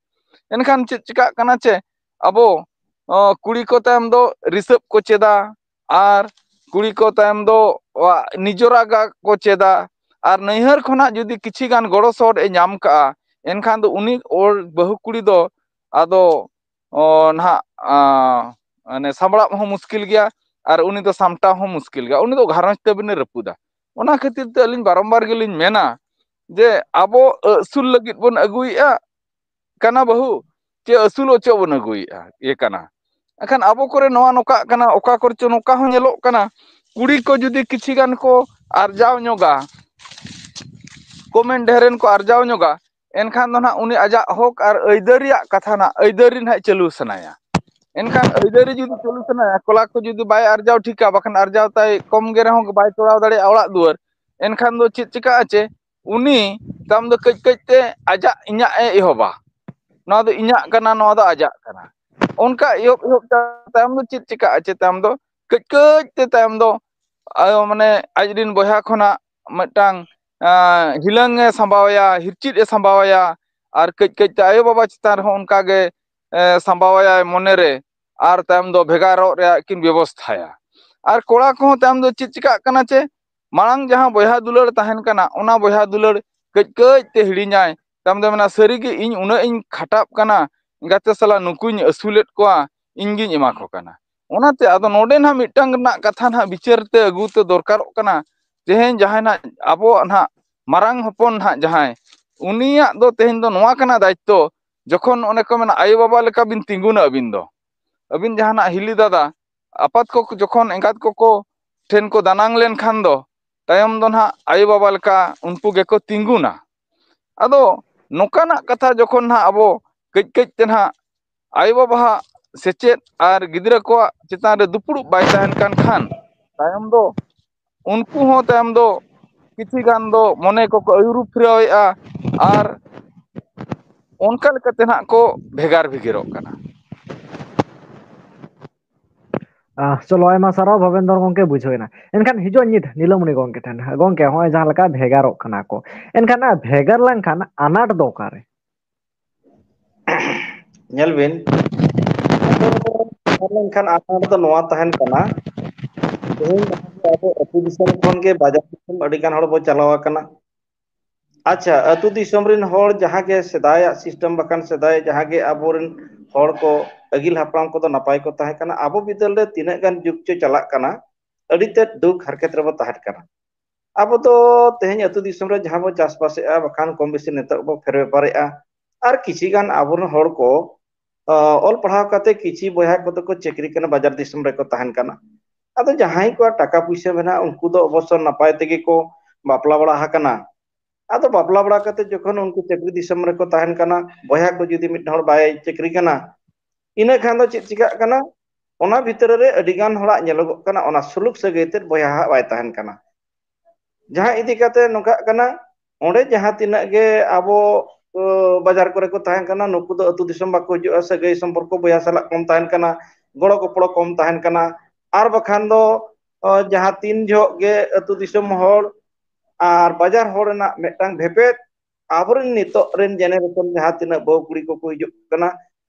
ᱮᱱᱠᱷᱟᱱ ᱪᱮᱫ ᱪᱤᱠᱟᱹᱜ ᱠᱟᱱᱟ ᱪᱮ, ᱟᱵᱚ, ᱚ, ᱠᱩᱲᱤ ᱠᱚ ᱛᱟᱭᱚᱢ ᱫᱚ ᱨᱤᱥᱟᱹᱵ ᱠᱚ ᱪᱮᱫᱟ, ᱟᱨ ᱠᱩᱲᱤ ᱠᱚ ᱛᱟᱭᱚᱢ ᱫᱚ, ᱚ, ᱱᱤᱡᱚᱨᱟᱜ ᱜᱟ ᱠᱚ ᱪᱮᱫᱟ, ᱟᱨ ᱱᱟᱹᱭᱦᱟᱹᱨ ᱠᱷᱚᱱᱟᱜ ᱡᱩᱫᱤ ᱠᱤᱪᱷᱤ ᱜᱟᱱ ᱜᱚᱲᱚ ᱥᱚᱦᱚᱫ ᱮ ᱧᱟᱢ ᱠᱟᱜᱼᱟ, ᱮᱱᱠᱷᱟᱱ ᱫᱚ ᱩᱱᱤ ᱚᱲ-, ᱵᱟᱹᱦᱩ ᱠᱩᱲᱤ ᱫᱚ ᱟᱫᱚ, ᱚ, ᱱᱟᱦᱟᱜ, ᱟ, ᱢᱟᱱᱮ ᱥᱟᱢᱵᱲᱟᱣ ᱦᱚᱸ ᱢᱩᱥᱠᱤᱞ ᱜᱮᱭᱟ, ᱟᱨ ᱩᱱᱤ ᱫᱚ ᱥᱟᱢᱴᱟᱣ ᱦᱚᱸ ᱢᱩᱥᱠᱤᱞ ᱜᱮᱭᱟ, ᱩᱱᱤ ᱫᱚ ᱜᱷᱟᱨᱚᱸᱡᱽ ᱛᱟᱹᱵᱤᱱᱮ ᱨᱟᱹᱯᱩᱫᱟ᱾ ᱚᱱᱟ ᱠᱷᱟᱹᱛᱤᱨ ᱛᱮ ᱟᱹᱞᱤᱧ ᱵᱟᱨᱚᱢᱵᱟᱨ ᱜᱮᱞᱤᱧ ᱢᱮᱱᱟ ᱡᱮ ᱟᱵᱚ ᱟᱹᱥᱩᱞ ᱞᱟᱹᱜᱤᱫ ᱵᱚᱱ ᱟᱹᱜᱩᱭᱮᱫᱼᱟ ᱠᱟᱱᱟ ᱵᱟᱹᱦᱩ, ᱪᱮ ᱟᱹᱥᱩᱞ ᱚᱪᱚᱜ ᱵᱚᱱ ᱟᱹᱜᱩᱭᱮᱫᱼᱟ, ᱤᱭᱟᱹ ᱠᱟᱱᱟ᱾ ᱮᱱᱠᱷᱟᱱ ᱟᱵᱚ ᱠᱚᱨᱮ ᱱᱚᱣᱟ ᱱᱚᱝᱠᱟᱜ ᱠᱟᱱᱟ, ᱚᱠᱟ ᱠᱚᱨᱮ ᱪᱚ ᱱᱚᱝᱠᱟ ᱦᱚᱸ ᱧᱮᱞᱚᱜ ᱠᱟᱱᱟ, ᱠᱩᱲᱤ ᱠᱚ ᱡᱩᱫᱤ ᱠᱤᱪᱷᱤ ᱜᱟᱱ ᱠᱚ ᱟᱨᱡᱟᱣ ᱧᱚᱜᱟ, ᱠᱚᱢᱮᱱ ᱰᱷᱮᱨᱮᱱ ᱠᱚ ᱟᱨᱡᱟᱣ ᱧᱚᱜᱟ, ᱮᱱᱠᱷᱟᱱ ᱫᱚ ᱱᱟᱦᱟᱜ ᱩᱱᱤ ᱟᱡᱟᱜ ᱦᱚᱠ ᱟᱨ ᱟᱹᱭᱫᱟᱹᱨᱤᱭᱟᱜ ᱠᱟᱛᱷᱟ ᱱᱟᱦᱟᱜ ᱟᱹᱭᱫᱟᱹᱨᱤ ᱱᱟᱦᱟᱜ ᱪᱟᱹᱞᱩ ᱥᱟᱱᱟᱭᱟ᱾ ᱮᱱᱠᱷᱟᱱ ᱟᱹᱭᱫᱟᱹᱨᱤ ᱡᱩᱫᱤ ᱪᱟᱹᱞᱩ ᱥᱟᱱᱟᱭᱟ, ᱠᱚᱲᱟ ᱠᱚ ᱡᱩᱫᱤ ᱵᱟᱭ ᱟᱨᱡᱟᱣ ᱴᱷᱤᱠᱟ, ᱵᱟᱠᱷᱟᱱ ᱟᱨᱡᱟᱣ ᱛᱟᱭ ᱠᱚᱢ ᱜᱮ ᱨᱮᱦᱚᱸ ᱵᱟᱭ ᱛᱚᱲᱟᱣ ᱫᱟᱲᱮᱭᱟᱜᱼᱟ ᱚᱲᱟᱜ ᱫᱩᱣᱟᱹᱨ, ᱮᱱᱠᱷᱟᱱ ᱫᱚ ᱪᱮᱫ ᱪᱤᱠᱟᱹᱜᱼᱟ ᱪᱮ, ᱩᱱᱤ ᱛᱟᱭᱚᱢ ᱫᱚ ᱠᱟᱹᱡ ᱠᱟᱹᱡ ᱛᱮ ᱟᱡᱟᱜ ᱤᱧᱟᱜ ᱮ ᱮᱦᱚᱵᱟ᱾ ᱱᱚᱣᱟ ᱫᱚ ᱤᱧᱟᱹᱜ ᱠᱟᱱᱟ, ᱱᱚᱣᱟ ᱫᱚ ᱟᱡᱟᱜ ᱠᱟᱱᱟ᱾ ᱚᱱᱠᱟ ᱮᱦᱚᱵ ᱮᱦᱚᱵ ᱛᱮ ᱛᱟᱭᱚᱢ ᱫᱚ ᱪᱮᱫ ᱪᱤᱠᱟᱹᱜᱼᱟ, ᱪᱮ ᱛᱟᱭᱚᱢ ᱫᱚ ᱠᱟᱹᱡ ᱠᱟᱹᱡ ᱛᱮ ᱛᱟᱭᱚᱢ ᱫᱚ ᱟᱭᱳ, ᱢᱟᱱᱮ, ᱟᱡ ᱨᱮᱱ ᱵᱚᱭᱦᱟ ᱠᱷᱚᱱᱟᱜ ᱢᱤᱫᱴᱟᱝ, ᱟᱸ, ᱦᱤᱞᱟᱹᱝ ᱮ ᱥᱟᱢᱵᱟᱣᱟᱭᱟ, ᱦᱤᱨᱪᱤᱫ ᱮ ᱥᱟᱢᱵᱟᱣᱟᱭᱟ, ᱟᱨ ᱠᱟᱹᱡ ᱠᱟᱹᱡ ᱛᱮ ᱟᱭᱳ ᱵᱟᱵᱟ ᱪᱮᱛᱟᱱ ᱨᱮᱦᱚᱸ ᱚᱱᱠᱟ ᱜᱮ, ᱮ, ᱥᱟᱢᱵᱟᱣᱟᱭᱟᱭ ᱢᱚᱱᱮ ᱨᱮ, ᱟᱨ ᱛᱟᱭᱚᱢ ᱫᱚ ᱵᱷᱮᱜᱟᱨᱚᱜ ᱨᱮᱭᱟᱜ ᱠᱤᱱ ᱵᱮᱵᱚᱥᱛᱷᱟᱭᱟ᱾ ᱟᱨ ᱠᱚᱲᱟ ᱠᱚᱦᱚᱸ ᱛᱟᱭᱚᱢ ᱫᱚ ᱪᱮᱫ ᱪᱤᱠᱟᱹᱜ ᱠᱟᱱᱟ, ᱪᱮ ᱢᱟᱲᱟᱝ ᱡᱟᱦᱟᱸ ᱵᱚᱭᱦᱟ ᱫᱩᱞᱟᱹᱲ ᱛᱟᱦᱮᱱ ᱠᱟᱱᱟ, ᱚᱱᱟ ᱵᱚᱭᱦᱟ ᱫᱩᱞᱟᱹᱲ ᱠᱟᱹᱡ ᱠᱟᱹᱡ ᱛᱮ ᱦᱤᱲᱤᱧᱟᱭ᱾ ᱛᱟᱭᱚᱢ ᱫᱚ ᱢᱮᱱᱟ, "ᱥᱟᱹᱨᱤᱜᱮ ᱤᱧ ᱩᱱᱟᱹᱜ ᱤᱧ ᱠᱷᱟᱴᱟᱜ ᱠᱟᱱᱟ, ᱜᱟᱛᱮ ᱥᱟᱞᱟᱜ ᱱᱩᱠᱩᱧ ᱟᱹᱥᱩᱞᱮᱫ ᱠᱚᱣᱟ, ᱤᱧ ᱜᱤᱧ ᱮᱢᱟ ᱠᱚ ᱠᱟᱱᱟ᱾" ᱚᱱᱟᱛᱮ ᱟᱫᱚ ᱱᱚᱰᱮ ᱱᱟᱦᱟᱜ ᱢᱤᱫᱴᱟᱝ ᱨᱮᱱᱟᱜ ᱠᱟᱛᱷᱟ ᱱᱟᱦᱟᱜ ᱵᱤᱪᱟᱹᱨ ᱛᱮ ᱟᱹᱜᱩ ᱛᱮ ᱫᱚᱨᱠᱟᱨᱚᱜ ᱠᱟᱱᱟ᱾ ᱛᱮᱦᱮᱧ ᱡᱟᱦᱟᱸᱭ ᱱᱟᱦᱟᱜ ᱟᱵᱚᱣᱟᱜ ᱱᱟᱦᱟᱜ ᱢᱟᱨᱟᱝ ᱦᱚᱯᱚᱱ ᱱᱟᱦᱟᱜ ᱡᱟᱦᱟᱸᱭ, ᱩᱱᱤᱭᱟᱜ ᱫᱚ ᱛᱮᱦᱮᱧ ᱫᱚ ᱱᱚᱣᱟ ᱠᱟᱱᱟ ᱫᱟᱭᱤᱛᱛᱚ, ᱡᱚᱠᱷᱚᱱ ᱚᱱᱮ ᱠᱚ ᱢᱮᱱᱟ ᱟᱭᱳ ᱵᱟᱵᱟ ᱞᱮᱠᱟ ᱵᱤᱱ ᱛᱤᱸᱜᱩᱱᱟ ᱟᱹᱵᱤᱱ ᱫᱚ, ᱟᱹᱵᱤᱱ ᱡᱟᱦᱟᱱᱟᱜ ᱦᱤᱞᱤ ᱫᱟᱫᱟ ᱟᱯᱟᱛ ᱠᱚ ᱡᱚᱠᱷᱚᱱ ᱮᱸᱜᱟᱛ ᱠᱚᱠᱚ ᱴᱷᱮᱱ ᱠᱚ ᱫᱟᱱᱟᱝ ᱞᱮᱱᱠᱷᱟᱱ ᱫᱚ, ᱛᱟᱭᱚᱢ ᱫᱚ ᱱᱟᱦᱟᱜ ᱟᱭᱳ ᱵᱟᱵᱟ ᱞᱮᱠᱟ ᱩᱱᱠᱩ ᱜᱮᱠᱚ ᱛᱤᱸᱜᱩᱱᱟ᱾ ᱟᱫᱚ ᱱᱚᱝᱠᱟᱱᱟᱜ ᱠᱟᱛᱷᱟ ᱡᱚᱠᱷᱚᱱ ᱱᱟᱦᱟᱜ ᱟᱵᱚ ᱠᱟᱹᱡ ᱠᱟᱹᱡ ᱛᱮ ᱱᱟᱦᱟᱜ ᱟᱭᱳ ᱵᱟᱵᱟᱣᱟᱜ ᱥᱮᱪᱮᱫ ᱟᱨ ᱜᱤᱫᱽᱨᱟᱹ ᱠᱚᱣᱟᱜ ᱪᱮᱛᱟᱱ ᱨᱮ ᱫᱩᱯᱲᱩᱵ ᱵᱟᱭ ᱛᱟᱦᱮᱱ ᱠᱟᱱ ᱠᱷᱟᱱ, ᱛᱟᱭᱚᱢ ᱫᱚ ᱩᱱᱠᱩ ᱦᱚᱸ ᱛᱟᱭᱚᱢ ᱫᱚ ᱠᱤᱪᱷᱤ ᱜᱟᱱ ᱫᱚ ᱢᱚᱱᱮ ᱠᱚᱠᱚ ᱟᱹᱨᱩ ᱯᱷᱮᱨᱟᱣᱮᱫᱼᱟ, ᱟᱨ ᱚᱱᱠᱟ ᱞᱮᱠᱟᱛᱮ ᱱᱟᱦᱟᱜ ᱠᱚ ᱵᱷᱮᱜᱟᱨ ᱵᱷᱤᱜᱟᱹᱨᱚᱜ ᱠᱟᱱᱟ᱾ ᱟᱦ, ᱪᱚᱞᱚ, ᱟᱭᱢᱟ ᱥᱟᱨᱦᱟᱣ ᱵᱷᱚᱵᱮᱱᱫᱚᱨ ᱜᱚᱝᱠᱮ, ᱵᱩᱡᱷᱟᱹᱣ ᱮᱱᱟ᱾ ᱮᱱᱠᱷᱟᱱ ᱦᱤᱡᱩᱜ ᱧᱤᱫ ᱱᱤᱞᱟᱢᱚᱱᱤ ᱜᱚᱝᱠᱮ ᱴᱷᱮᱱ᱾ ᱜᱚᱝᱠᱮ, ᱦᱚᱸᱜᱼᱚᱭ ᱡᱟᱦᱟᱸ ᱞᱮᱠᱟ ᱵᱷᱮᱜᱟᱨᱚᱜ ᱠᱟᱱᱟ ᱠᱚ, ᱮᱱᱠᱷᱟᱱ ᱚᱱᱟ ᱵᱷᱮᱜᱟᱨ ᱞᱮᱱᱠᱷᱟᱱ ᱟᱱᱟᱴ ᱫᱚ ᱚᱠᱟᱨᱮ? ᱧᱮᱞ ᱵᱤᱱ, ᱵᱷᱮᱜᱟᱨ ᱞᱮᱱᱠᱷᱟᱱ ᱟᱱᱟᱴ ᱫᱚ ᱱᱚᱣᱟ ᱛᱟᱦᱮᱱ ᱠᱟᱱᱟ, ᱛᱮᱦᱮᱧ ᱟᱵᱚ ᱟᱹᱛᱩ ᱫᱤᱥᱚᱢ ᱠᱷᱚᱱ ᱜᱮ ᱵᱟᱡᱟᱨ ᱫᱤᱥᱚᱢ ᱟᱹᱰᱤ ᱜᱟᱱ ᱦᱚᱲ ᱵᱚ ᱪᱟᱞᱟᱣ ᱟᱠᱟᱱᱟ᱾ ᱟᱪᱪᱷᱟ, ᱟᱹᱛᱩ ᱫᱤᱥᱚᱢ ᱨᱮᱱ ᱦᱚᱲ ᱡᱟᱦᱟᱸ ᱜᱮ ᱥᱮᱫᱟᱭᱟᱜ system ᱵᱟᱠᱷᱟᱱ ᱥᱮᱫᱟᱭ ᱡᱟᱦᱟᱸ ᱜᱮ ᱟᱵᱚᱨᱮᱱ ᱦᱚᱲ ᱠᱚ, ᱟᱹᱜᱤᱞ ᱦᱟᱯᱲᱟᱢ ᱠᱚᱫᱚ ᱱᱟᱯᱟᱭ ᱠᱚ ᱛᱟᱦᱮᱸ ᱠᱟᱱᱟ, ᱟᱵᱚ ᱵᱤᱫᱟᱹᱞ ᱨᱮ ᱛᱤᱱᱟᱹᱜ ᱜᱟᱱ ᱡᱩᱜᱽ ᱪᱚ ᱪᱟᱞᱟᱜ ᱠᱟᱱᱟ, ᱟᱹᱰᱤ ᱛᱮᱫ ᱫᱩᱠ ᱦᱟᱨᱠᱮᱛ ᱨᱮᱵᱚ ᱛᱟᱦᱮᱸ ᱠᱟᱱᱟ᱾ ᱟᱵᱚ ᱫᱚ ᱛᱮᱦᱮᱧ ᱟᱹᱛᱩ ᱫᱤᱥᱚᱢ ᱨᱮ ᱡᱟᱦᱟᱸ ᱵᱚ ᱪᱟᱥᱵᱟᱥᱮᱜᱼᱟ, ᱵᱟᱠᱷᱟᱱ ᱠᱚᱢ ᱵᱮᱥᱤ ᱱᱤᱛᱚᱜ ᱵᱚ ᱯᱷᱮᱨ ᱵᱮᱯᱟᱨᱮᱜᱼᱟ, ᱟᱨ ᱠᱤᱪᱷᱤ ᱜᱟᱱ ᱟᱵᱚᱨᱮᱱ ᱦᱚᱲ ᱠᱚ, ᱟ, ᱚᱞ ᱯᱟᱲᱦᱟᱣ ᱠᱟᱛᱮ ᱠᱤᱪᱷᱤ ᱵᱚᱭᱦᱟ ᱠᱚᱫᱚ ᱠᱚ ᱪᱟᱹᱠᱨᱤ ᱠᱟᱱᱟ, ᱵᱟᱡᱟᱨ ᱫᱤᱥᱚᱢ ᱨᱮᱠᱚ ᱛᱟᱦᱮᱱ ᱠᱟᱱᱟ᱾ ᱟᱫᱚ ᱡᱟᱦᱟᱸᱭ ᱠᱚᱣᱟᱜ ᱴᱟᱠᱟ ᱯᱩᱭᱥᱟᱹ ᱢᱮᱱᱟᱜᱼᱟ, ᱩᱱᱠᱩ ᱫᱚ ᱚᱵᱚᱥᱥᱚ ᱱᱟᱯᱟᱭ ᱛᱮᱜᱮ ᱠᱚ ᱵᱟᱯᱞᱟ ᱵᱟᱲᱟ ᱟᱠᱟᱱᱟ᱾ ᱟᱫᱚ ᱵᱟᱯᱞᱟ ᱵᱟᱲᱟ ᱠᱟᱛᱮ ᱡᱚᱠᱷᱚᱱ ᱩᱱᱠᱩ ᱪᱟᱹᱠᱨᱤ ᱫᱤᱥᱚᱢ ᱨᱮᱠᱚ ᱛᱟᱦᱮᱱ ᱠᱟᱱᱟ, ᱵᱚᱭᱦᱟ ᱠᱚ ᱡᱩᱫᱤ ᱢᱤᱫ ᱦᱚᱲ ᱵᱟᱭ ᱪᱟᱹᱠᱨᱤ ᱠᱟᱱᱟ, ᱤᱱᱟᱹ ᱠᱷᱟᱱ ᱫᱚ ᱪᱮᱫ ᱪᱤᱠᱟᱹᱜ ᱠᱟᱱᱟ? ᱚᱱᱟ ᱵᱷᱤᱛᱨᱤ ᱨᱮ ᱟᱹᱰᱤ ᱜᱟᱱ ᱦᱚᱲᱟᱜ ᱧᱮᱞᱚᱜᱚᱜ ᱠᱟᱱᱟ, ᱚᱱᱟ ᱥᱩᱞᱩᱠ ᱥᱟᱹᱜᱟᱹᱭ ᱛᱮᱫ ᱵᱚᱭᱦᱟ ᱦᱟᱜ ᱵᱟᱭ ᱛᱟᱦᱮᱱ ᱠᱟᱱᱟ᱾ ᱡᱟᱦᱟᱸ ᱤᱫᱤ ᱠᱟᱛᱮ ᱱᱚᱝᱠᱟᱜ ᱠᱟᱱᱟ, ᱚᱸᱰᱮ ᱡᱟᱦᱟᱸ ᱛᱤᱱᱟᱹᱜ ᱜᱮ ᱟᱵᱚ ᱵᱟᱡᱟᱨ ᱠᱚᱨᱮ ᱠᱚ ᱛᱟᱦᱮᱱ ᱠᱟᱱᱟ, ᱱᱩᱠᱩ ᱫᱚ ᱟᱹᱛᱩ ᱫᱤᱥᱚᱢ ᱵᱟᱠᱚ ᱦᱤᱡᱩᱜᱼᱟ, ᱥᱟᱹᱜᱟᱹᱭ ᱥᱚᱢᱯᱚᱨᱠᱚ ᱵᱚᱭᱦᱟ ᱥᱟᱞᱟᱜ ᱠᱚᱢ ᱛᱟᱦᱮᱱ ᱠᱟᱱᱟ, ᱜᱚᱲᱚ ᱜᱚᱯᱚᱲᱚ ᱠᱚᱢ ᱛᱟᱦᱮᱱ ᱠᱟᱱᱟ᱾ ᱟᱨ ᱵᱟᱠᱷᱟᱱ ᱫᱚ ᱡᱟᱦᱟᱸ ᱛᱤᱱ ᱡᱚᱦᱚᱜ ᱜᱮ ᱟᱹᱛᱩ ᱫᱤᱥᱚᱢ ᱦᱚᱲ ᱟᱨ ᱵᱟᱡᱟᱨ ᱦᱚᱲ ᱨᱮᱱᱟᱜ ᱢᱤᱫᱴᱟᱝ ᱵᱷᱮᱯᱮᱫ, ᱟᱵᱚᱨᱮᱱ ᱱᱤᱛᱚᱜ ᱨᱮᱱ ᱡᱮᱱᱟᱨᱮᱥᱚᱱ ᱡᱟᱦᱟᱸ ᱛᱤᱱᱟᱹᱜ ᱵᱟᱹᱦᱩ ᱠᱩᱲᱤ ᱠᱚᱠᱚ ᱦᱤᱡᱩᱜ ᱠᱟᱱᱟ,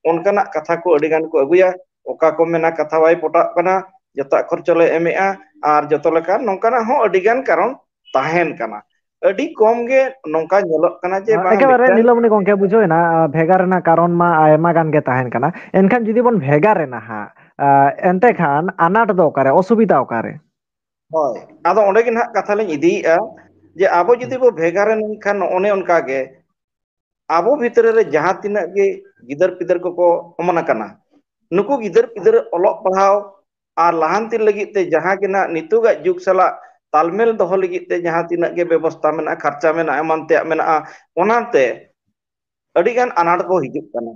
ᱚᱱᱠᱟᱱᱟᱜ ᱠᱟᱛᱷᱟ ᱠᱚ ᱟᱹᱰᱤ ᱜᱟᱱ ᱠᱚ ᱟᱹᱜᱩᱭᱟ᱾ ᱚᱠᱟ ᱠᱚ ᱢᱮᱱᱟ ᱠᱟᱛᱷᱟ ᱵᱟᱭ ᱯᱚᱴᱟᱜ ᱠᱟᱱᱟ, ᱡᱚᱛᱚᱣᱟᱜ ᱠᱷᱚᱨᱪᱚ ᱞᱮ ᱮᱢᱮᱜᱼᱟ, ᱟᱨ ᱡᱚᱛᱚ ᱞᱮᱠᱟᱱ ᱱᱚᱝᱠᱟᱱᱟᱜ ᱦᱚᱸ ᱟᱹᱰᱤ ᱜᱟᱱ ᱠᱟᱨᱚᱱ ᱛᱟᱦᱮᱱ ᱠᱟᱱᱟ᱾ ᱟᱹᱰᱤ ᱠᱚᱢ ᱜᱮ ᱱᱚᱝᱠᱟ ᱧᱮᱞᱚᱜ ᱠᱟᱱᱟ ᱡᱮ ᱵᱟᱝ ᱮᱠᱮᱵᱟᱨᱮ ᱢᱤᱫᱴᱟᱝ ᱱᱤᱞᱚᱢᱚᱱᱤ ᱜᱚᱢᱠᱮ, ᱵᱩᱡᱷᱟᱹᱣ ᱮᱱᱟ, ᱵᱷᱮᱜᱟᱨ ᱨᱮᱱᱟᱜ ᱠᱟᱨᱚᱱ ᱢᱟ ᱟᱭᱢᱟ ᱜᱟᱱ ᱜᱮ ᱛᱟᱦᱮᱱ ᱠᱟᱱᱟ᱾ ᱮᱱᱠᱷᱟᱱ ᱡᱩᱫᱤ ᱵᱚᱱ ᱵᱷᱮᱜᱟᱨ ᱮᱱᱟ ᱦᱟᱸᱜ, ᱮᱱᱛᱮ ᱠᱷᱟᱱ ᱟᱱᱟᱴ ᱫᱚ ᱚᱠᱟᱨᱮ, ᱚᱥᱩᱵᱤᱫᱷᱟ ᱚᱠᱟᱨᱮ? ᱦᱳᱭ, ᱟᱫᱚ ᱚᱸᱰᱮ ᱜᱮ ᱱᱟᱦᱟᱜ ᱠᱟᱛᱷᱟ ᱞᱤᱧ ᱤᱫᱤᱭᱮᱫᱼᱟ ᱡᱮ ᱟᱵᱚ ᱡᱩᱫᱤ ᱵᱚ ᱵᱷᱮᱜᱟᱨ ᱮᱱ ᱠᱷᱟᱱ ᱱᱚᱜᱼᱚ ᱚᱱᱮ ᱚᱱᱠᱟ ᱜᱮ ᱟᱵᱚ ᱵᱷᱤᱛᱨᱤ ᱨᱮ ᱡᱟᱦᱟᱸ ᱛᱤᱱᱟᱹᱜ ᱜᱮ ᱜᱤᱫᱟᱹᱨ ᱯᱤᱫᱟᱹᱨ ᱠᱚᱠᱚ ᱚᱢᱚᱱ ᱟᱠᱟᱱᱟ, ᱱᱩᱠᱩ ᱜᱤᱫᱟᱹᱨ ᱯᱤᱫᱟᱹᱨ ᱚᱞᱚᱜ ᱯᱟᱲᱦᱟᱣ ᱟᱨ ᱞᱟᱦᱟᱱᱛᱤ ᱞᱟᱹᱜᱤᱫ ᱛᱮ ᱡᱟᱦᱟᱸ ᱜᱮ ᱱᱟᱜ ᱱᱤᱛᱚᱜᱟᱜ ᱡᱩᱜᱽ ᱥᱟᱞᱟᱜ ᱛᱟᱞᱢᱮᱞ ᱫᱚᱦᱚ ᱞᱟᱹᱜᱤᱫ ᱛᱮ ᱡᱟᱦᱟᱸ ᱛᱤᱱᱟᱹᱜ ᱜᱮ ᱵᱮᱵᱚᱥᱛᱷᱟ ᱢᱮᱱᱟᱜᱼᱟ, ᱠᱷᱚᱨᱪᱟ ᱢᱮᱱᱟᱜᱼᱟ, ᱮᱢᱟᱱ ᱛᱮᱭᱟᱜ ᱢᱮᱱᱟᱜᱼᱟ, ᱚᱱᱟᱛᱮ ᱟᱹᱰᱤᱜᱟᱱ ᱟᱱᱟᱴ ᱠᱚ ᱦᱤᱡᱩᱜ ᱠᱟᱱᱟ᱾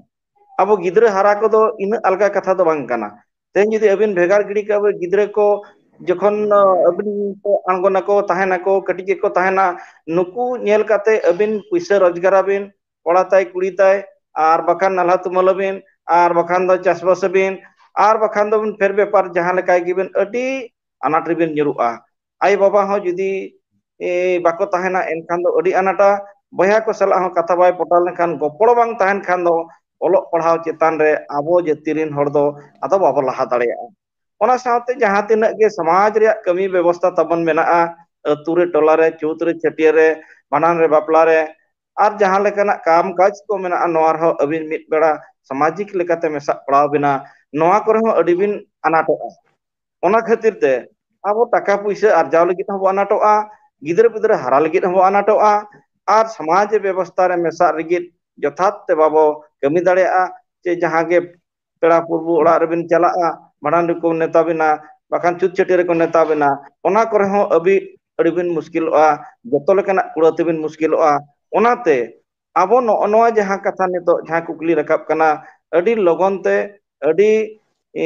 ᱟᱵᱚ ᱜᱤᱫᱽᱨᱟᱹ ᱦᱟᱨᱟ ᱠᱚᱫᱚ ᱤᱱᱟᱹᱜ ᱟᱞᱜᱟ ᱠᱟᱛᱷᱟ ᱫᱚ ᱵᱟᱝ ᱠᱟᱱᱟ᱾ ᱛᱮᱦᱮᱧ ᱡᱩᱫᱤ ᱟᱹᱵᱤᱱ ᱵᱷᱮᱜᱟᱨ ᱜᱤᱰᱤ ᱠᱟᱜ ᱵᱤᱱ ᱜᱤᱫᱽᱨᱟᱹ ᱠᱚ, ᱡᱚᱠᱷᱚᱱ ᱟᱹᱵᱤᱱ ᱠᱚ ᱟᱬᱜᱚᱱᱟᱠᱚ, ᱛᱟᱦᱮᱱᱟᱠᱚ, ᱠᱟᱹᱴᱤᱡ ᱜᱮᱠᱚ ᱛᱟᱦᱮᱱᱟ, ᱱᱩᱠᱩ ᱧᱮᱞ ᱠᱟᱛᱮ ᱟᱹᱵᱤᱱ ᱯᱩᱭᱥᱟᱹ ᱨᱳᱡᱽᱜᱟᱨᱟᱵᱤᱱ, ᱠᱚᱲᱟ ᱛᱟᱭ ᱠᱩᱲᱤ ᱛᱟᱭ, ᱟᱨ ᱵᱟᱠᱷᱟᱱ ᱱᱟᱞᱦᱟ ᱛᱩᱢᱟᱹᱞ ᱟᱹᱵᱤᱱ, ᱟᱨ ᱵᱟᱠᱷᱟᱱ ᱫᱚ ᱪᱟᱥᱵᱟᱥ ᱟᱹᱵᱤᱱ, ᱟᱨ ᱵᱟᱠᱷᱟᱱ ᱫᱚᱵᱤᱱ ᱯᱷᱮᱨ ᱵᱮᱯᱟᱨ ᱡᱟᱦᱟᱸ ᱞᱮᱠᱟᱭ ᱜᱮᱵᱤᱱ, ᱟᱹᱰᱤ ᱟᱱᱟᱴ ᱨᱮᱵᱤᱱ ᱧᱩᱨᱩᱜᱼᱟ᱾ ᱟᱭᱳ ᱵᱟᱵᱟ ᱦᱚᱸ ᱡᱩᱫᱤ ᱮ, ᱵᱟᱠᱚ ᱛᱟᱦᱮᱱᱟ, ᱮᱱᱠᱷᱟᱱ ᱫᱚ ᱟᱹᱰᱤ ᱟᱱᱟᱴᱟ᱾ ᱵᱚᱭᱦᱟ ᱠᱚ ᱥᱟᱞᱟᱜ ᱦᱚᱸ ᱠᱟᱛᱷᱟ ᱵᱟᱭ ᱯᱚᱴᱟᱣ ᱞᱮᱱᱠᱷᱟᱱ, ᱜᱚᱯᱚᱲᱚ ᱵᱟᱝ ᱛᱟᱦᱮᱱ ᱠᱷᱟᱱ ᱫᱚ ᱚᱞᱚᱜ ᱯᱟᱲᱦᱟᱣ ᱪᱮᱛᱟᱱ ᱨᱮ ᱟᱵᱚ ᱡᱟᱹᱛᱤ ᱨᱮᱱ ᱦᱚᱲ ᱫᱚ ᱟᱫᱚ ᱵᱟᱵᱚ ᱞᱟᱦᱟ ᱫᱟᱲᱮᱭᱟᱜᱼᱟ᱾ ᱚᱱᱟ ᱥᱟᱶᱛᱮ ᱡᱟᱦᱟᱸ ᱛᱤᱱᱟᱹᱜ ᱜᱮ ᱥᱚᱢᱟᱡᱽ ᱨᱮᱭᱟᱜ ᱠᱟᱹᱢᱤ ᱵᱮᱵᱚᱥᱛᱷᱟ ᱛᱟᱵᱚᱱ ᱢᱮᱱᱟᱜᱼᱟ, ᱟᱹᱛᱩ ᱨᱮ, ᱴᱚᱞᱟ ᱨᱮ, ᱪᱷᱩᱛ ᱨᱮ, ᱪᱷᱟᱹᱴᱭᱟᱹᱨ ᱨᱮ, ᱵᱷᱟᱸᱰᱟᱱ ᱨᱮ, ᱵᱟᱯᱞᱟ ᱨᱮ, ᱟᱨ ᱡᱟᱦᱟᱸ ᱞᱮᱠᱟᱱᱟᱜ ᱠᱟᱢ ᱠᱟᱡᱽ ᱠᱚ ᱢᱮᱱᱟᱜᱼᱟ, ᱱᱚᱣᱟ ᱨᱮᱦᱚᱸ ᱟᱹᱵᱤᱱ ᱢᱤᱫ ᱵᱮᱲᱟ ᱥᱟᱢᱟᱡᱤᱠ ᱞᱮᱠᱟᱛᱮ ᱢᱮᱥᱟᱜ ᱯᱟᱲᱟᱣ ᱵᱤᱱᱟ, ᱱᱚᱣᱟ ᱠᱚᱨᱮ ᱦᱚᱸ ᱟᱹᱰᱤ ᱵᱤᱱ ᱟᱱᱟᱴᱚᱜᱼᱟ᱾ ᱚᱱᱟ ᱠᱷᱟᱹᱛᱤᱨ ᱛᱮ ᱟᱵᱚ ᱴᱟᱠᱟ ᱯᱩᱭᱥᱟᱹ ᱟᱨᱡᱟᱣ ᱞᱟᱹᱜᱤᱫ ᱦᱚᱸᱵᱚ ᱟᱱᱟᱴᱚᱜᱼᱟ, ᱜᱤᱫᱽᱨᱟᱹ ᱯᱤᱫᱽᱨᱟᱹ ᱦᱟᱨᱟ ᱞᱟᱹᱜᱤᱫ ᱦᱚᱸᱵᱚ ᱟᱱᱟᱴᱚᱜᱼᱟ, ᱟᱨ ᱥᱚᱢᱟᱡᱽ ᱵᱮᱵᱚᱥᱛᱷᱟ ᱨᱮ ᱢᱮᱥᱟᱜ ᱞᱟᱹᱜᱤᱫ ᱡᱚᱛᱷᱟᱛ ᱛᱮ ᱵᱟᱵᱚ ᱠᱟᱹᱢᱤ ᱫᱟᱲᱮᱭᱟᱜᱼᱟ᱾ ᱪᱮ ᱡᱟᱦᱟᱸ ᱜᱮ ᱯᱮᱲᱟ ᱯᱩᱨᱵᱩ ᱚᱲᱟᱜ ᱨᱮᱵᱤᱱ ᱪᱟᱞᱟᱜᱼᱟ, ᱵᱷᱟᱸᱰᱟᱱ ᱨᱮᱠᱚ ᱱᱮᱣᱛᱟ ᱵᱤᱱᱟ, ᱵᱟᱠᱷᱟᱱ ᱪᱷᱩᱛ ᱪᱷᱟᱹᱴᱭᱟᱹᱨ ᱨᱮᱠᱚ ᱱᱮᱣᱛᱟ ᱵᱤᱱᱟ, ᱚᱱᱟ ᱠᱚᱨᱮ ᱦᱚᱸ ᱟᱹᱵᱤ-, ᱟᱹᱰᱤ ᱵᱤᱱ ᱢᱩᱥᱠᱤᱞᱚᱜᱼᱟ, ᱡᱚᱛᱚ ᱞᱮᱠᱟᱱᱟᱜ ᱠᱩᱲᱟᱹ ᱛᱮᱵᱤᱱ ᱢᱩᱥᱠᱤᱞᱚᱜᱼᱟ᱾ ᱚᱱᱟᱛᱮ ᱟᱵᱚ ᱱᱚᱜᱼᱚ ᱱᱚᱣᱟ ᱡᱟᱦᱟᱸ ᱠᱟᱛᱷᱟ ᱱᱤᱛᱚᱜ ᱡᱟᱦᱟᱸ ᱠᱩᱠᱞᱤ ᱨᱟᱠᱟᱵ ᱠᱟᱱᱟ, ᱟᱹᱰᱤ ᱞᱚᱜᱚᱱ ᱛᱮ, ᱟᱹᱰᱤ, ᱮ,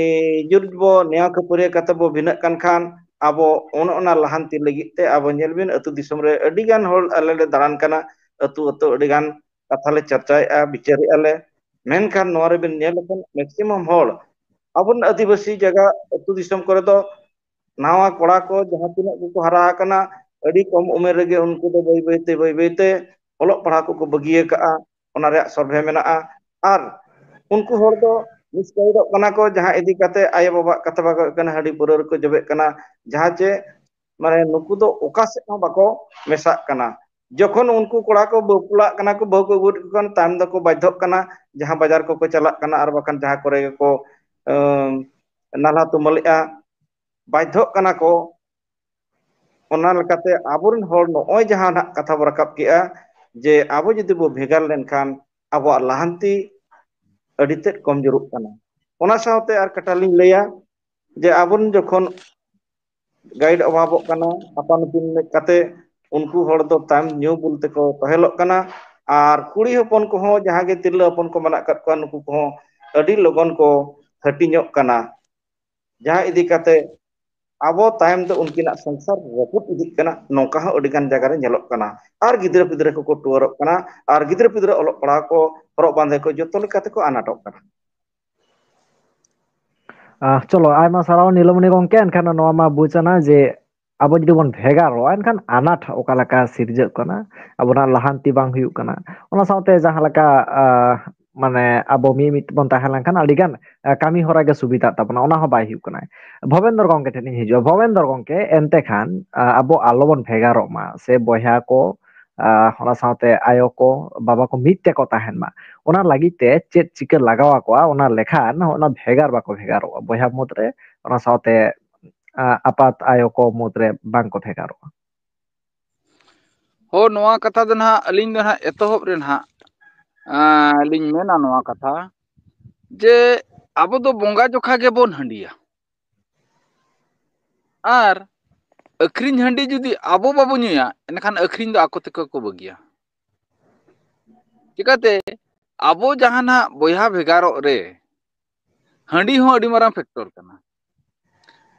ᱡᱳᱨ ᱵᱚ ᱱᱮᱭᱟᱣ ᱠᱷᱟᱹᱯᱟᱹᱨᱤᱭᱟᱹ ᱠᱟᱛᱮ ᱵᱚ ᱵᱷᱤᱱᱟᱹᱜ ᱠᱟᱱ ᱠᱷᱟᱱ, ᱟᱵᱚ ᱚᱱᱮ ᱚᱱᱟ ᱞᱟᱦᱟᱱᱛᱤ ᱞᱟᱹᱜᱤᱫ ᱛᱮ ᱟᱵᱚ ᱧᱮᱞ ᱵᱤᱱ, ᱟᱹᱛᱩ ᱫᱤᱥᱚᱢ ᱨᱮ ᱟᱹᱰᱤ ᱜᱟᱱ ᱦᱚᱲ ᱟᱞᱮ ᱞᱮ ᱫᱟᱬᱟᱱ ᱠᱟᱱᱟ, ᱟᱹᱛᱩ ᱟᱹᱛᱩ ᱟᱹᱰᱤ ᱜᱟᱱ ᱠᱟᱛᱷᱟ ᱞᱮ ᱪᱟᱨᱪᱟᱭᱮᱫᱼᱟ, ᱵᱤᱪᱟᱹᱨᱮᱫᱼᱟ ᱞᱮ᱾ ᱢᱮᱱᱠᱷᱟᱱ ᱱᱚᱣᱟ ᱨᱮᱵᱤᱱ ᱧᱮᱞ ᱞᱮᱠᱷᱟᱱ maximum ᱦᱚᱲ ᱟᱵᱚᱨᱮᱱ ᱟᱹᱫᱤᱵᱟᱹᱥᱤ ᱡᱟᱭᱜᱟ ᱟᱹᱛᱩ ᱫᱤᱥᱚᱢ ᱠᱚᱨᱮ ᱫᱚ ᱱᱟᱣᱟ ᱠᱚᱲᱟ ᱠᱚ ᱡᱟᱦᱟᱸ ᱛᱤᱱᱟᱹᱜ ᱜᱮᱠᱚ ᱦᱟᱨᱟ ᱟᱠᱟᱱᱟ, ᱟᱹᱰᱤ ᱠᱚᱢ ᱩᱢᱮᱨ ᱨᱮᱜᱮ ᱩᱱᱠᱩ ᱫᱚ ᱵᱟᱹᱭ ᱵᱟᱹᱭᱛᱮ ᱵᱟᱹᱭ ᱵᱟᱹᱭᱛᱮ ᱚᱞᱚᱜ ᱯᱟᱲᱦᱟᱜ ᱠᱚᱠᱚ ᱵᱟᱹᱜᱤ ᱟᱠᱟᱫᱼᱟ᱾ ᱚᱱᱟ ᱨᱮᱭᱟᱜ ᱥᱚᱨᱵᱷᱮ ᱢᱮᱱᱟᱜᱼᱟ᱾ ᱟᱨ ᱩᱱᱠᱩ ᱦᱚᱲ ᱫᱚ ᱢᱤᱥᱜᱟᱭᱤᱰᱚᱜ ᱠᱟᱱᱟ ᱠᱚ, ᱡᱟᱦᱟᱸ ᱤᱫᱤ ᱠᱟᱛᱮ ᱟᱭᱳ ᱵᱟᱵᱟᱣᱟᱜ ᱠᱟᱛᱷᱟ ᱵᱟᱠᱚ ᱦᱩᱭᱩᱜ ᱠᱟᱱᱟ, ᱦᱟᱺᱰᱤ ᱯᱟᱹᱣᱨᱟᱹ ᱨᱮᱠᱚ ᱡᱚᱵᱮᱜ ᱠᱟᱱᱟ, ᱡᱟᱦᱟᱸ ᱪᱮ ᱢᱟᱱᱮ ᱱᱩᱠᱩ ᱫᱚ ᱚᱠᱟ ᱥᱮᱫ ᱦᱚᱸ ᱵᱟᱠᱚ ᱢᱮᱥᱟᱜ ᱠᱟᱱᱟ᱾ ᱡᱚᱠᱷᱚᱱ ᱩᱱᱠᱩ ᱠᱚᱲᱟ ᱠᱚ ᱵᱟᱯᱞᱟᱜ ᱠᱟᱱᱟ ᱠᱚ, ᱵᱟᱹᱦᱩ ᱠᱚ ᱟᱹᱜᱩᱭᱮᱫ ᱠᱚ ᱠᱷᱟᱱ, ᱛᱟᱭᱚᱢ ᱫᱚᱠᱚ ᱵᱟᱫᱽᱫᱷᱚᱜ ᱠᱟᱱᱟ, ᱡᱟᱦᱟᱸ ᱵᱟᱡᱟᱨ ᱠᱚᱠᱚ ᱪᱟᱞᱟᱜ ᱠᱟᱱᱟ ᱟᱨ ᱵᱟᱠᱷᱟᱱ ᱡᱟᱦᱟᱸ ᱠᱚᱨᱮ ᱜᱮᱠᱚ ᱟᱸ, ᱱᱟᱞᱦᱟ ᱛᱩᱢᱟᱹᱞᱮᱜᱼᱟ, ᱵᱟᱫᱽᱫᱷᱚᱜ ᱠᱟᱱᱟ ᱠᱚ᱾ ᱚᱱᱟ ᱞᱮᱠᱟᱛᱮ ᱟᱵᱚᱨᱮᱱ ᱦᱚᱲ ᱱᱚᱜᱼᱚᱭ ᱡᱟᱦᱟᱸ ᱱᱟᱜ ᱠᱟᱛᱷᱟ ᱵᱚ ᱨᱟᱠᱟᱵ ᱠᱮᱜᱼᱟ ᱡᱮ ᱟᱵᱚ ᱡᱩᱫᱤ ᱵᱚ ᱵᱷᱮᱜᱟᱨ ᱞᱮᱱᱠᱷᱟᱱ ᱟᱵᱚᱣᱟᱜ ᱞᱟᱦᱟᱱᱛᱤ ᱟᱹᱰᱤ ᱛᱮᱫ ᱠᱚᱢᱡᱳᱨᱚᱜ ᱠᱟᱱᱟ᱾ ᱚᱱᱟ ᱥᱟᱶᱛᱮ ᱟᱨ ᱠᱟᱴᱟ ᱞᱤᱧ ᱞᱟᱹᱭᱟ ᱡᱮ ᱟᱵᱚᱨᱮᱱ ᱡᱚᱠᱷᱚᱱ ᱜᱟᱭᱤᱰ ᱚᱵᱷᱟᱵᱚᱜ ᱠᱟᱱᱟ, ᱟᱯᱟᱱ ᱟᱹᱯᱤᱱ ᱠᱟᱛᱮ ᱩᱱᱠᱩ ᱦᱚᱲ ᱫᱚ ᱛᱟᱭᱚᱢ ᱧᱩ ᱵᱩᱞ ᱛᱮᱠᱚ ᱛᱚᱦᱮᱞᱚᱜ ᱠᱟᱱᱟ᱾ ᱟᱨ ᱠᱩᱲᱤ ᱦᱚᱯᱚᱱ ᱠᱚᱦᱚᱸ ᱡᱟᱦᱟᱸ ᱜᱮ ᱛᱤᱨᱞᱟᱹ ᱦᱚᱯᱚᱱ ᱠᱚ ᱢᱮᱱᱟᱜ ᱟᱠᱟᱫ ᱠᱚᱣᱟ, ᱱᱩᱠᱩ ᱠᱚᱦᱚᱸ ᱟᱹᱰᱤ ᱞᱚᱜᱚᱱ ᱠᱚ ᱦᱟᱹᱴᱤᱧᱚᱜ ᱠᱟᱱᱟ, ᱡᱟᱦᱟᱸ ᱤᱫᱤ ᱠᱟᱛᱮ ᱟᱵᱚ ᱛᱟᱭᱚᱢ ᱫᱚ ᱩᱱᱠᱤᱱᱟᱜ ᱥᱚᱝᱥᱟᱨ ᱨᱟᱹᱯᱩᱫ ᱤᱫᱤᱜ ᱠᱟᱱᱟ, ᱱᱚᱝᱠᱟ ᱦᱚᱸ ᱟᱹᱰᱤ ᱜᱟᱱ ᱡᱟᱭᱜᱟ ᱨᱮ ᱧᱮᱞᱚᱜ ᱠᱟᱱᱟ᱾ ᱟᱨ ᱜᱤᱫᱽᱨᱟᱹ ᱯᱤᱫᱽᱨᱟᱹ ᱠᱚᱠᱚ ᱴᱩᱣᱟᱹᱨᱚᱜ ᱠᱟᱱᱟ, ᱟᱨ ᱜᱤᱫᱽᱨᱟᱹ ᱯᱤᱫᱽᱨᱟᱹ ᱚᱞᱚᱜ ᱯᱟᱲᱦᱟᱣ ᱠᱚ, ᱦᱚᱨᱚᱜ ᱵᱟᱸᱫᱮ ᱠᱚ, ᱡᱚᱛᱚ ᱞᱮᱠᱟ ᱛᱮᱠᱚ ᱟᱱᱟᱴᱚᱜ ᱠᱟᱱᱟ᱾ ᱟᱦ, ᱪᱚᱞᱚ, ᱟᱭᱢᱟ ᱥᱟᱨᱦᱟᱣ ᱱᱤᱞᱚᱢᱚᱱᱤ ᱜᱚᱢᱠᱮ᱾ ᱮᱱᱠᱷᱟᱱ ᱱᱚᱣᱟ ᱢᱟ ᱵᱩᱡᱽ ᱮᱱᱟ ᱡᱮ ᱟᱵᱚ ᱡᱩᱫᱤ ᱵᱚᱱ ᱵᱷᱮᱜᱟᱨᱚᱜᱼᱟ, ᱮᱱᱠᱷᱟᱱ ᱟᱱᱟᱴ ᱚᱠᱟ ᱞᱮᱠᱟ ᱥᱤᱨᱡᱟᱹᱜ ᱠᱟᱱᱟ, ᱟᱵᱚᱱᱟᱜ ᱞᱟᱦᱟᱱᱛᱤ ᱵᱟᱝ ᱦᱩᱭᱩᱜ ᱠᱟᱱᱟ᱾ ᱚᱱᱟ ᱥᱟᱶᱛᱮ ᱡᱟᱦᱟᱸ ᱞᱮᱠᱟ, ᱟᱦ, ᱢᱟᱱᱮ ᱟᱵᱚ ᱢᱤᱫ ᱢᱤᱫ ᱵᱚᱱ ᱛᱟᱦᱮᱸ ᱞᱮᱱᱠᱷᱟᱱ ᱟᱹᱰᱤ ᱜᱟᱱ, ᱟᱦ, ᱠᱟᱹᱢᱤ ᱦᱚᱨᱟ ᱜᱮ ᱥᱩᱵᱤᱫᱷᱟᱜ ᱛᱟᱵᱚᱱᱟ, ᱚᱱᱟ ᱦᱚᱸ ᱵᱟᱭ ᱦᱩᱭᱩᱜ ᱠᱟᱱᱟ᱾ ᱵᱷᱚᱵᱮᱱᱫᱨᱚ ᱜᱚᱢᱠᱮ ᱴᱷᱮᱱ ᱤᱧ ᱦᱤᱡᱩᱜᱼᱟ᱾ ᱵᱷᱚᱵᱮᱱᱫᱨᱚ ᱜᱚᱢᱠᱮ, ᱮᱱᱛᱮ ᱠᱷᱟᱱ, ᱟᱦ, ᱟᱵᱚ ᱟᱞᱚ ᱵᱚᱱ ᱵᱷᱮᱜᱟᱨᱚᱜ ᱢᱟ, ᱥᱮ ᱵᱚᱭᱦᱟ ᱠᱚ, ᱟᱦ, ᱚᱱᱟ ᱥᱟᱶᱛᱮ ᱟᱭᱳ ᱠᱚ, ᱵᱟᱵᱟ ᱠᱚ ᱢᱤᱫ ᱛᱮᱠᱚ ᱛᱟᱦᱮᱱ ᱢᱟ᱾ ᱚᱱᱟ ᱞᱟᱹᱜᱤᱫ ᱛᱮ ᱪᱮᱫ ᱪᱤᱠᱟᱹ ᱞᱟᱜᱟᱣ ᱟᱠᱚᱣᱟ, ᱚᱱᱟ ᱞᱮᱠᱷᱟᱱ ᱚᱱᱟ ᱵᱷᱮᱜᱟᱨ ᱵᱟᱠᱚ ᱵᱷᱮᱜᱟᱨᱚᱜᱼᱟ ᱵᱚᱭᱦᱟ ᱢᱩᱫᱽᱨᱮ, ᱚᱱᱟ ᱥᱟᱶᱛᱮ, ᱟ, ᱟᱯᱟᱛ ᱟᱭᱳ ᱠᱚ ᱢᱩᱫᱽᱨᱮ ᱵᱟᱝ ᱠᱚ ᱵᱷᱮᱜᱟᱨᱚᱜᱼᱟ᱾ ᱦᱳ, ᱱᱚᱣᱟ ᱠᱟᱛᱷᱟ ᱫᱚ ᱱᱟᱦᱟᱜ ᱟᱹᱞᱤᱧ ᱫᱚ ᱱᱟᱦᱟᱜ ᱮᱛᱚᱦᱚᱵ ᱨᱮ ᱱᱟᱦᱟᱜ, ᱟ, ᱞᱤᱧ ᱢᱮᱱᱟ ᱱᱚᱣᱟ ᱠᱟᱛᱷᱟ ᱡᱮ ᱟᱵᱚ ᱫᱚ ᱵᱚᱸᱜᱟ ᱡᱚᱠᱷᱟ ᱜᱮᱵᱚᱱ ᱦᱟᱺᱰᱤᱭᱟ᱾ ᱟᱨ ᱟᱹᱠᱷᱨᱤᱧ ᱦᱟᱺᱰᱤ ᱡᱩᱫᱤ ᱟᱵᱚ ᱵᱟᱵᱚ ᱧᱩᱭᱟ, ᱮᱱᱠᱷᱟᱱ ᱟᱹᱠᱷᱨᱤᱧ ᱫᱚ ᱟᱠᱚ ᱛᱮᱠᱚ ᱠᱚ ᱵᱟᱹᱜᱤᱭᱟ᱾ ᱪᱤᱠᱟᱹᱛᱮ? ᱟᱵᱚ ᱡᱟᱦᱟᱸ ᱱᱟᱦᱟᱜ ᱵᱚᱭᱦᱟ ᱵᱷᱮᱜᱟᱨᱚᱜ ᱨᱮ ᱦᱟᱺᱰᱤ ᱦᱚᱸ ᱟᱹᱰᱤ ᱢᱟᱨᱟᱝ ᱯᱷᱮᱠᱴᱚᱨ ᱠᱟᱱᱟ,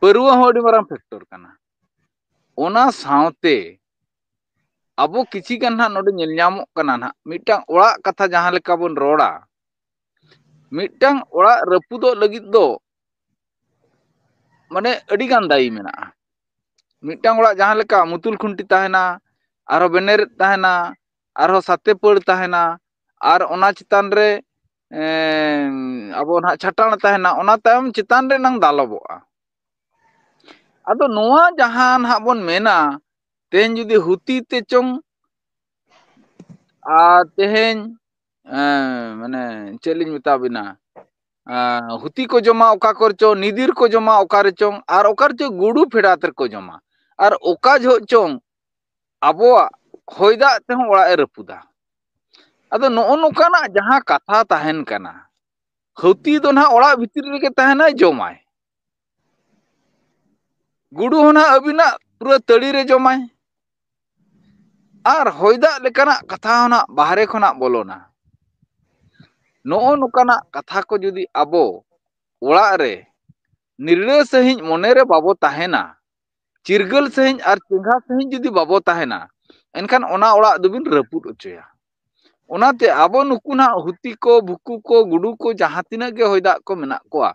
ᱯᱟᱹᱨᱣᱟᱹ ᱦᱚᱸ ᱟᱹᱰᱤ ᱢᱟᱨᱟᱝ ᱯᱷᱮᱠᱴᱚᱨ ᱠᱟᱱᱟ᱾ ᱚᱱᱟ ᱥᱟᱶᱛᱮ ᱟᱵᱚ ᱠᱤᱪᱷᱤ ᱜᱟᱱ ᱱᱟᱦᱟᱜ ᱱᱚᱰᱮ ᱧᱮᱞ ᱧᱟᱢᱚᱜ ᱠᱟᱱᱟ ᱱᱟᱦᱟᱜ, ᱢᱤᱫᱴᱟᱝ ᱚᱲᱟᱜ ᱠᱟᱛᱷᱟ ᱡᱟᱦᱟᱸ ᱞᱮᱠᱟ ᱵᱚᱱ ᱨᱚᱲᱟ, ᱢᱤᱫᱴᱟᱝ ᱚᱲᱟᱜ ᱨᱟᱹᱯᱩᱫᱚᱜ ᱞᱟᱹᱜᱤᱫ ᱫᱚ ᱢᱟᱱᱮ ᱟᱹᱰᱤ ᱜᱟᱱ ᱫᱟᱭᱤ ᱢᱮᱱᱟᱜᱼᱟ᱾ ᱢᱤᱫᱴᱟᱝ ᱚᱲᱟᱜ ᱡᱟᱦᱟᱸ ᱞᱮᱠᱟ ᱢᱩᱛᱩᱞ ᱠᱷᱩᱱᱴᱤ ᱛᱟᱦᱮᱱᱟ, ᱟᱨᱦᱚᱸ ᱵᱮᱱᱮᱨᱮᱫ ᱛᱟᱦᱮᱱᱟ, ᱟᱨᱦᱚᱸ ᱥᱟᱛᱮ ᱯᱟᱹᱲ ᱛᱟᱦᱮᱱᱟ, ᱟᱨ ᱚᱱᱟ ᱪᱮᱛᱟᱱ ᱨᱮ, ᱮᱸ, ᱟᱵᱚ ᱱᱟᱦᱟᱜ ᱪᱷᱟᱴᱟᱬ ᱛᱟᱦᱮᱱᱟ, ᱚᱱᱟ ᱛᱟᱭᱚᱢ ᱪᱮᱛᱟᱱ ᱨᱮ ᱱᱟᱝ ᱫᱟᱞᱚᱵᱚᱜᱼᱟ᱾ ᱟᱫᱚ ᱱᱚᱣᱟ ᱡᱟᱦᱟᱸ ᱱᱟᱦᱟᱜ ᱵᱚᱱ ᱢᱮᱱᱟ, ᱛᱮᱦᱮᱧ ᱡᱩᱫᱤ ᱦᱩᱛᱤ ᱛᱮ ᱪᱚᱝ, ᱟᱨ ᱛᱮᱦᱮᱧ, ᱮᱸ, ᱢᱟᱱᱮ ᱪᱮᱫ ᱞᱤᱧ ᱢᱮᱛᱟ ᱵᱤᱱᱟ, ᱮᱸ, ᱦᱩᱛᱤ ᱠᱚ ᱡᱚᱢᱟ ᱚᱠᱟ ᱠᱚᱨᱮ ᱪᱚᱝ, ᱱᱤᱫᱤᱨ ᱠᱚ ᱡᱚᱢᱟ ᱚᱠᱟ ᱨᱮ ᱪᱚᱝ, ᱟᱨ ᱚᱠᱟ ᱨᱮ ᱪᱚᱝ ᱜᱩᱰᱩ ᱯᱷᱮᱰᱟᱛ ᱨᱮᱠᱚ ᱡᱚᱢᱟ, ᱟᱨ ᱚᱠᱟ ᱡᱚᱦᱚᱜ ᱪᱚᱝ ᱟᱵᱚᱣᱟᱜ ᱦᱚᱭ ᱫᱟᱜ ᱛᱮᱦᱚᱸ ᱚᱲᱟᱜ ᱮ ᱨᱟᱹᱯᱩᱫᱟ᱾ ᱟᱫᱚ ᱱᱚᱜᱼᱚ ᱱᱚᱝᱠᱟᱱᱟᱜ ᱡᱟᱦᱟᱸ ᱠᱟᱛᱷᱟ ᱛᱟᱦᱮᱱ ᱠᱟᱱᱟ, ᱦᱟᱹᱛᱤ ᱫᱚ ᱱᱟᱦᱟᱜ ᱚᱲᱟᱜ ᱵᱷᱤᱛᱨᱤ ᱨᱮᱜᱮ ᱛᱟᱦᱮᱱᱟᱭ, ᱡᱚᱢᱟᱭ᱾ ᱜᱩᱰᱩ ᱦᱚᱸ ᱱᱟᱦᱟᱜ ᱟᱹᱵᱤᱱᱟᱜ ᱯᱩᱨᱟᱹ ᱛᱟᱹᱲᱤ ᱨᱮ ᱡᱚᱢᱟᱭ᱾ ᱟᱨ ᱦᱚᱭ ᱫᱟᱜ ᱞᱮᱠᱟᱱᱟᱜ ᱠᱟᱛᱷᱟ ᱦᱚᱸ ᱱᱟᱦᱟᱜ ᱵᱟᱦᱨᱮ ᱠᱷᱚᱱᱟᱜ ᱵᱚᱞᱚᱱᱟ᱾ ᱱᱚᱜᱼᱚ ᱱᱚᱝᱠᱟᱱᱟᱜ ᱠᱟᱛᱷᱟ ᱠᱚ ᱡᱩᱫᱤ ᱟᱵᱚ ᱚᱲᱟᱜ ᱨᱮ ᱱᱤᱨᱲᱟᱹ ᱥᱟᱺᱦᱤᱡ ᱢᱚᱱᱮᱨᱮ ᱵᱟᱵᱚ ᱛᱟᱦᱮᱱᱟ, ᱪᱤᱨᱜᱟᱹᱞ ᱥᱟᱺᱦᱤᱡ ᱟᱨ ᱪᱮᱸᱜᱷᱟ ᱥᱟᱺᱦᱤᱡ ᱡᱩᱫᱤ ᱵᱟᱵᱚ ᱛᱟᱦᱮᱱᱟ, ᱮᱱᱠᱷᱟᱱ ᱚᱱᱟ ᱚᱲᱟᱜ ᱫᱚᱵᱤᱱ ᱨᱟᱹᱯᱩᱫ ᱦᱚᱪᱚᱭᱟ᱾ ᱚᱱᱟᱛᱮ ᱟᱵᱚ ᱱᱩᱠᱩ ᱱᱟᱦᱟᱜ ᱦᱩᱛᱤ ᱠᱚ, ᱵᱷᱩᱠᱩ ᱠᱚ, ᱜᱩᱰᱩ ᱠᱚ, ᱡᱟᱦᱟᱸ ᱛᱤᱱᱟᱹᱜ ᱜᱮ ᱦᱚᱭ ᱫᱟᱜ ᱠᱚ ᱢᱮᱱᱟᱜ ᱠᱚᱣᱟ,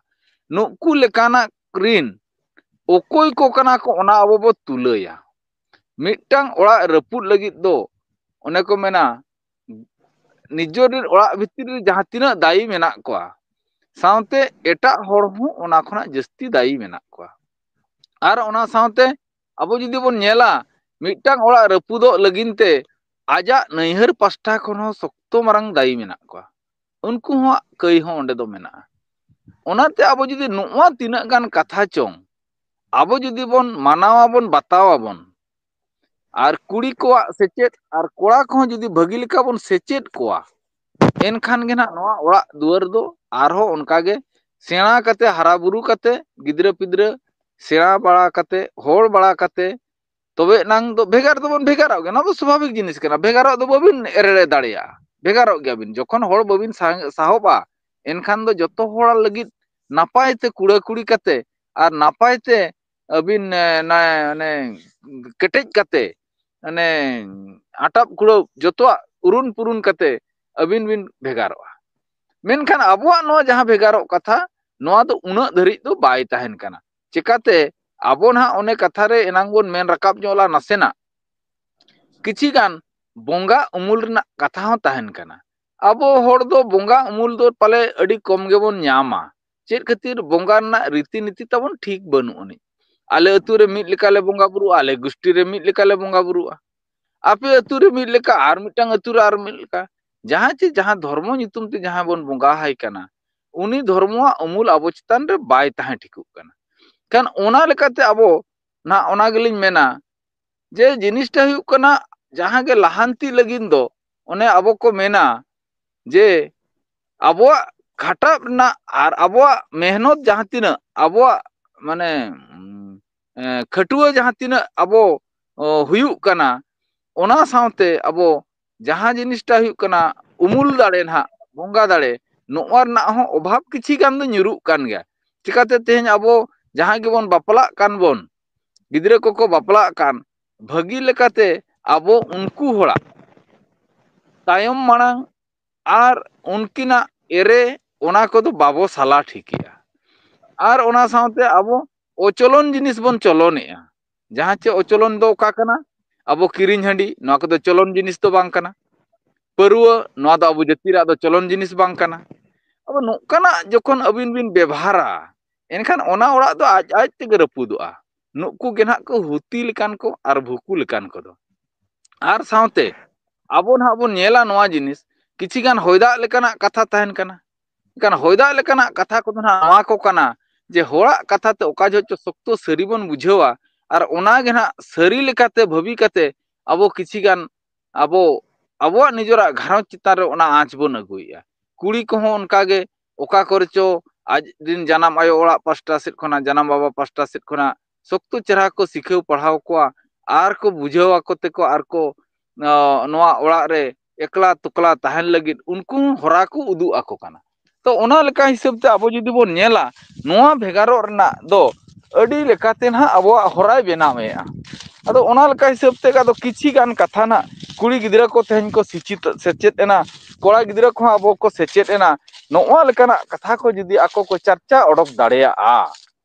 ᱱᱩᱠᱩ ᱞᱮᱠᱟᱱᱟᱜ ᱨᱤᱱ ᱚᱠᱚᱭ ᱠᱚ ᱠᱟᱱᱟ ᱠᱚ, ᱚᱱᱟ ᱟᱵᱚ ᱵᱚ ᱛᱩᱞᱟᱹᱭᱟ᱾ ᱢᱤᱫᱴᱟᱝ ᱚᱲᱟᱜ ᱨᱟᱹᱯᱩᱫ ᱞᱟᱹᱜᱤᱫ ᱫᱚ ᱚᱱᱮ ᱠᱚ ᱢᱮᱱᱟ, ᱱᱤᱡᱮᱨ ᱨᱮᱱ ᱚᱲᱟᱜ ᱵᱷᱤᱛᱤᱨ ᱨᱮ ᱡᱟᱦᱟᱸ ᱛᱤᱱᱟᱹᱜ ᱫᱟᱭᱤ ᱢᱮᱱᱟᱜ ᱠᱚᱣᱟ, ᱥᱟᱶᱛᱮ ᱮᱴᱟᱜ ᱦᱚᱲ ᱦᱚᱸ ᱚᱱᱟ ᱠᱷᱚᱱᱟᱜ ᱡᱟᱹᱥᱛᱤ ᱫᱟᱭᱤ ᱢᱮᱱᱟᱜ ᱠᱚᱣᱟ᱾ ᱟᱨ ᱚᱱᱟ ᱥᱟᱶᱛᱮ ᱟᱵᱚ ᱡᱩᱫᱤ ᱵᱚᱱ ᱧᱮᱞᱟ, ᱢᱤᱫᱴᱟᱝ ᱚᱲᱟᱜ ᱨᱟᱹᱯᱩᱫᱚᱜ ᱞᱟᱹᱜᱤᱫ ᱛᱮ ᱟᱡᱟᱜ ᱱᱟᱹᱭᱦᱟᱹᱨ ᱯᱟᱥᱴᱟ ᱠᱷᱚᱱ ᱦᱚᱸ ᱥᱚᱠᱛᱚ ᱢᱟᱨᱟᱝ ᱫᱟᱭᱤ ᱢᱮᱱᱟᱜ ᱠᱚᱣᱟ᱾ ᱩᱱᱠᱩ ᱦᱚᱸ ᱠᱟᱹᱭ ᱦᱚᱸ ᱚᱸᱰᱮ ᱫᱚ ᱢᱮᱱᱟᱜᱼᱟ᱾ ᱚᱱᱟᱛᱮ ᱟᱵᱚ ᱡᱩᱫᱤ ᱱᱚᱣᱟ ᱛᱤᱱᱟᱹᱜ ᱜᱟᱱ ᱠᱟᱛᱷᱟ ᱪᱚᱝ ᱟᱵᱚ ᱡᱩᱫᱤ ᱵᱚᱱ ᱢᱟᱱᱟᱣᱟᱵᱚᱱ, ᱵᱟᱛᱟᱣᱟᱵᱚᱱ, ᱟᱨ ᱠᱩᱲᱤ ᱠᱚᱣᱟᱜ ᱥᱮᱪᱮᱫ ᱟᱨ ᱠᱚᱲᱟ ᱠᱚᱦᱚᱸ ᱡᱩᱫᱤ ᱵᱷᱟᱹᱜᱤ ᱞᱮᱠᱟ ᱵᱚᱱ ᱥᱮᱪᱮᱫ ᱠᱚᱣᱟ, ᱮᱱᱠᱷᱟᱱ ᱜᱮ ᱱᱟᱦᱟᱜ ᱱᱚᱣᱟ ᱚᱲᱟᱜ ᱫᱩᱣᱟᱹᱨ ᱫᱚ ᱟᱨᱦᱚᱸ ᱚᱱᱠᱟ ᱜᱮ ᱥᱮᱬᱟ ᱠᱟᱛᱮ, ᱦᱟᱨᱟ ᱵᱩᱨᱩ ᱠᱟᱛᱮ, ᱜᱤᱫᱽᱨᱟᱹ ᱯᱤᱫᱽᱨᱟᱹ ᱥᱮᱬᱟ ᱵᱟᱲᱟ ᱠᱟᱛᱮ, ᱦᱚᱲ ᱵᱟᱲᱟ ᱠᱟᱛᱮ, ᱛᱚᱵᱮ ᱮᱱᱟᱝ ᱫᱚ ᱵᱷᱮᱜᱟᱨ ᱫᱚᱵᱚᱱ ᱵᱷᱮᱜᱟᱨᱚᱜ ᱜᱮᱭᱟ᱾ ᱱᱚᱣᱟ ᱫᱚ ᱥᱟᱵᱷᱟᱵᱤᱠ ᱡᱤᱱᱤᱥ ᱠᱟᱱᱟ, ᱵᱷᱮᱜᱟᱨᱚᱜ ᱫᱚ ᱵᱟᱹᱵᱤᱱ ᱮᱲᱮ ᱫᱟᱲᱮᱭᱟᱜᱼᱟ᱾ ᱵᱷᱮᱜᱟᱨᱚᱜ ᱜᱮᱭᱟᱵᱤᱱ ᱡᱚᱠᱷᱚᱱ ᱦᱚᱲ ᱵᱟᱹᱵᱤᱱ ᱥᱟ-, ᱥᱟᱦᱚᱵᱼᱟ, ᱮᱱᱠᱷᱟᱱ ᱫᱚ ᱡᱚᱛᱚ ᱦᱚᱲ ᱞᱟᱹᱜᱤᱫ ᱱᱟᱯᱟᱭ ᱛᱮ ᱠᱩᱲᱟᱹ ᱠᱩᱲᱤ ᱠᱟᱛᱮ ᱟᱨ ᱱᱟᱯᱟᱭ ᱛᱮ ᱟᱹᱵᱤᱱ, ᱮ, ᱱᱟ-, ᱚᱱᱮ ᱠᱮᱴᱮᱡ ᱠᱟᱛᱮ ᱢᱟᱱᱮ ᱟᱴᱟᱯ ᱠᱩᱲᱟᱹᱯ ᱡᱚᱛᱚᱣᱟᱜ ᱩᱨᱩᱱ ᱯᱩᱨᱩᱱ ᱠᱟᱛᱮ ᱟᱹᱵᱤᱱ ᱵᱤᱱ ᱵᱷᱮᱜᱟᱨᱚᱜᱼᱟ᱾ ᱢᱮᱱᱠᱷᱟᱱ ᱟᱵᱚᱣᱟᱜ ᱱᱚᱣᱟ ᱡᱟᱦᱟᱸ ᱵᱷᱮᱜᱟᱨᱚᱜ ᱠᱟᱛᱷᱟ, ᱱᱚᱣᱟ ᱫᱚ ᱩᱱᱟᱹᱜ ᱫᱷᱟᱹᱨᱤᱡ ᱫᱚ ᱵᱟᱭ ᱛᱟᱦᱮᱱ ᱠᱟᱱᱟ᱾ ᱪᱮᱠᱟᱛᱮ? ᱟᱵᱚ ᱱᱟᱦᱟᱜ ᱚᱱᱮ ᱠᱟᱛᱷᱟ ᱨᱮ ᱮᱱᱟᱝ ᱵᱚᱱ ᱢᱮᱱ ᱨᱟᱠᱟᱵ ᱧᱚᱜ ᱞᱟ ᱱᱟᱥᱮᱱᱟᱜ, ᱠᱤᱪᱷᱤ ᱜᱟᱱ ᱵᱚᱸᱜᱟ ᱩᱢᱩᱞ ᱨᱮᱱᱟᱜ ᱠᱟᱛᱷᱟ ᱦᱚᱸ ᱛᱟᱦᱮᱱ ᱠᱟᱱᱟ᱾ ᱟᱵᱚ ᱦᱚᱲ ᱫᱚ ᱵᱚᱸᱜᱟ ᱩᱢᱩᱞ ᱫᱚ ᱯᱟᱞᱮ ᱟᱹᱰᱤ ᱠᱚᱢ ᱜᱮᱵᱚᱱ ᱧᱟᱢᱟ᱾ ᱪᱮᱫ ᱠᱷᱟᱹᱛᱤᱨ? ᱵᱚᱸᱜᱟ ᱨᱮᱱᱟᱜ ᱨᱤᱛᱤ ᱱᱤᱛᱤ ᱛᱟᱵᱚᱱ ᱴᱷᱤᱠ ᱵᱟᱹᱱᱩᱜ ᱟᱹᱱᱤᱡ᱾ ᱟᱞᱮ ᱟᱹᱛᱩ ᱨᱮ ᱢᱤᱫ ᱞᱮᱠᱟᱞᱮ ᱵᱚᱸᱜᱟ ᱵᱩᱨᱩᱜᱼᱟ, ᱟᱞᱮ ᱜᱩᱥᱴᱤ ᱨᱮ ᱢᱤᱫ ᱞᱮᱠᱟᱞᱮ ᱵᱚᱸᱜᱟ ᱵᱩᱨᱩᱜᱼᱟ, ᱟᱯᱮ ᱟᱹᱛᱩ ᱨᱮ ᱢᱤᱫ ᱞᱮᱠᱟ, ᱟᱨ ᱢᱤᱫᱴᱟᱝ ᱟᱹᱛᱩ ᱨᱮ ᱟᱨ ᱢᱤᱫ ᱞᱮᱠᱟ᱾ ᱡᱟᱦᱟᱸ ᱪᱮ ᱡᱟᱦᱟᱸ ᱫᱷᱚᱨᱢᱚ ᱧᱩᱛᱩᱢ ᱛᱮ ᱡᱟᱦᱟᱸ ᱵᱚᱱ ᱵᱚᱸᱜᱟ ᱟᱭ ᱠᱟᱱᱟ, ᱩᱱᱤ ᱫᱷᱚᱨᱢᱚᱣᱟᱜ ᱩᱢᱩᱞ ᱟᱵᱚ ᱪᱮᱛᱟᱱ ᱨᱮ ᱵᱟᱭ ᱛᱟᱦᱮᱸ ᱴᱷᱤᱠᱚᱜ ᱠᱟᱱᱟ᱾ ᱠᱷᱟᱱ ᱚᱱᱟ ᱞᱮᱠᱟᱛᱮ ᱟᱵᱚ ᱱᱟᱜ ᱚᱱᱟ ᱜᱮᱞᱤᱧ ᱢᱮᱱᱟ, ᱡᱮ ᱡᱤᱱᱤᱥᱴᱟ ᱦᱩᱭᱩᱜ ᱠᱟᱱᱟ, ᱡᱟᱦᱟᱸ ᱜᱮ ᱞᱟᱦᱟᱱᱛᱤ ᱞᱟᱹᱜᱤᱫ ᱫᱚ ᱚᱱᱮ ᱟᱵᱚ ᱠᱚ ᱢᱮᱱᱟ ᱡᱮ ᱟᱵᱚᱣᱟᱜ ᱠᱷᱟᱴᱟᱜ ᱨᱮᱱᱟᱜ ᱟᱨ ᱟᱵᱚᱣᱟᱜ ᱢᱮᱦᱱᱚᱛ ᱡᱟᱦᱟᱸ ᱛᱤᱱᱟᱹᱜ ᱟᱵᱚᱣᱟᱜ ᱢᱟᱱᱮ, ᱩᱢ, ᱮ, ᱠᱷᱟᱹᱴᱩᱣᱟᱹ ᱡᱟᱦᱟᱸ ᱛᱤᱱᱟᱹᱜ ᱟᱵᱚ, ᱚ, ᱦᱩᱭᱩᱜ ᱠᱟᱱᱟ, ᱚᱱᱟ ᱥᱟᱶᱛᱮ ᱟᱵᱚ ᱡᱟᱦᱟᱸ ᱡᱤᱱᱤᱥᱴᱟ ᱦᱩᱭᱩᱜ ᱠᱟᱱᱟ ᱩᱢᱩᱞ ᱫᱟᱲᱮ ᱱᱟᱦᱟᱜ, ᱵᱚᱸᱜᱟ ᱫᱟᱲᱮ, ᱱᱚᱣᱟ ᱨᱮᱱᱟᱜ ᱦᱚᱸ ᱚᱵᱷᱟᱵᱽ ᱠᱤᱪᱷᱤ ᱜᱟᱱ ᱫᱚ ᱧᱩᱨᱩᱜ ᱠᱟᱱ ᱜᱮᱭᱟ᱾ ᱪᱤᱠᱟᱛᱮ? ᱛᱮᱦᱮᱧ ᱟᱵᱚ ᱡᱟᱦᱟᱸᱭ ᱜᱮᱵᱚᱱ ᱵᱟᱯᱞᱟᱜ ᱠᱟᱱ ᱵᱚᱱ, ᱜᱤᱫᱽᱨᱟᱹ ᱠᱚᱠᱚ ᱵᱟᱯᱞᱟᱜ ᱠᱟᱱ, ᱵᱷᱟᱹᱜᱤ ᱞᱮᱠᱟᱛᱮ ᱟᱵᱚ ᱩᱱᱠᱩ ᱦᱚᱲᱟᱜ ᱛᱟᱭᱚᱢ ᱢᱟᱲᱟᱝ ᱟᱨ ᱩᱱᱠᱤᱱᱟᱜ ᱮᱨᱮ, ᱚᱱᱟ ᱠᱚᱫᱚ ᱵᱟᱵᱚ ᱥᱟᱞᱟ ᱴᱷᱤᱠᱮᱜᱼᱟ᱾ ᱟᱨ ᱚᱱᱟ ᱥᱟᱶᱛᱮ ᱟᱵᱚ ᱚᱪᱚᱞᱚᱱ ᱡᱤᱱᱤᱥ ᱵᱚᱱ ᱪᱚᱞᱚᱱᱮᱜᱼᱟ᱾ ᱡᱟᱦᱟᱸ ᱪᱮ ᱚᱪᱚᱞᱚᱱ ᱫᱚ ᱚᱠᱟ ᱠᱟᱱᱟ? ᱟᱵᱚ ᱠᱤᱨᱤᱧ ᱦᱟᱺᱰᱤ, ᱱᱚᱣᱟ ᱠᱚᱫᱚ ᱪᱚᱞᱚᱱ ᱡᱤᱱᱤᱥ ᱫᱚ ᱵᱟᱝ ᱠᱟᱱᱟ᱾ ᱯᱟᱹᱨᱩᱣᱟᱹ, ᱱᱚᱣᱟ ᱫᱚ ᱟᱵᱚ ᱡᱟᱹᱛᱤ ᱨᱮᱭᱟᱜ ᱫᱚ ᱪᱚᱞᱚᱱ ᱡᱤᱱᱤᱥ ᱵᱟᱝ ᱠᱟᱱᱟ᱾ ᱟᱵᱚ ᱱᱚᱝᱠᱟᱱᱟᱜ ᱡᱚᱠᱷᱚᱱ ᱟᱹᱵᱤᱱ ᱵᱤᱱ ᱵᱮᱵᱷᱟᱨᱟ, ᱮᱱᱠᱷᱟᱱ ᱚᱱᱟ ᱚᱲᱟᱜ ᱫᱚ ᱟᱡ ᱟᱡ ᱛᱮᱜᱮ ᱨᱟᱹᱯᱩᱫᱚᱜᱼᱟ᱾ ᱱᱩᱠᱩ ᱜᱮ ᱱᱟᱦᱟᱜ ᱠᱚ ᱦᱩᱛᱤ ᱞᱮᱠᱟᱱ ᱠᱚ ᱟᱨ ᱵᱷᱩᱠᱩ ᱞᱮᱠᱟᱱ ᱠᱚᱫᱚ᱾ ᱟᱨ ᱥᱟᱶᱛᱮ ᱟᱵᱚ ᱱᱟᱦᱟᱜ ᱵᱚᱱ ᱧᱮᱞᱟ ᱱᱚᱣᱟ ᱡᱤᱱᱤᱥ, ᱠᱤᱪᱷᱤ ᱜᱟᱱ ᱦᱚᱭ ᱫᱟᱜ ᱞᱮᱠᱟᱱᱟᱜ ᱠᱟᱛᱷᱟ ᱛᱟᱦᱮᱱ ᱠᱟᱱᱟ᱾ ᱮᱱᱠᱷᱟᱱ ᱦᱚᱭ ᱫᱟᱜ ᱞᱮᱠᱟᱱᱟᱜ ᱠᱟᱛᱷᱟ ᱠᱚᱫᱚ ᱱᱟᱦᱟᱜ ᱱᱚᱣᱟ ᱠᱚ ᱠᱟᱱᱟ ᱡᱮ ᱦᱚᱲᱟᱜ ᱠᱟᱛᱷᱟ ᱛᱮ ᱚᱠᱟ ᱡᱚᱦᱚᱜ ᱪᱚ ᱥᱚᱠᱛᱚ ᱥᱟᱹᱨᱤ ᱵᱚᱱ ᱵᱩᱡᱷᱟᱹᱣᱟ, ᱟᱨ ᱚᱱᱟ ᱜᱮ ᱱᱟᱦᱟᱜ ᱥᱟᱹᱨᱤ ᱞᱮᱠᱟᱛᱮ ᱵᱷᱟᱹᱵᱤ ᱠᱟᱛᱮ ᱟᱵᱚ ᱠᱤᱪᱷᱤ ᱜᱟᱱ ᱟᱵᱚ, ᱟᱵᱚᱣᱟᱜ ᱱᱤᱡᱮᱨᱟᱜ ᱜᱷᱟᱨᱚᱸᱡᱽ ᱪᱮᱛᱟᱱ ᱨᱮ ᱚᱱᱟ ᱟᱸᱪ ᱵᱚᱱ ᱟᱹᱜᱩᱭᱮᱫᱼᱟ᱾ ᱠᱩᱲᱤ ᱠᱚᱦᱚᱸ ᱚᱱᱠᱟ ᱜᱮ, ᱚᱠᱟ ᱠᱚᱨᱮ ᱪᱚ ᱟᱡ ᱨᱮᱱ ᱡᱟᱱᱟᱢ ᱟᱭᱳ ᱚᱲᱟᱜ ᱯᱟᱥᱴᱟ ᱥᱮᱫ ᱠᱷᱚᱱᱟᱜ, ᱡᱟᱱᱟᱢ ᱵᱟᱵᱟ ᱯᱟᱥᱴᱟ ᱥᱮᱫ ᱠᱷᱚᱱᱟᱜ ᱥᱚᱠᱛᱚ ᱪᱮᱦᱨᱟ ᱠᱚ ᱥᱤᱠᱷᱟᱹᱣ ᱯᱟᱲᱦᱟᱣ ᱠᱚᱣᱟ, ᱟᱨ ᱠᱚ ᱵᱩᱡᱷᱟᱹᱣ ᱟᱠᱚ ᱛᱮᱠᱚ, ᱟᱨ ᱠᱚ, ᱟᱸ, ᱱᱚᱣᱟ ᱚᱲᱟᱜ ᱨᱮ ᱮᱠᱞᱟ ᱛᱚᱠᱞᱟ ᱛᱟᱦᱮᱱ ᱞᱟᱹᱜᱤᱫ ᱩᱱᱠᱩ ᱦᱚᱸ ᱦᱚᱨᱟ ᱠᱚ ᱩᱫᱩᱜ ᱟᱠᱚ ᱠᱟᱱᱟ᱾ ᱛᱚ, ᱚᱱᱟ ᱞᱮᱠᱟ ᱦᱤᱥᱟᱹᱵ ᱛᱮ ᱟᱵᱚ ᱡᱩᱫᱤ ᱵᱚᱱ ᱧᱮᱞᱟ, ᱱᱚᱣᱟ ᱵᱷᱮᱜᱟᱨᱚᱜ ᱨᱮᱱᱟᱜ ᱫᱚ ᱟᱹᱰᱤ ᱞᱮᱠᱟᱛᱮ ᱱᱟᱦᱟᱜ ᱟᱵᱚᱣᱟᱜ ᱦᱚᱨᱟᱭ ᱵᱮᱱᱟᱣᱮᱫᱼᱟ᱾ ᱟᱫᱚ ᱚᱱᱟ ᱞᱮᱠᱟ ᱦᱤᱥᱟᱹᱵ ᱛᱮ ᱟᱫᱚ ᱠᱤᱪᱷᱤ ᱜᱟᱱ ᱠᱟᱛᱷᱟ ᱱᱟᱜ ᱠᱩᱲᱤ ᱜᱤᱫᱽᱨᱟᱹ ᱠᱚ ᱛᱮᱦᱮᱧ ᱠᱚ ᱥᱮᱪᱮᱫ, ᱥᱮᱪᱮᱫ ᱮᱱᱟ, ᱠᱚᱲᱟ ᱜᱤᱫᱽᱨᱟᱹ ᱠᱚᱦᱚᱸ ᱟᱵᱚ ᱠᱚ ᱥᱮᱪᱮᱫ ᱮᱱᱟ, ᱱᱚᱜᱼᱚ ᱞᱮᱠᱟᱱᱟᱜ ᱠᱟᱛᱷᱟ ᱠᱚ ᱡᱩᱫᱤ ᱟᱠᱚ ᱠᱚ ᱪᱟᱨᱪᱟ ᱚᱰᱚᱠ ᱫᱟᱲᱮᱭᱟᱜᱼᱟ,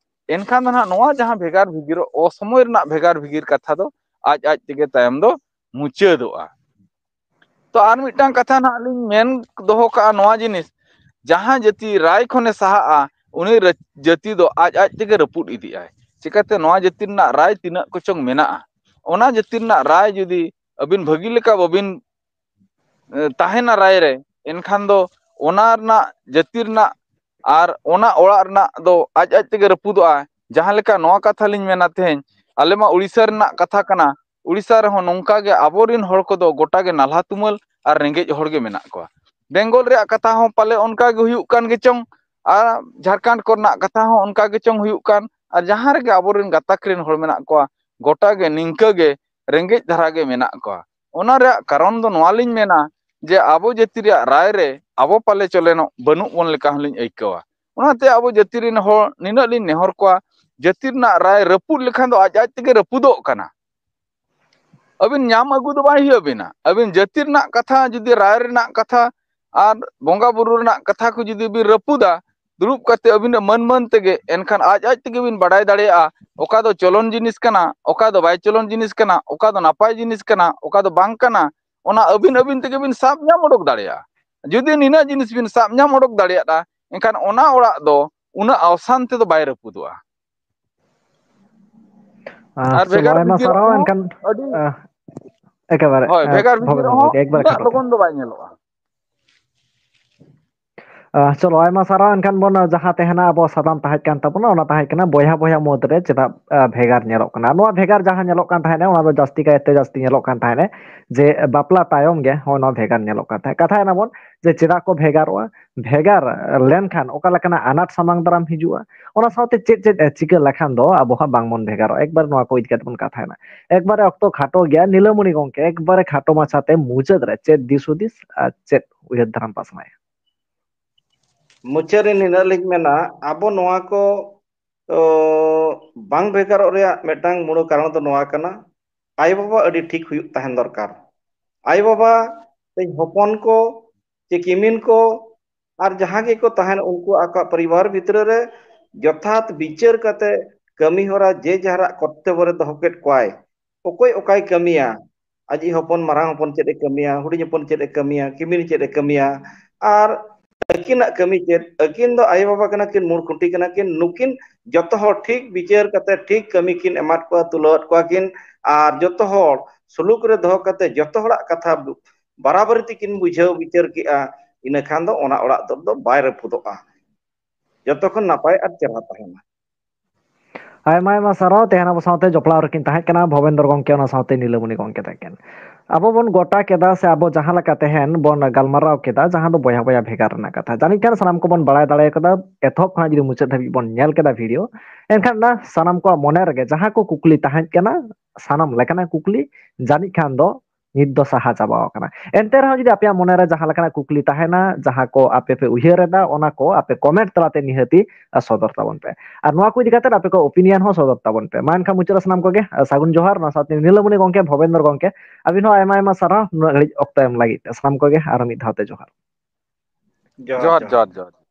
ᱮᱱᱠᱷᱟᱱ ᱫᱚ ᱱᱟᱦᱟᱜ ᱱᱚᱣᱟ ᱡᱟᱦᱟᱸ ᱵᱷᱮᱜᱟᱨ ᱵᱷᱤᱜᱤᱨ, ᱚᱥᱚᱢᱚᱭ ᱨᱮᱱᱟᱜ ᱵᱷᱮᱜᱟᱨ ᱵᱷᱤᱜᱤᱨ ᱠᱟᱛᱷᱟ ᱫᱚ ᱟᱡ ᱟᱡ ᱛᱮᱜᱮ ᱛᱟᱭᱚᱢ ᱫᱚ ᱢᱩᱪᱟᱹᱫᱚᱜᱼᱟ᱾ ᱛᱚ ᱟᱨ ᱢᱤᱫᱴᱟᱝ ᱠᱟᱛᱷᱟ ᱱᱟᱦᱟᱜ ᱞᱤᱧ ᱢᱮᱱ ᱫᱚᱦᱚ ᱠᱟᱜᱼᱟ, ᱱᱚᱣᱟ ᱡᱤᱱᱤᱥ, ᱡᱟᱦᱟᱸ ᱡᱟᱹᱛᱤ ᱨᱟᱭ ᱠᱷᱚᱱᱮ ᱥᱟᱦᱟᱜᱼᱟ, ᱩᱱᱤ ᱨᱟᱹ-, ᱡᱟᱹᱛᱤ ᱫᱚ ᱟᱡ ᱟᱡ ᱛᱮᱜᱮ ᱨᱟᱹᱯᱩᱫ ᱤᱫᱤᱜᱼᱟᱭ᱾ ᱪᱤᱠᱟᱹᱛᱮ? ᱱᱚᱣᱟ ᱡᱟᱹᱛᱤ ᱨᱮᱱᱟᱜ ᱨᱟᱭ ᱛᱤᱱᱟᱹᱜ ᱠᱚᱪᱚᱝ ᱢᱮᱱᱟᱜᱼᱟ, ᱚᱱᱟ ᱡᱟᱹᱛᱤ ᱨᱮᱱᱟᱜ ᱨᱟᱭ ᱡᱩᱫᱤ ᱟᱹᱵᱤᱱ ᱵᱷᱟᱹᱜᱤ ᱞᱮᱠᱟ ᱵᱟᱹᱵᱤᱱ, ᱮ, ᱛᱟᱦᱮᱱᱟ ᱨᱟᱭ ᱨᱮ, ᱮᱱᱠᱷᱟᱱ ᱫᱚ ᱚᱱᱟ ᱨᱮᱱᱟᱜ ᱡᱟᱹᱛᱤ ᱨᱮᱱᱟᱜ ᱟᱨ ᱚᱱᱟ ᱚᱲᱟᱜ ᱨᱮᱱᱟᱜ ᱫᱚ ᱟᱡ ᱟᱡ ᱛᱮᱜᱮ ᱨᱟᱹᱯᱩᱫᱚᱜᱼᱟ᱾ ᱡᱟᱦᱟᱸ ᱞᱮᱠᱟ ᱱᱚᱣᱟ ᱠᱟᱛᱷᱟ ᱞᱤᱧ ᱢᱮᱱᱟ, ᱛᱮᱦᱮᱧ ᱟᱞᱮ ᱢᱟ ᱩᱲᱤᱥᱥᱟ ᱨᱮᱱᱟᱜ ᱠᱟᱛᱷᱟ ᱠᱟᱱᱟ, ᱩᱲᱤᱥᱥᱟ ᱨᱮᱦᱚᱸ ᱱᱚᱝᱠᱟ ᱜᱮ ᱟᱵᱚᱨᱮᱱ ᱦᱚᱲ ᱠᱚᱫᱚ ᱜᱚᱴᱟ ᱜᱮ ᱱᱟᱞᱦᱟ ᱛᱩᱢᱟᱹᱞ ᱟᱨ ᱨᱮᱸᱜᱮᱡ ᱦᱚᱲ ᱜᱮ ᱢᱮᱱᱟᱜ ᱠᱚᱣᱟ᱾ ᱵᱮᱝᱜᱚᱞ ᱨᱮᱭᱟᱜ ᱠᱟᱛᱷᱟ ᱦᱚᱸ ᱯᱟᱞᱮ ᱚᱱᱠᱟ ᱜᱮ ᱦᱩᱭᱩᱜ ᱠᱟᱱ ᱜᱮᱪᱚᱝ, ᱟᱨ ᱡᱷᱟᱲᱠᱷᱚᱸᱰ ᱠᱚᱨᱮᱱᱟᱜ ᱠᱟᱛᱷᱟ ᱦᱚᱸ ᱚᱱᱠᱟ ᱜᱮᱪᱚᱝ ᱦᱩᱭᱩᱜ ᱠᱟᱱ, ᱟᱨ ᱡᱟᱦᱟᱸ ᱨᱮᱜᱮ ᱟᱵᱚᱨᱮᱱ ᱜᱟᱛᱟᱠ ᱨᱮᱱ ᱦᱚᱲ ᱢᱮᱱᱟᱜ ᱠᱚᱣᱟ, ᱜᱚᱴᱟ ᱜᱮ ᱱᱤᱝᱠᱟᱹ ᱜᱮ ᱨᱮᱸᱜᱮᱡ ᱫᱷᱟᱨᱟ ᱜᱮ ᱢᱮᱱᱟᱜ ᱠᱚᱣᱟ᱾ ᱚᱱᱟ ᱨᱮᱭᱟᱜ ᱠᱟᱨᱚᱱ ᱫᱚ ᱱᱚᱣᱟ ᱞᱤᱧ ᱢᱮᱱᱟ ᱡᱮ ᱟᱵᱚ ᱡᱟᱹᱛᱤ ᱨᱮᱭᱟᱜ ᱨᱟᱭ ᱨᱮ ᱟᱵᱚ ᱯᱟᱞᱮ ᱪᱚᱞᱮᱱᱚᱜ ᱵᱟᱹᱱᱩᱜ ᱵᱚᱱ ᱞᱮᱠᱟ ᱦᱚᱸᱞᱤᱧ ᱟᱹᱭᱠᱟᱹᱣᱟ᱾ ᱚᱱᱟᱛᱮ ᱟᱵᱚ ᱡᱟᱹᱛᱤ ᱨᱮᱱ ᱦᱚᱲ ᱱᱤᱱᱟᱹᱜ ᱞᱤᱧ ᱱᱮᱦᱚᱨ ᱠᱚᱣᱟ, ᱡᱟᱹᱛᱤ ᱨᱮᱱᱟᱜ ᱨᱟᱭ ᱨᱟᱹᱯᱩᱫ ᱞᱮᱠᱷᱟᱱ ᱫᱚ ᱟᱡ ᱟᱡ ᱛᱮᱜᱮ ᱨᱟᱹᱯᱩᱫᱚᱜ ᱠᱟᱱᱟ᱾ ᱟᱹᱵᱤᱱ ᱧᱟᱢ ᱟᱹᱜᱩ ᱫᱚ ᱵᱟᱭ ᱦᱩᱭᱩᱜ ᱟᱹᱵᱤᱱᱟ᱾ ᱟᱹᱵᱤᱱ ᱡᱟᱹᱛᱤ ᱨᱮᱱᱟᱜ ᱠᱟᱛᱷᱟ, ᱡᱩᱫᱤ ᱨᱟᱭ ᱨᱮᱱᱟᱜ ᱠᱟᱛᱷᱟ ᱟᱨ ᱵᱚᱸᱜᱟ ᱵᱩᱨᱩ ᱨᱮᱱᱟᱜ ᱠᱟᱛᱷᱟ ᱠᱚ ᱡᱩᱫᱤ ᱵᱤᱱ ᱨᱟᱹᱯᱩᱫᱟ, ᱫᱩᱲᱩᱵ ᱠᱟᱛᱮ ᱟᱹᱵᱤᱱᱟᱜ ᱢᱟᱹᱱ ᱢᱟᱹᱱ ᱛᱮᱜᱮ, ᱮᱱᱠᱷᱟᱱ ᱟᱡ ᱟᱡ ᱛᱮᱜᱮ ᱵᱤᱱ ᱵᱟᱰᱟᱭ ᱫᱟᱲᱮᱭᱟᱜᱼᱟ ᱚᱠᱟ ᱫᱚ ᱪᱚᱞᱚᱱ ᱡᱤᱱᱤᱥ ᱠᱟᱱᱟ, ᱚᱠᱟ ᱫᱚ ᱵᱟᱭ ᱪᱚᱞᱚᱱ ᱡᱤᱱᱤᱥ ᱠᱟᱱᱟ, ᱚᱠᱟ ᱫᱚ ᱱᱟᱯᱟᱭ ᱡᱤᱱᱤᱥ ᱠᱟᱱᱟ, ᱚᱠᱟ ᱫᱚ ᱵᱟᱝ ᱠᱟᱱᱟ᱾ ᱚᱱᱟ ᱟᱹᱵᱤᱱ ᱟᱹᱵᱤᱱ ᱛᱮᱜᱮ ᱵᱤᱱ ᱥᱟᱵ ᱧᱟᱢ ᱚᱰᱚᱠ ᱫᱟᱲᱮᱭᱟᱜᱼᱟ᱾ ᱡᱩᱫᱤ ᱱᱤᱱᱟᱹᱜ ᱡᱤᱱᱤᱥ ᱵᱤᱱ ᱥᱟᱵ ᱧᱟᱢ ᱚᱰᱚᱠ ᱫᱟᱲᱮᱭᱟᱜᱼᱟ, ᱮᱱᱠᱷᱟᱱ ᱚᱱᱟ ᱚᱲᱟᱜ ᱫᱚ ᱩᱱᱟᱹᱜ ᱟᱣᱥᱟᱱ ᱛᱮᱫᱚ ᱵᱟᱭ ᱨᱟᱹᱯᱩᱫᱚᱜᱼᱟ᱾ ᱟᱨ ᱪᱚᱞᱚ, ᱵᱷᱮᱜᱟᱨ ᱟᱭᱢᱟ ᱵᱷᱤᱜᱤ ᱥᱟᱨᱦᱟᱣ᱾ ᱨᱮᱦᱚᱸ ᱮᱱᱠᱷᱟᱱ, ᱟᱹᱰᱤ, ᱟᱸ, ᱮᱠᱮᱵᱟᱨᱮ, ᱦᱳᱭ, ᱟᱸ, ᱵᱷᱮᱜᱟᱨ ᱵᱷᱤᱜᱤ ᱵᱷᱚᱵᱮᱱ ᱨᱮᱦᱚᱸ ᱜᱚᱢᱠᱮ, ᱮᱠᱵᱟᱨᱮ ᱩᱱᱟᱹᱜ ᱠᱷᱟᱴᱚ ᱛᱮ᱾ ᱞᱚᱜᱚᱱ ᱫᱚ ᱵᱟᱭ ᱧᱮᱞᱚᱜᱼᱟ᱾ ᱟᱸ, ᱪᱚᱞᱚ, ᱟᱭᱢᱟ ᱥᱟᱨᱦᱟᱣ᱾ ᱮᱱᱠᱷᱟᱱ ᱵᱚᱱ, ᱡᱟᱦᱟᱸ ᱛᱟᱦᱮᱱᱟ ᱟᱵᱚ ᱥᱟᱛᱟᱢ ᱛᱟᱦᱮᱸ ᱠᱟᱱ ᱛᱟᱵᱚᱱᱟ, ᱚᱱᱟ ᱛᱟᱦᱮᱸ ᱠᱟᱱᱟ ᱵᱚᱭᱦᱟ ᱵᱚᱭᱦᱟ ᱢᱩᱫᱽᱨᱮ ᱪᱮᱫᱟᱜ, ᱟᱸ, ᱵᱷᱮᱜᱟᱨ ᱧᱮᱞᱚᱜ ᱠᱟᱱᱟ᱾ ᱱᱚᱣᱟ ᱵᱷᱮᱜᱟᱨ ᱡᱟᱦᱟᱸ ᱧᱮᱞᱚᱜ ᱠᱟᱱ ᱛᱟᱦᱮᱸᱱᱟ, ᱚᱱᱟ ᱫᱚ ᱡᱟᱹᱥᱛᱤ ᱠᱟᱭᱛᱮ ᱡᱟᱹᱥᱛᱤ ᱧᱮᱞᱚᱜ ᱠᱟᱱ ᱛᱟᱦᱮᱸᱱᱟ ᱡᱮ ᱵᱟᱯᱞᱟ ᱛᱟᱭᱚᱢ ᱜᱮ ᱦᱚᱸᱜᱼᱚᱭ ᱱᱚᱣᱟ ᱵᱷᱮᱜᱟᱨ ᱧᱮᱞᱚᱜ ᱠᱟᱱ ᱛᱟᱦᱮᱸᱫ᱾ ᱠᱟᱛᱷᱟᱭᱮᱱᱟ ᱵᱚᱱ ᱡᱮ ᱪᱮᱫᱟᱜ ᱠᱚ ᱵᱷᱮᱜᱟᱨᱚᱜᱼᱟ, ᱵᱷᱮᱜᱟᱨ ᱞᱮᱱᱠᱷᱟᱱ ᱚᱠᱟ ᱞᱮᱠᱟᱱᱟᱜ ᱟᱱᱟᱴ ᱥᱟᱢᱟᱝ ᱫᱟᱨᱟᱢ ᱦᱤᱡᱩᱜᱼᱟ, ᱚᱱᱟ ᱥᱟᱶᱛᱮ ᱪᱮᱫ ᱪᱮᱫ, ᱮ, ᱪᱤᱠᱟᱹ ᱞᱮᱠᱷᱟᱱ ᱫᱚ ᱟᱵᱚ ᱦᱟᱸᱜ ᱵᱟᱝᱵᱚᱱ ᱵᱷᱮᱜᱟᱨᱚᱜᱼᱟ, ᱮᱠᱵᱟᱨ ᱱᱚᱣᱟ ᱠᱚ ᱤᱫᱤ ᱠᱟᱛᱮ ᱵᱚᱱ ᱠᱟᱛᱷᱟᱭᱮᱱᱟ᱾ ᱮᱠᱵᱟᱨᱮ ᱚᱠᱛᱚ ᱠᱷᱟᱴᱚ ᱜᱮᱭᱟ, ᱱᱤᱞᱟᱹᱢᱚᱬᱤ ᱜᱚᱢᱠᱮ, ᱮᱠᱵᱟᱨᱮ ᱠᱷᱟᱴᱚ ᱢᱟᱪᱷᱟᱛᱮ ᱢᱩᱪᱟᱹᱫ ᱨᱮ ᱪᱮᱫ ᱫᱤᱥ ᱦᱩᱫᱤᱥ ᱟᱨ ᱪᱮᱫ ᱩᱭᱦᱟᱹᱨ ᱫᱷᱟᱨᱟᱢ ᱯᱟᱥᱱᱟᱭᱟ? ᱢᱩᱪᱟᱹᱫ ᱨᱮ ᱱᱤᱱᱟᱹᱜ ᱞᱤᱧ ᱢᱮᱱᱟ, ᱟᱵᱚ ᱱᱚᱣᱟ ᱠᱚ, ᱚ, ᱵᱟᱝ ᱵᱷᱮᱜᱟᱨᱚᱜ ᱨᱮᱭᱟᱜ ᱢᱤᱫᱴᱟᱝ ᱢᱩᱲ ᱠᱟᱨᱚᱱ ᱫᱚ ᱱᱚᱣᱟ ᱠᱟᱱᱟ ᱟᱭᱳᱼᱵᱟᱵᱟ ᱟᱹᱰᱤ ᱴᱷᱤᱠ ᱦᱩᱭᱩᱜ ᱛᱟᱦᱮᱱ ᱫᱚᱨᱠᱟᱨ᱾ ᱟᱭᱳᱼᱵᱟᱵᱟ ᱛᱮᱧ ᱦᱚᱯᱚᱱ ᱠᱚ ᱪᱮ ᱠᱤᱢᱤᱱ ᱠᱚ ᱟᱨ ᱡᱟᱦᱟᱸ ᱜᱮᱠᱚ ᱛᱟᱦᱮᱱ, ᱩᱱᱠᱩ ᱟᱠᱚᱣᱟᱜ ᱯᱚᱨᱤᱵᱟᱨ ᱵᱷᱤᱛᱨᱤ ᱨᱮ ᱡᱚᱛᱷᱟᱛ ᱵᱤᱪᱟᱹᱨ ᱠᱟᱛᱮ ᱠᱟᱹᱢᱤ ᱦᱚᱨᱟ ᱡᱮ ᱡᱟᱦᱟᱨᱟᱜ ᱠᱚᱨᱛᱚᱵᱵᱚ ᱨᱮ ᱫᱚᱦᱚ ᱠᱮᱫ ᱠᱚᱣᱟᱭ, ᱚᱠᱚᱭ ᱚᱠᱟᱭ ᱠᱟᱹᱢᱤᱭᱟ, ᱟᱡᱤᱡ ᱦᱚᱯᱚᱱ, ᱢᱟᱨᱟᱝ ᱦᱚᱯᱚᱱ ᱪᱮᱫ ᱮ ᱠᱟᱹᱢᱤᱭᱟ, ᱦᱩᱰᱤᱧ ᱦᱚᱯᱚᱱ ᱪᱮᱫ ᱮ ᱠᱟᱹᱢᱤᱭᱟ, ᱠᱤᱢᱤᱱ ᱪᱮᱫ ᱮ ᱠᱟᱹᱢᱤᱭᱟ, ᱟᱨ ᱟᱹᱠᱤᱱᱟᱜ ᱠᱟᱹᱢᱤ ᱪᱮᱫ, ᱟᱹᱠᱤᱱ ᱫᱚ ᱟᱭᱳᱼᱵᱟᱵᱟ ᱠᱟᱱᱟ ᱠᱤᱱ, ᱢᱩᱲ ᱠᱷᱩᱱᱴᱤ ᱠᱟᱱᱟ ᱠᱤᱱ, ᱱᱩᱠᱤᱱ ᱡᱚᱛᱚ ᱦᱚᱲ ᱴᱷᱤᱠ ᱵᱤᱪᱟᱹᱨ ᱠᱟᱛᱮ ᱴᱷᱤᱠ ᱠᱟᱹᱢᱤ ᱠᱤᱱ ᱮᱢᱟᱫ ᱠᱚᱣᱟ, ᱛᱩᱞᱟᱹᱣᱟᱫ ᱠᱚᱣᱟ ᱠᱤᱱ, ᱟᱨ ᱡᱚᱛᱚ ᱦᱚᱲ ᱥᱩᱞᱩᱠ ᱨᱮ ᱫᱚᱦᱚ ᱠᱟᱛᱮ ᱡᱚᱛᱚ ᱦᱚᱲᱟᱜ ᱠᱟᱛᱷᱟ ᱵᱟᱨᱟᱵᱟᱨᱤ ᱛᱮᱠᱤᱱ ᱵᱩᱡᱷᱟᱹᱣ ᱵᱤᱪᱟᱹᱨ ᱠᱮᱜᱼᱟ, ᱤᱱᱟᱹ ᱠᱷᱟᱱ ᱫᱚ ᱚᱱᱟ ᱚᱲᱟᱜ ᱫᱚ, ᱫᱚ ᱵᱟᱭ ᱨᱟᱹᱯᱩᱫᱚᱜᱼᱟ᱾ ᱡᱚᱛᱚ ᱠᱷᱚᱱ ᱱᱟᱯᱟᱭ ᱟᱨ ᱪᱮᱦᱨᱟ ᱛᱟᱦᱮᱱᱟ᱾ ᱟᱭᱢᱟ ᱟᱭᱢᱟ ᱥᱟᱨᱦᱟᱣ᱾ ᱛᱮᱦᱮᱧ ᱟᱵᱚ ᱥᱟᱶᱛᱮ ᱡᱚᱯᱲᱟᱣ ᱨᱮᱠᱤᱱ ᱛᱟᱦᱮᱸ ᱠᱟᱱᱟ ᱵᱷᱚᱵᱮᱱᱫᱨᱚ ᱜᱚᱢᱠᱮ, ᱚᱱᱟ ᱥᱟᱶᱛᱮ ᱱᱤᱞᱟᱹᱢᱚᱱᱤ ᱜᱚᱢᱠᱮ ᱛᱟᱹᱠᱤᱱ᱾ ᱟᱵᱚ ᱵᱚᱱ ᱜᱚᱴᱟ ᱠᱮᱫᱟ ᱥᱮ ᱟᱵᱚ ᱡᱟᱦᱟᱸ ᱞᱮᱠᱟ ᱛᱮᱦᱮᱧ ᱵᱚᱱ ᱜᱟᱞᱢᱟᱨᱟᱣ ᱠᱮᱫᱟ, ᱡᱟᱦᱟᱸ ᱫᱚ ᱵᱚᱭᱦᱟ ᱵᱚᱭᱦᱟ ᱵᱷᱮᱜᱟᱨ ᱨᱮᱱᱟᱜ ᱠᱟᱛᱷᱟ, ᱡᱟᱹᱱᱤᱡ ᱠᱷᱟᱱ ᱥᱟᱱᱟᱢ ᱠᱚᱵᱚᱱ ᱵᱟᱲᱟᱭ ᱫᱟᱲᱮ ᱠᱟᱫᱟ, ᱮᱛᱚᱦᱚᱵ ᱠᱷᱚᱱᱟᱜ ᱡᱩᱫᱤ ᱢᱩᱪᱟᱹᱫ ᱫᱷᱟᱹᱵᱤᱡ ᱵᱚᱱ ᱧᱮᱞ ᱠᱮᱫᱟ ᱵᱷᱤᱰᱤᱭᱳ, ᱮᱱᱠᱷᱟᱱ ᱚᱱᱟ ᱥᱟᱱᱟᱢ ᱠᱚᱣᱟᱜ ᱢᱚᱱᱮ ᱨᱮᱜᱮ ᱡᱟᱦᱟᱸ ᱠᱚ ᱠᱩᱠᱞᱤ ᱛᱟᱦᱮᱸ ᱠᱟᱱᱟ, ᱥᱟᱱᱟᱢ ᱞᱮᱠᱟᱱᱟᱜ ᱠᱩᱠᱞᱤ ᱡᱟᱹᱱᱤᱡ ᱠᱷᱟᱱ ᱫᱚ ᱱᱤᱛ ᱫᱚ ᱥᱟᱦᱟ ᱪᱟᱵᱟᱣ ᱟᱠᱟᱱᱟ᱾ ᱮᱱᱛᱮ ᱨᱮᱦᱚᱸ ᱡᱩᱫᱤ ᱟᱯᱮᱭᱟᱜ ᱢᱚᱱᱮ ᱨᱮ ᱡᱟᱦᱟᱸ ᱞᱮᱠᱟᱱᱟᱜ ᱠᱩᱠᱞᱤ ᱛᱟᱦᱮᱱᱟ, ᱡᱟᱦᱟᱸ ᱠᱚ ᱟᱯᱮ ᱯᱮ ᱩᱭᱦᱟᱹᱨ ᱮᱫᱟ, ᱚᱱᱟ ᱠᱚ ᱟᱯᱮ ᱠᱚᱢᱮᱱᱴ ᱛᱟᱞᱟᱛᱮ ᱱᱤᱦᱟᱹᱛᱤ ᱥᱚᱫᱚᱨ ᱛᱟᱵᱚᱱ ᱯᱮ᱾ ᱟᱨ ᱱᱚᱣᱟ ᱠᱚ ᱤᱫᱤ ᱠᱟᱛᱮ ᱟᱯᱮ ᱠᱚ ᱚᱯᱤᱱᱤᱭᱚᱱ ᱦᱚᱸ ᱥᱚᱫᱚᱨ ᱛᱟᱵᱚᱱ ᱯᱮ᱾ ᱢᱟ ᱮᱱᱠᱷᱟᱱ ᱢᱩᱪᱟᱹᱫ ᱨᱮ ᱥᱟᱱᱟᱢ ᱠᱚᱜᱮ ᱥᱟᱹᱜᱩᱱ ᱡᱚᱦᱟᱨ, ᱚᱱᱟ ᱥᱟᱶᱛᱮ ᱱᱤᱞᱟᱹᱢᱚᱱᱤ ᱜᱚᱢᱠᱮ, ᱵᱷᱚᱵᱮᱱᱫᱨᱚ ᱜᱚᱢᱠᱮ, ᱟᱹᱵᱤᱱ ᱦᱚᱸ ᱟᱭᱢᱟ ᱟᱭᱢᱟ ᱥᱟᱨᱦᱟᱣ ᱱᱩᱱᱟᱹᱜ ᱜᱷᱟᱹᱲᱤᱡ ᱚᱠᱛᱚ ᱮᱢ ᱞᱟᱹᱜᱤᱫ ᱛᱮ᱾ ᱥᱟᱱᱟᱢ ᱠᱚᱜᱮ ᱟᱨᱚ ᱢᱤᱫ ᱫᱷᱟᱣ ᱛᱮ ᱡᱚᱦᱟᱨ᱾ ᱡᱚᱦᱟᱨ, ᱡᱚᱦᱟᱨ᱾ ᱡᱚᱦᱟᱨ, ᱡᱚᱦᱟᱨ᱾